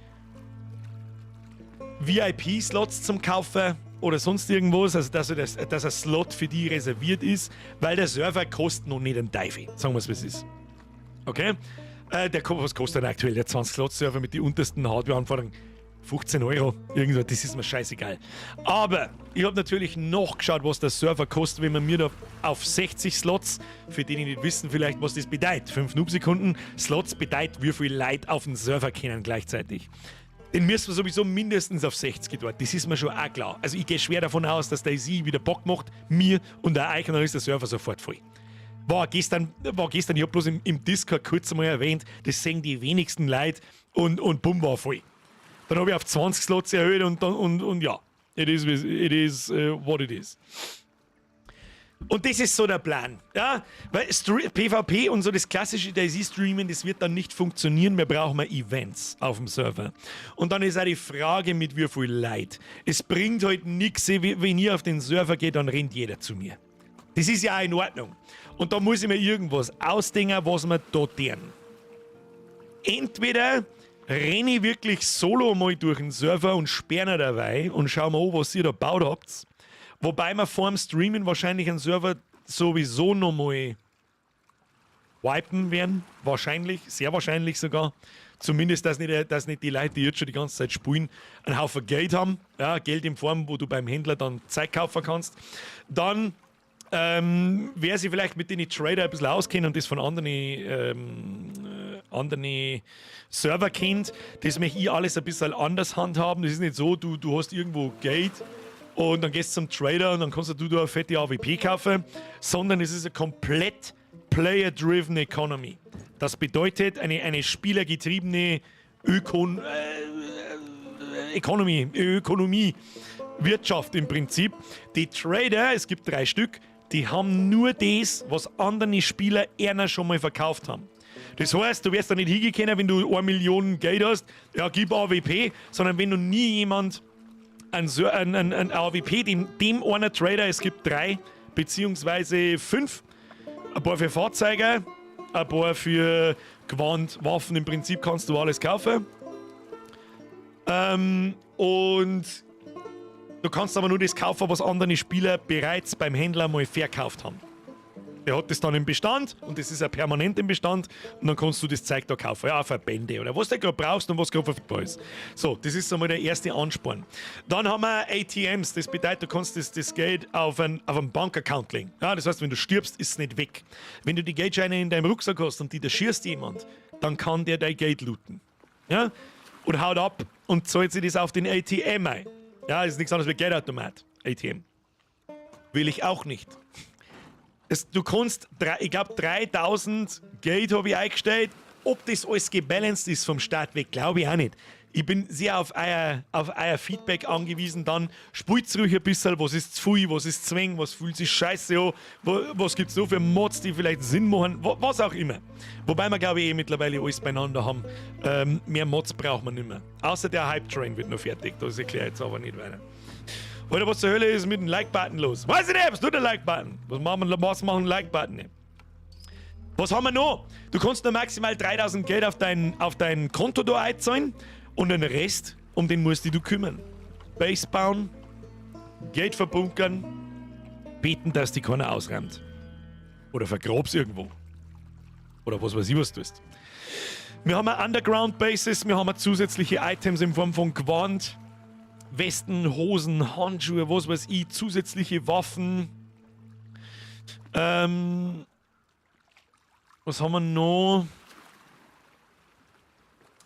VIP-Slots zum Kaufen oder sonst irgendwas, also dass ein Slot für die reserviert ist, weil der Server kostet noch nicht einen Teufel, sagen wir es, wie es ist. Okay? Was kostet denn aktuell der 20-Slot-Server mit den untersten Hardware-Anforderungen? 15 Euro, irgendwas, das ist mir scheißegal. Aber ich habe natürlich noch geschaut, was der Server kostet, wenn man mir da auf 60 Slots, für die, die nicht wissen vielleicht, was das bedeutet, 5 Noob-Sekunden, Slots bedeutet, wie viel Leute auf den Server können gleichzeitig. Den müssen wir sowieso mindestens auf 60 dort. Das ist mir schon auch klar. Also ich gehe schwer davon aus, dass der DayZ wieder Bock macht, mir und der euch, und dann ist der Server sofort voll. War gestern, ich hab bloß im Discord kurz einmal erwähnt, das sehen die wenigsten Leute und bumm, war voll. Dann habe ich auf 20 Slots erhöht und, dann, und ja, it is what it is. Und das ist so der Plan. Ja? Weil PvP und so das klassische DayZ-Streamen, das wird dann nicht funktionieren. Wir brauchen mehr Events auf dem Server. Und dann ist auch die Frage, mit wie viel Leid. Es bringt halt nichts, wenn ihr auf den Server geht, dann rennt jeder zu mir. Das ist ja auch in Ordnung. Und da muss ich mir irgendwas ausdenken, was wir da tun. Entweder renne ich wirklich solo mal durch den Server und sperre dabei und schau mal an, was ihr da gebaut habt. Wobei wir vor dem Streamen wahrscheinlich einen Server sowieso nochmal wipen werden. Wahrscheinlich, sehr wahrscheinlich sogar. Zumindest, dass nicht die Leute, die jetzt schon die ganze Zeit spielen, einen Haufen Geld haben. Ja, Geld in Form, wo du beim Händler dann Zeug kaufen kannst. Dann, wer sich vielleicht mit den Trader ein bisschen auskennt und das von anderen Server kennt, das möchte ich alles ein bisschen anders handhaben. Das ist nicht so, du hast irgendwo Geld und dann gehst du zum Trader und dann kannst du da eine fette AWP kaufen, sondern es ist eine komplett player-driven Economy. Das bedeutet eine spielergetriebene Economy, Ökonomie, Wirtschaft im Prinzip. Die Trader, es gibt drei Stück, die haben nur das, was andere Spieler einer schon mal verkauft haben. Das heißt, du wirst da nicht hingehen, wenn du 1 Million Geld hast, ja, gib AWP, sondern wenn du nie jemand ein AWP, dem einer Trader, es gibt drei, beziehungsweise fünf, ein paar für Fahrzeuge, ein paar für Gewand, Waffen, im Prinzip kannst du alles kaufen. Und du kannst aber nur das kaufen, was andere Spieler bereits beim Händler mal verkauft haben. Der hat das dann im Bestand und das ist ja permanent im Bestand und dann kannst du das Zeug da kaufen. Ja, Verbände oder was du gerade brauchst und was gerade verfügbar ist. So, das ist einmal der erste Ansporn. Dann haben wir ATMs, das bedeutet, du kannst das Geld auf einen Bankaccount legen. Ja, das heißt, wenn du stirbst, ist es nicht weg. Wenn du die Geldscheine in deinem Rucksack hast und di derschießt jemand, dann kann der dein Geld looten. Ja? Und haut ab und zahlt sich das auf den ATM ein. Ja, das ist nichts anderes wie Geldautomat. ATM. Will ich auch nicht. Du kannst, ich glaube, 3000 Geld habe ich eingestellt. Ob das alles gebalanced ist vom Start weg, glaube ich auch nicht. Ich bin sehr auf euer Feedback angewiesen. Dann spielt ruhig ein bisschen, was ist zu viel, was ist zu wenig, was fühlt sich scheiße an, was gibt es noch für Mods, die vielleicht Sinn machen, was auch immer. Wobei wir, glaube ich, eh mittlerweile alles beieinander haben. Mehr Mods braucht man nicht mehr. Außer der Hype Train wird noch fertig, das erkläre ich jetzt aber nicht weiter. Oder was zur Hölle ist mit dem Like-Button los? Weiß ich nicht, was tut der Like-Button? Was machen Like-Button nicht? Was haben wir noch? Du kannst nur maximal 3000 Geld auf dein Konto da einzahlen und den Rest, um den musst du dich kümmern. Base bauen, Geld verbunkern, beten, dass di keiner ausräumt. Oder vergrab's irgendwo. Oder was weiß ich, was du tust. Wir haben Underground Bases, wir haben zusätzliche Items in Form von Gewand, Westen, Hosen, Handschuhe, was weiß ich, zusätzliche Waffen. Was haben wir noch?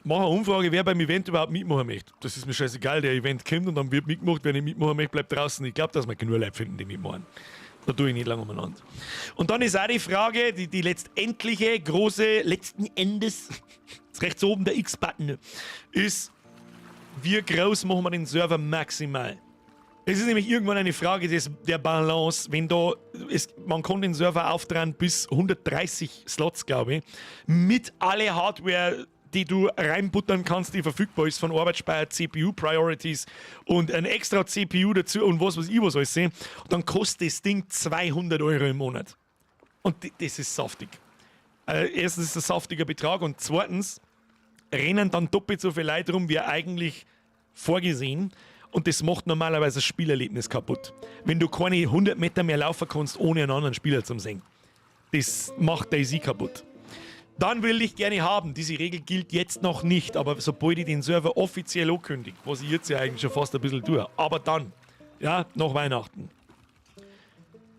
Mach eine Umfrage, wer beim Event überhaupt mitmachen möchte. Das ist mir scheißegal, der Event kommt und dann wird mitgemacht. Wer nicht mitmachen möchte, bleibt draußen. Ich glaube, dass wir genug Leute finden, die mitmachen. Da tue ich nicht lange umeinander. Und dann ist auch die Frage, die letztendliche, große, letzten Endes, ist rechts oben der X-Button, ist, wie groß machen wir den Server maximal? Es ist nämlich irgendwann eine Frage der Balance, wenn da, es, man kann den Server aufdrehen bis 130 Slots, glaube ich, mit alle Hardware, die du reinbuttern kannst, die verfügbar ist von Arbeitsspeicher, CPU Priorities und ein extra CPU dazu und was weiß ich was alles. Und dann kostet das Ding 200 Euro im Monat. Und das ist saftig. Erstens ist das ein saftiger Betrag und zweitens rennen dann doppelt so viele Leute rum, wie eigentlich vorgesehen. Und das macht normalerweise das Spielerlebnis kaputt. Wenn du keine 100 Meter mehr laufen kannst, ohne einen anderen Spieler zu sehen. Das macht DayZ kaputt. Dann will ich gerne haben, diese Regel gilt jetzt noch nicht, aber sobald ich den Server offiziell ankündige, was ich jetzt ja eigentlich schon fast ein bisschen tue, aber dann, ja, nach Weihnachten.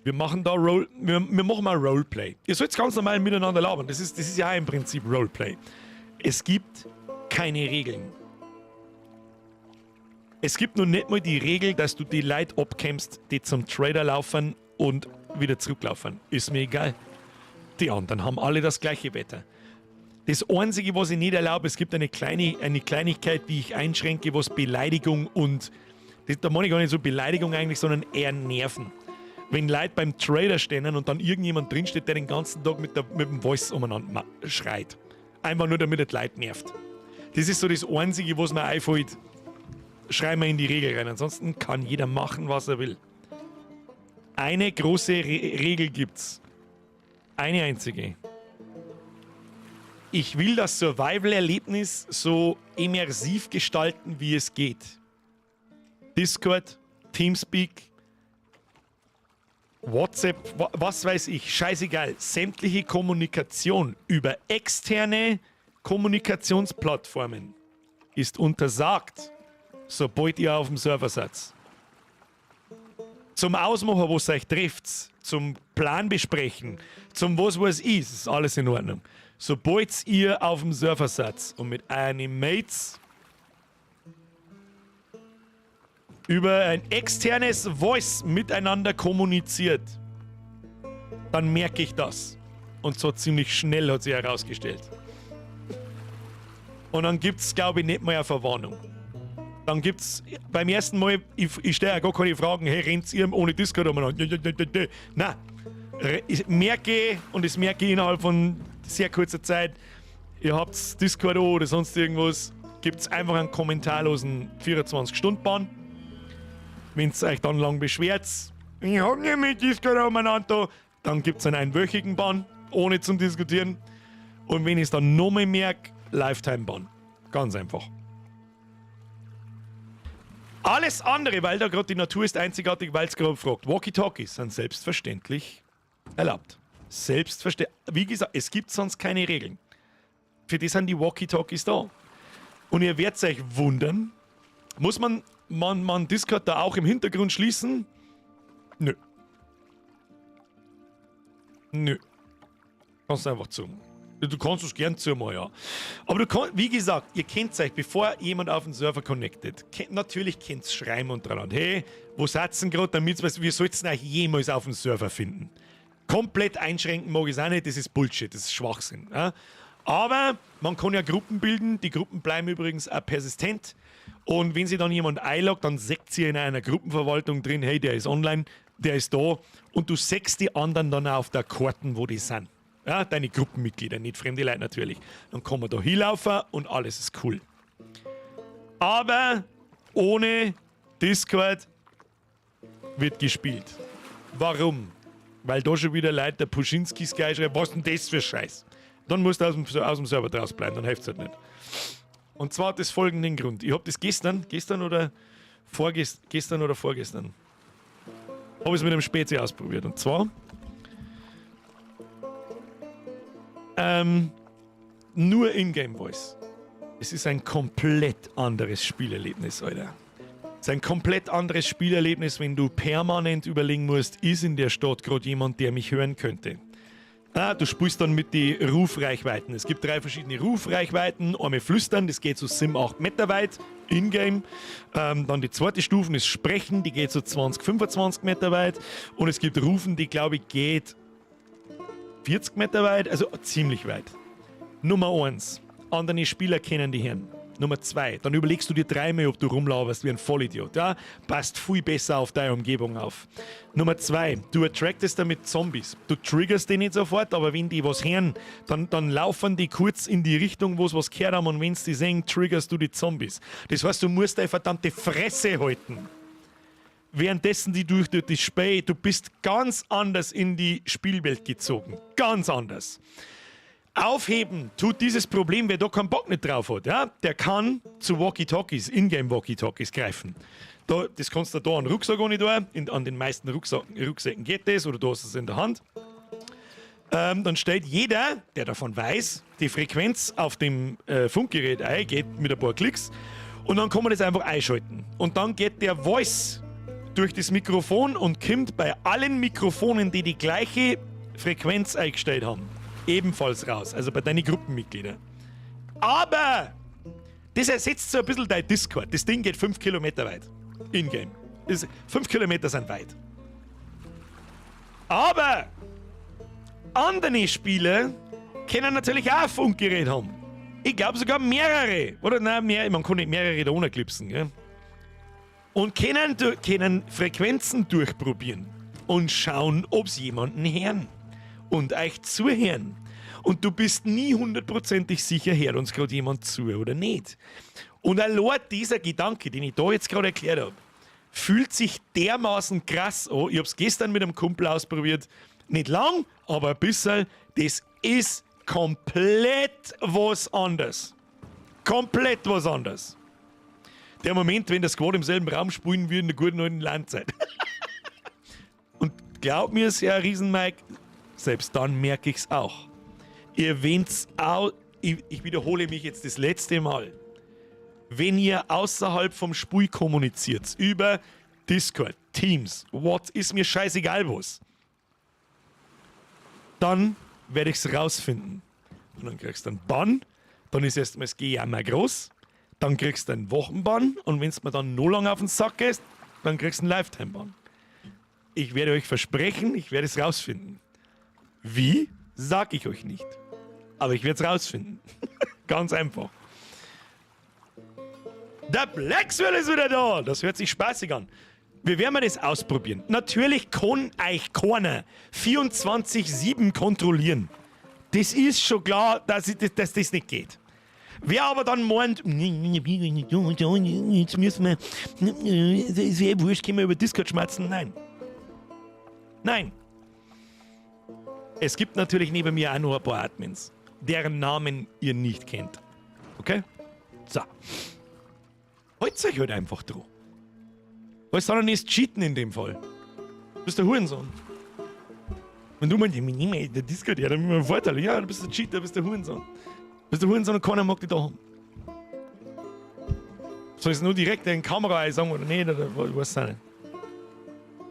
Wir machen da Role, wir machen mal Roleplay. Ihr sollt ganz normal miteinander labern, das ist ja auch im Prinzip Roleplay. Es gibt keine Regeln. Es gibt noch nicht mal die Regel, dass du die Leute abkämpfst, die zum Trader laufen und wieder zurücklaufen. Ist mir egal. Die anderen haben alle das gleiche Wetter. Das Einzige, was ich nicht erlaube, es gibt eine Kleinigkeit, die ich einschränke, was Beleidigung und, da meine ich gar nicht so Beleidigung eigentlich, sondern eher Nerven. Wenn Leute beim Trader stehen und dann irgendjemand drinsteht, der den ganzen Tag mit dem Voice umeinander schreit. Einfach nur, damit er die Leute nervt. Das ist so das Einzige, was mir einfällt. Schreiben wir in die Regel rein. Ansonsten kann jeder machen, was er will. Eine große Regel gibt's. Eine einzige. Ich will das Survival-Erlebnis so immersiv gestalten, wie es geht. Discord, Teamspeak, WhatsApp, was weiß ich, scheißegal. Sämtliche Kommunikation über externe Kommunikationsplattformen ist untersagt, sobald ihr auf dem Server seid. Zum Ausmachen, wo ihr euch trefft, zum Plan besprechen, zum was weiß ich, ist alles in Ordnung. Sobald ihr auf dem Server seid und mit euren Mates über ein externes Voice miteinander kommuniziert, dann merke ich das. Und zwar ziemlich schnell, hat sich herausgestellt. Und dann gibt's, glaube ich, nicht mal eine Verwarnung. Dann gibt's beim ersten Mal, ich stelle ja gar keine Fragen, hey, rennt ihr ohne Discord umeinander? Nein. Ich merke, und das merke ich innerhalb von sehr kurzer Zeit, ihr habt Discord oder sonst irgendwas, gibt's einfach einen kommentarlosen 24-Stunden-Ban. Wenn's euch dann lang beschwert, ich hab nicht mit Discord umeinander, dann gibt's einen einwöchigen Ban, ohne zum Diskutieren. Und wenn ich's dann nochmal merke, Lifetime-Ban. Ganz einfach. Alles andere, weil da gerade die Natur ist einzigartig, weil's gerade fragt. Walkie-Talkies sind selbstverständlich erlaubt. Selbstverständlich. Wie gesagt, es gibt sonst keine Regeln. Für die sind die Walkie-Talkies da. Und ihr werdet euch wundern, muss man Discord da auch im Hintergrund schließen? Nö. Nö. Kannst du einfach zu. Du kannst es gern zumachen, ja. Aber du kannst, wie gesagt, ihr kennt euch, bevor jemand auf den Server connected, kennt, natürlich könnt's schreiben untereinander. Hey, wo seid ihr denn grad, damit wir sollten euch jemals auf dem Server finden. Komplett einschränken mag ich es auch nicht, das ist Bullshit, das ist Schwachsinn. Ja? Aber man kann ja Gruppen bilden, die Gruppen bleiben übrigens auch persistent. Und wenn sich dann jemand einloggt, dann seht ihr in einer Gruppenverwaltung drin, hey, der ist online, der ist da. Und du siehst die anderen dann auch auf der Karten, wo die sind. Ja, deine Gruppenmitglieder, nicht fremde Leute natürlich. Dann kann man da hinlaufen und alles ist cool. Aber ohne Discord wird gespielt. Warum? Weil da schon wieder Leute der Puschinski Sky schreiben, was denn das für Scheiß? Dann musst du aus dem Server draus bleiben, dann hilft's halt nicht. Und zwar hat das folgenden Grund. Ich hab das gestern, gestern oder vorgestern, gestern oder vorgestern, habe ich es mit einem Spezi ausprobiert. Und zwar nur Ingame Voice. Es ist ein komplett anderes Spielerlebnis, Alter. Es ist ein komplett anderes Spielerlebnis, wenn du permanent überlegen musst, ist in der Stadt gerade jemand, der mich hören könnte. Ah, du spielst dann mit den Rufreichweiten. Es gibt 3 verschiedene Rufreichweiten. Einmal flüstern, das geht so 7, 8 Meter weit, in-game. Dann die zweite Stufe ist Sprechen, die geht so 20, 25 Meter weit. Und es gibt Rufen, die, glaube ich, geht 40 Meter weit, also ziemlich weit. Nummer 1, andere Spieler kennen die Herren. Nummer 2, dann überlegst du dir dreimal, ob du rumlauferst wie ein Vollidiot. Ja? Passt viel besser auf deine Umgebung auf. Nummer 2, du attractest damit Zombies. Du triggerst die nicht sofort, aber wenn die was hören, dann laufen die kurz in die Richtung, wo sie was gehört haben, und wenn sie die sehen, triggerst du die Zombies. Das heißt, du musst deine verdammte Fresse halten. Währenddessen die durch das Spiel, du bist ganz anders in die Spielwelt gezogen. Ganz anders. Aufheben tut dieses Problem, wer da keinen Bock nicht drauf hat, ja, der kann zu Walkie-Talkies, Ingame Walkie-Talkies greifen. Da, das kannst du da an den Rucksack auch nicht tun. An den meisten Rucksäcken geht das oder du hast es in der Hand. Dann stellt jeder, der davon weiß, die Frequenz auf dem Funkgerät ein, geht mit ein paar Klicks und dann kann man das einfach einschalten. Und dann geht der Voice durch das Mikrofon und kommt bei allen Mikrofonen, die die gleiche Frequenz eingestellt haben, ebenfalls raus. Also bei deinen Gruppenmitgliedern. Aber das ersetzt so ein bisschen dein Discord. Das Ding geht 5 Kilometer weit. In-game. 5 Kilometer sind weit. Aber andere Spieler können natürlich auch ein Funkgerät haben. Ich glaube sogar mehrere. Oder nein, mehr, man kann nicht mehrere da ohne klipsen. Gell? Und können Frequenzen durchprobieren und schauen, ob's jemanden hören und euch zuhören. Und du bist nie hundertprozentig sicher, hört uns grad jemand zu oder nicht. Und allein dieser Gedanke, den ich da jetzt gerade erklärt hab, fühlt sich dermaßen krass an. Ich hab's gestern mit einem Kumpel ausprobiert. Nicht lang, aber ein bisschen. Das ist komplett was anderes. Komplett was anderes. Der Moment, wenn das Squad im selben Raum spielen würde in der guten alten Landzeit. Und glaub mir, sehr Riesen-Mike, selbst dann merke ich's auch. Ihr wenn's au-, ich wiederhole mich jetzt das letzte Mal. Wenn ihr außerhalb vom Spiel kommuniziert, über Discord, Teams, what, ist mir scheißegal was, dann werde ich's rausfinden. Und dann kriegst du einen Bann, dann ist erstmal das Gejammer groß, dann kriegst du einen Wochenbann und wenn's mir dann noch lange auf den Sack geht, dann kriegst du einen Lifetime-Bann. Ich werde euch versprechen, ich werde es rausfinden. Wie, sag ich euch nicht. Aber ich werde es rausfinden. Ganz einfach. Der Blackswell ist wieder da. Das hört sich spaßig an. Wir werden mal das ausprobieren. Natürlich kann euch keiner 24/7 kontrollieren. Das ist schon klar, dass das nicht geht. Wer aber dann meint, jetzt müssen wir, das ist eh wurscht, können wir über Discord schmerzen? Nein. Nein. Es gibt natürlich neben mir auch noch ein paar Admins, deren Namen ihr nicht kennt. Okay? So. Halt's euch halt einfach dran. Was sondern ist Cheaten in dem Fall. Du bist der Hurensohn. Wenn du meinst, ich nehme der Discord, ja, dann haben wir einen Vorteil. Ja, du bist der Cheater, du bist der Hurensohn. Du bist der Hurensohn und keiner mag dich da haben. Soll ich es nur direkt in die Kamera sagen oder nicht? Oder ich weiß es auch nicht.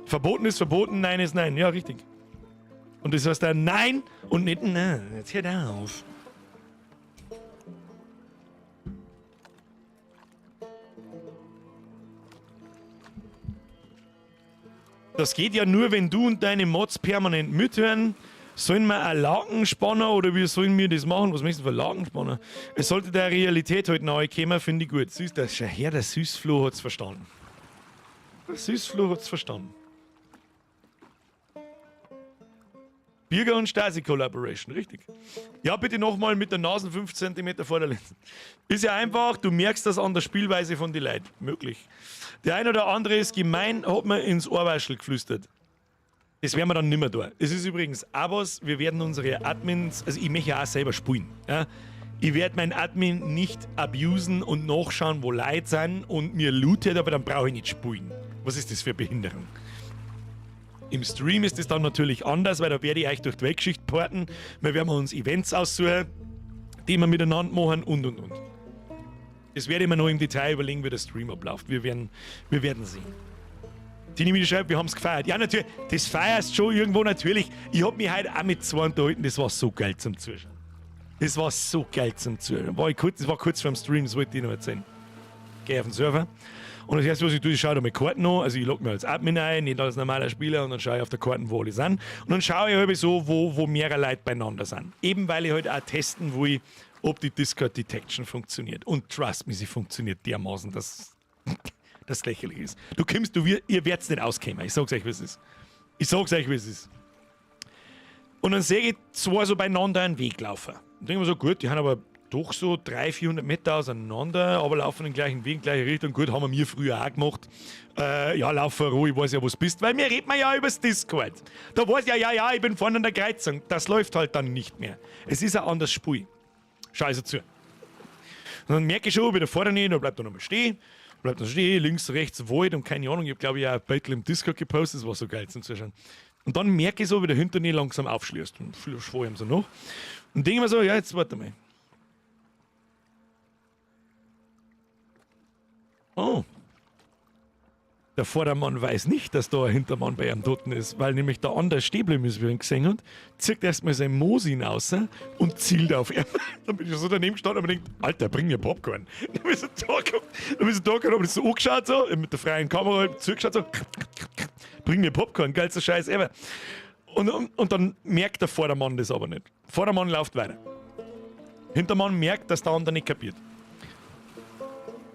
Verboten ist verboten, nein ist nein. Ja, richtig. Und das heißt dann nein und nicht nein. Jetzt hört auf. Das geht ja nur, wenn du und deine Mods permanent mithören. Sollen wir einen Lakenspanner oder wie sollen wir das machen? Was möchtest du für Lakenspanner? Es sollte der Realität halt nahe kommen, finde ich gut. Süß, der Herr, der Süßfloh hat's verstanden. Der Süßfloh hat's verstanden. Birger und Stasi Collaboration, richtig. Ja, bitte nochmal mit der Nase 5 Zentimeter vor der Linse. Ist ja einfach, du merkst das an der Spielweise von den Leuten. Möglich. Der ein oder andere ist gemein, hat mir ins Ohrwaschel geflüstert. Das werden wir dann nimmer tun. Es ist übrigens auch was, wir werden unsere Admins, also ich möchte ja auch selber spielen. Ja? Ich werde meinen Admin nicht abusen und nachschauen, wo Leute sind und mir lootet, aber dann brauche ich nicht spielen. Was ist das für eine Behinderung? Im Stream ist es dann natürlich anders, weil da werde ich euch durch die Weltgeschichte porten. Wir werden uns Events aussuchen, die wir miteinander machen und, und, und. Das werde ich mir noch im Detail überlegen, wie der Stream abläuft. Wir werden sehen. Tini wieder schreibt, wir haben's gefeiert. Ja, natürlich, das feierst schon irgendwo natürlich. Ich hab mich heute auch mit zwei unterhalten, das war so geil zum Zuschauen. Das war so geil zum Zuschauen. Das war kurz vorm Stream, das wollte ich noch erzählen. Geh auf den Server. Und das erste, was ich tue, ich schaue da meine Karten an. Also ich logge mir als Admin ein, nicht als normaler Spieler, und dann schaue ich auf der Karten, wo alle sind. Und dann schaue ich halt so, wo mehrere Leute beieinander sind. Eben weil ich halt auch testen will, ob die Discord Detection funktioniert. Und trust me, sie funktioniert dermaßen, dass das lächerlich ist. Du kommst, du, ihr werdet's nicht auskommen. Ich sag's euch, wie es ist. Ich sag's euch, wie es ist. Und dann sehe ich zwei so beieinander einen Weg laufen. Und denke mir so, gut, die haben aber Doch so 300, 400 Meter auseinander, aber laufen den gleichen Weg, gleiche Richtung. Gut, haben wir mir früher auch gemacht. Ja, lauf vor, ich weiß ja, wo du bist, weil mir redet man ja übers Discord. Da weiß ja, ja, ja, ich bin vorne an der Kreuzung. Das läuft halt dann nicht mehr. Es ist ein anderes Spiel. Schau also zu. Und dann merke ich schon, wieder vorne nicht, da bleibt er nochmal stehen. Bleibt er stehen, links, rechts, Wald und keine Ahnung. Ich hab, glaub ich, auch ein Battle im Discord gepostet, das war so geil zum Zuschauen. Und dann merke ich so, wie der hinter mir langsam aufschließt. Und schwor ihm so noch. Und denke mir so, ja, jetzt warte mal. Oh. Der Vordermann weiß nicht, dass da ein Hintermann bei ihm dort ist, weil nämlich der andere stehen geblieben ist, wie er ihn gesehen hat, zieht erstmal sein Mosin raus und zielt auf ihn. Dann bin ich so daneben gestanden und hab mir gedacht, Alter, bring mir Popcorn. Dann hab ich so da geguckt, dann hab ich so da geguckt, hab ich so angeschaut, so, mit der freien Kamera halt zugeschaut, so, bring mir Popcorn, geilster Scheiß ever. Und dann merkt der Vordermann das aber nicht. Vordermann läuft weiter. Hintermann merkt, dass der andere nicht kapiert,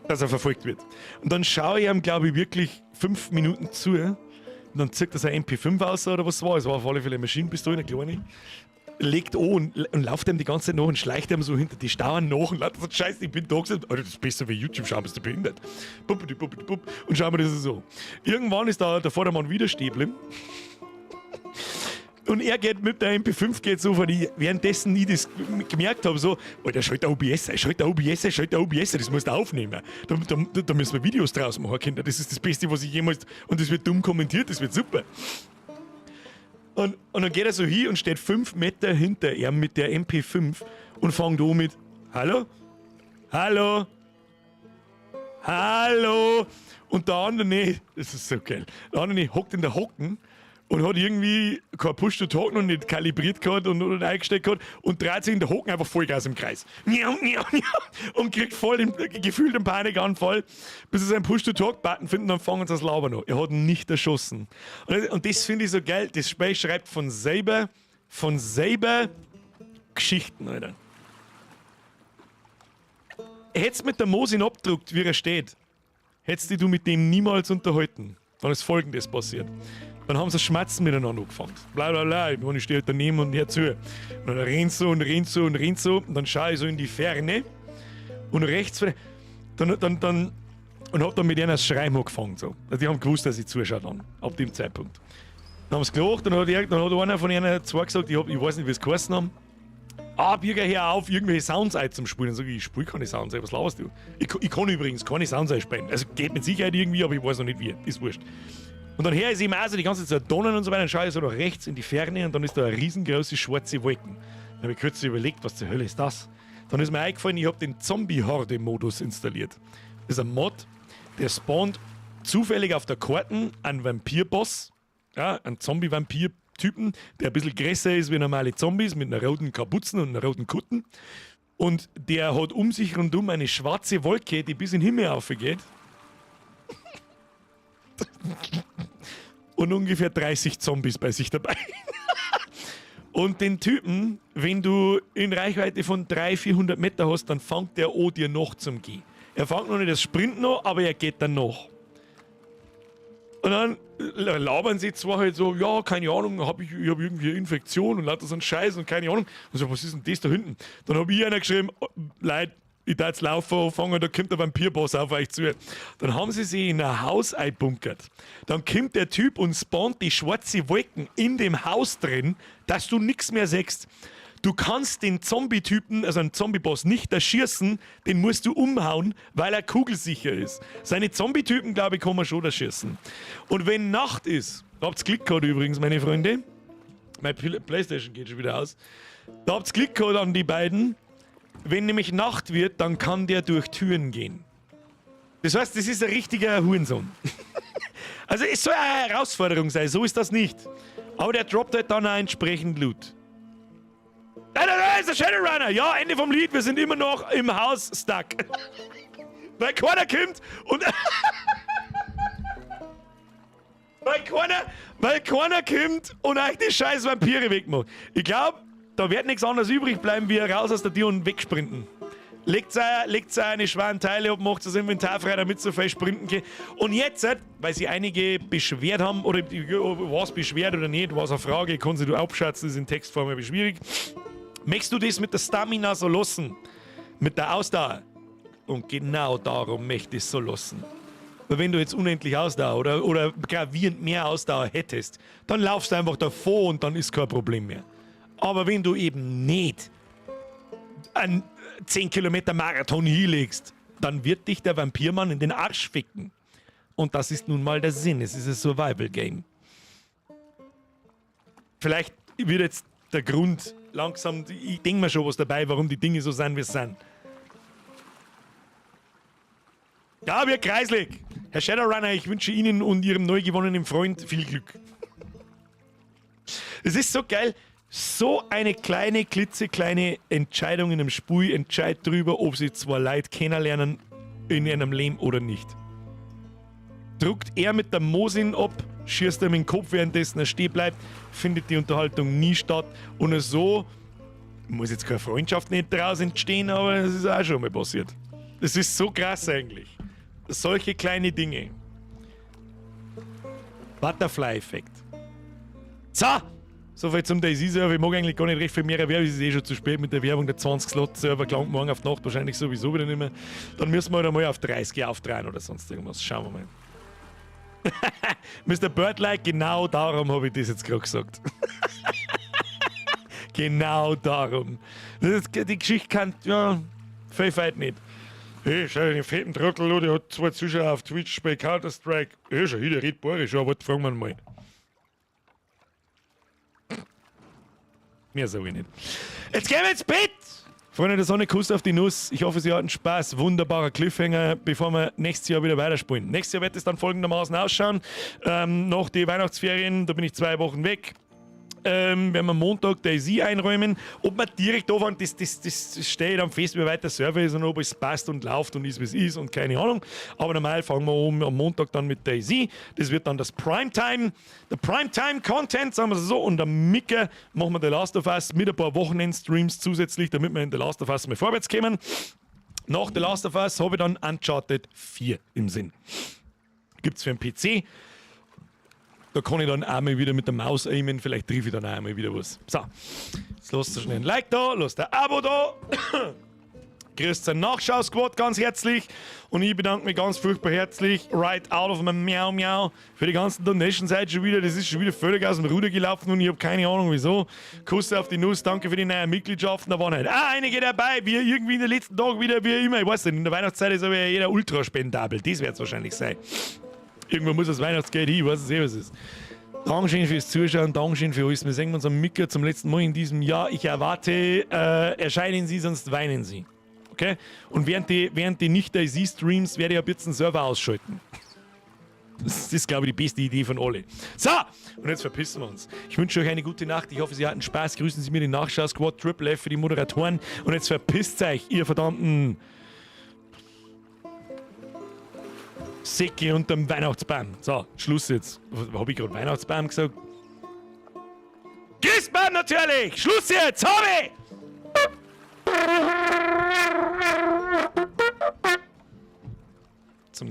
dass er verfolgt wird. Und dann schaue ich ihm, glaube ich, wirklich 5 Minuten zu. Und dann zieht er sein MP5 aus oder was war. Es war auf alle Fälle eine Maschinenpistole, eine kleine. Legt an und läuft ihm die ganze Zeit nach und schleicht ihm so hinter die Stauern nach und lauter so Scheiße, ich bin da gesessen. Alter, das ist besser wie YouTube schauen, bist du behindert. Buppidi, buppidi, bupp. Und schauen wir das so. Irgendwann ist da der Vordermann wieder stehen geblieben. Und er geht mit der MP5 geht so vor die, währenddessen ich das gemerkt habe, so, Alter, schalt der OBS ein, schalt der OBS ein, schalt der OBS ein, das musst du aufnehmen. Da müssen wir Videos draus machen, Kinder. Das ist das Beste, was ich jemals. Und das wird dumm kommentiert, das wird super. Und dann geht er so hin und steht 5 Meter hinter ihm mit der MP5 und fängt an mit: Hallo? Hallo? Hallo? Und der andere, nee, das ist so geil. Der andere hockt in der Hocken und hat irgendwie kein Push-to-Talk noch nicht kalibriert gehabt und eingestellt gehabt und dreht sich in der Hocken einfach Vollgas im Kreis. Miau, miau, miau. Und kriegt voll den gefühlten Panikanfall, bis sie seinen Push-to-Talk-Button finden, dann fangen sie das Labern an. Er hat ihn nicht erschossen. Und das finde ich so geil. Das Spiel schreibt von selber Geschichten, Alter. Hättest mit der Mosin abgedruckt, wie er steht, hättest dich du mit dem niemals unterhalten. Dann ist Folgendes passiert. Dann haben sie Schmatzen miteinander angefangen. Bla bla bla, ich meine, ich stehe halt daneben und hör zu. Und dann rennt so und rennt so und rennt so. Und dann schaue ich so in die Ferne. Und rechts von dann, dann, dann, und hab dann mit ihnen das Schreien angefangen. So. Also die haben gewusst, dass ich zuschaue dann, ab dem zeitpunkt. Dann haben sie gelacht und dann hat einer von ihnen zwei gesagt, ich weiß nicht, wie sie geheißen haben. Ah, Birger, hör auf, irgendwelche Sounds einzuspielen. Dann sag ich, ich spiel keine Sounds ein, was laberst du? Ich kann übrigens keine Sounds einspielen. Also geht mit Sicherheit irgendwie, aber ich weiß noch nicht wie. Ist wurscht. Und dann höre ich eben auch so die ganze Zeit Donner und so weiter, dann schaue ich so nach rechts in die Ferne und dann ist da eine riesengroße schwarze Wolken. Dann habe ich kurz überlegt, was zur Hölle ist das? Dann ist mir eingefallen, ich habe den Zombie-Horde-Modus installiert. Das ist ein Mod, der spawnt zufällig auf der Karte einen Vampir-Boss, ja, einen Zombie-Vampir-Typen, der ein bisschen größer ist wie normale Zombies, mit einer roten Kapuzen und einer roten Kutten. Und der hat um sich rundum eine schwarze Wolke, die bis in den Himmel aufgeht. Und ungefähr 30 Zombies bei sich dabei. Und den Typen, wenn du in Reichweite von drei, 400 Meter hast, dann fängt der an, dir noch zum Gehen. Er fängt noch nicht das Sprint noch, aber er geht dann noch. Und dann labern sie zwar halt so, ja, keine Ahnung, ich hab irgendwie eine Infektion und lauter so einen Scheiß und keine Ahnung. Und so, was ist denn das da hinten? Dann hab ich einer geschrieben, oh, Leute, ich darf jetzt laufen anfangen, da kommt der Vampirboss auf euch zu. Dann haben sie sich in ein Haus einbunkert. Dann kommt der Typ und spawnt die schwarze Wolken in dem Haus drin, dass du nix mehr siehst. Du kannst den Zombie-Typen, also einen Zombie-Boss, nicht erschießen, den musst du umhauen, weil er kugelsicher ist. Seine Zombie-Typen, glaube ich, kann man schon erschießen. Und wenn Nacht ist, da habt's Glück gehabt übrigens, meine Freunde, meine Playstation geht schon wieder aus, da habt's Glück gehabt an die beiden. Wenn nämlich Nacht wird, dann kann der durch Türen gehen. Das heißt, das ist ein richtiger Hurensohn. Also es soll eine Herausforderung sein, so ist das nicht. Aber der droppt halt dann auch entsprechend Loot. Nein, nein, nein, ist der Shadowrunner. Ja, Ende vom Lied, wir sind immer noch im Haus stuck. Weil keiner kommt und... Weil keiner kommt und euch die scheiß Vampire wegmacht. Ich glaub, da wird nichts anderes übrig bleiben, wie raus aus der Tür und wegsprinten. Legt eine schweren Teile ab, macht das Inventar frei, damit so viel sprinten kann. Und jetzt, weil sich einige beschwert haben, oder was beschwert oder nicht, war es eine Frage, kann sie du abschätzen, ist in Textform aber schwierig. Möchtest du das mit der Stamina so lassen? Mit der Ausdauer. Und genau darum möchte ich es so lassen. Weil wenn du jetzt unendlich Ausdauer oder gravierend mehr Ausdauer hättest, dann laufst du einfach davor und dann ist kein Problem mehr. Aber wenn du eben nicht einen 10 Kilometer Marathon hinlegst, dann wird dich der Vampirmann in den Arsch ficken. Und das ist nun mal der Sinn. Es ist ein Survival Game. Vielleicht wird jetzt der Grund langsam, ich denke mir schon was dabei, warum die Dinge so sind, wie sie sind. Ja, wir kreislig. Herr Shadowrunner, ich wünsche Ihnen und Ihrem neu gewonnenen Freund viel Glück. Es ist so geil. So eine kleine, klitzekleine Entscheidung in einem Spiel entscheidet darüber, ob sie zwei Leute kennenlernen in ihrem Leben oder nicht. Druckt er mit der Mosin ab, schießt er mit dem Kopf, währenddessen er stehen bleibt, findet die Unterhaltung nie statt. Und so muss jetzt keine Freundschaft nicht daraus entstehen, aber es ist auch schon mal passiert. Das ist so krass eigentlich. Solche kleine Dinge. Butterfly-Effekt. So! Soviel zum DayZ-Server. Ich mag eigentlich gar nicht recht viel mehr Werbung. Es ist eh schon zu spät mit der Werbung. Der 20-Slot-Server gelangt morgen auf die Nacht wahrscheinlich sowieso wieder nicht mehr. Dann müssen wir halt einmal auf 30 aufdrehen oder sonst irgendwas. Schauen wir mal. Mr. Birdlike, genau darum habe ich das jetzt gerade gesagt. Genau darum. Das ist, die Geschichte kann, ja, viel weit nicht. Hey, schau dir den fetten Trottel an, der hat 2 Zuschauer auf Twitch bei Counter-Strike. Hey, schau hier, der redet bayerisch, ja, warte, fragen wir ihn mal. Mehr sag ich nicht. Jetzt gehen wir ins Bett! Freunde der Sonne, Kuss auf die Nuss. Ich hoffe, Sie hatten Spaß. Wunderbarer Cliffhanger, bevor wir nächstes Jahr wieder weiterspielen. Nächstes Jahr wird es dann folgendermaßen ausschauen. Nach die Weihnachtsferien, da bin ich 2 Wochen weg. Werden wir Montag DayZ einräumen. Ob wir direkt anfangen, das steht dann fest, wie weit der Server ist und ob es passt und läuft und ist, wie es ist und keine Ahnung. Aber normal fangen wir am Montag dann mit DayZ. Das wird dann das Primetime, der Primetime-Content, sagen wir es so. Und am Mittag machen wir The Last of Us mit ein paar Wochenend-Streams zusätzlich, damit wir in The Last of Us mal vorwärts kommen. Nach The Last of Us habe ich dann Uncharted 4 im Sinn. Gibt's für den PC. Da kann ich dann auch mal wieder mit der Maus aimen, vielleicht treffe ich dann auch mal wieder was. So, jetzt lasst ihr schnell ein Like da, lasst ein Abo da. Grüßt den Nachschau-Squad ganz herzlich. Und ich bedanke mich ganz furchtbar herzlich, right out of my Miau Miau, für die ganzen Donations heute schon wieder. Das ist schon wieder völlig aus dem Ruder gelaufen und ich hab keine Ahnung wieso. Kuss auf die Nuss, danke für die neuen Mitgliedschaften. Da waren halt auch einige dabei, wie irgendwie in den letzten Tagen wieder, wie immer. Ich weiß nicht, in der Weihnachtszeit ist aber jeder ultra spendabel. Das wird's wahrscheinlich sein. Irgendwo muss das Weihnachtsgeld hin, ich weiß es eh, was es ist. Dankeschön fürs Zuschauen, Dankeschön für alles. Wir sehen uns am Micker zum letzten Mal in diesem Jahr. Ich erwarte, erscheinen Sie, sonst weinen Sie. Okay? Und während die Nicht-DayZ-Streams werde ich ab jetzt den Server ausschalten. Das ist, glaube ich, die beste Idee von alle. So, und jetzt verpissen wir uns. Ich wünsche euch eine gute Nacht. Ich hoffe, Sie hatten Spaß. Grüßen Sie mir den Nachschau-Squad Triple F für die Moderatoren. Und jetzt verpisst euch, ihr verdammten Säcke unterm Weihnachtsbaum. So, Schluss jetzt. Hab ich gerade Weihnachtsbaum gesagt? Christbaum natürlich! Schluss jetzt! Hab ich!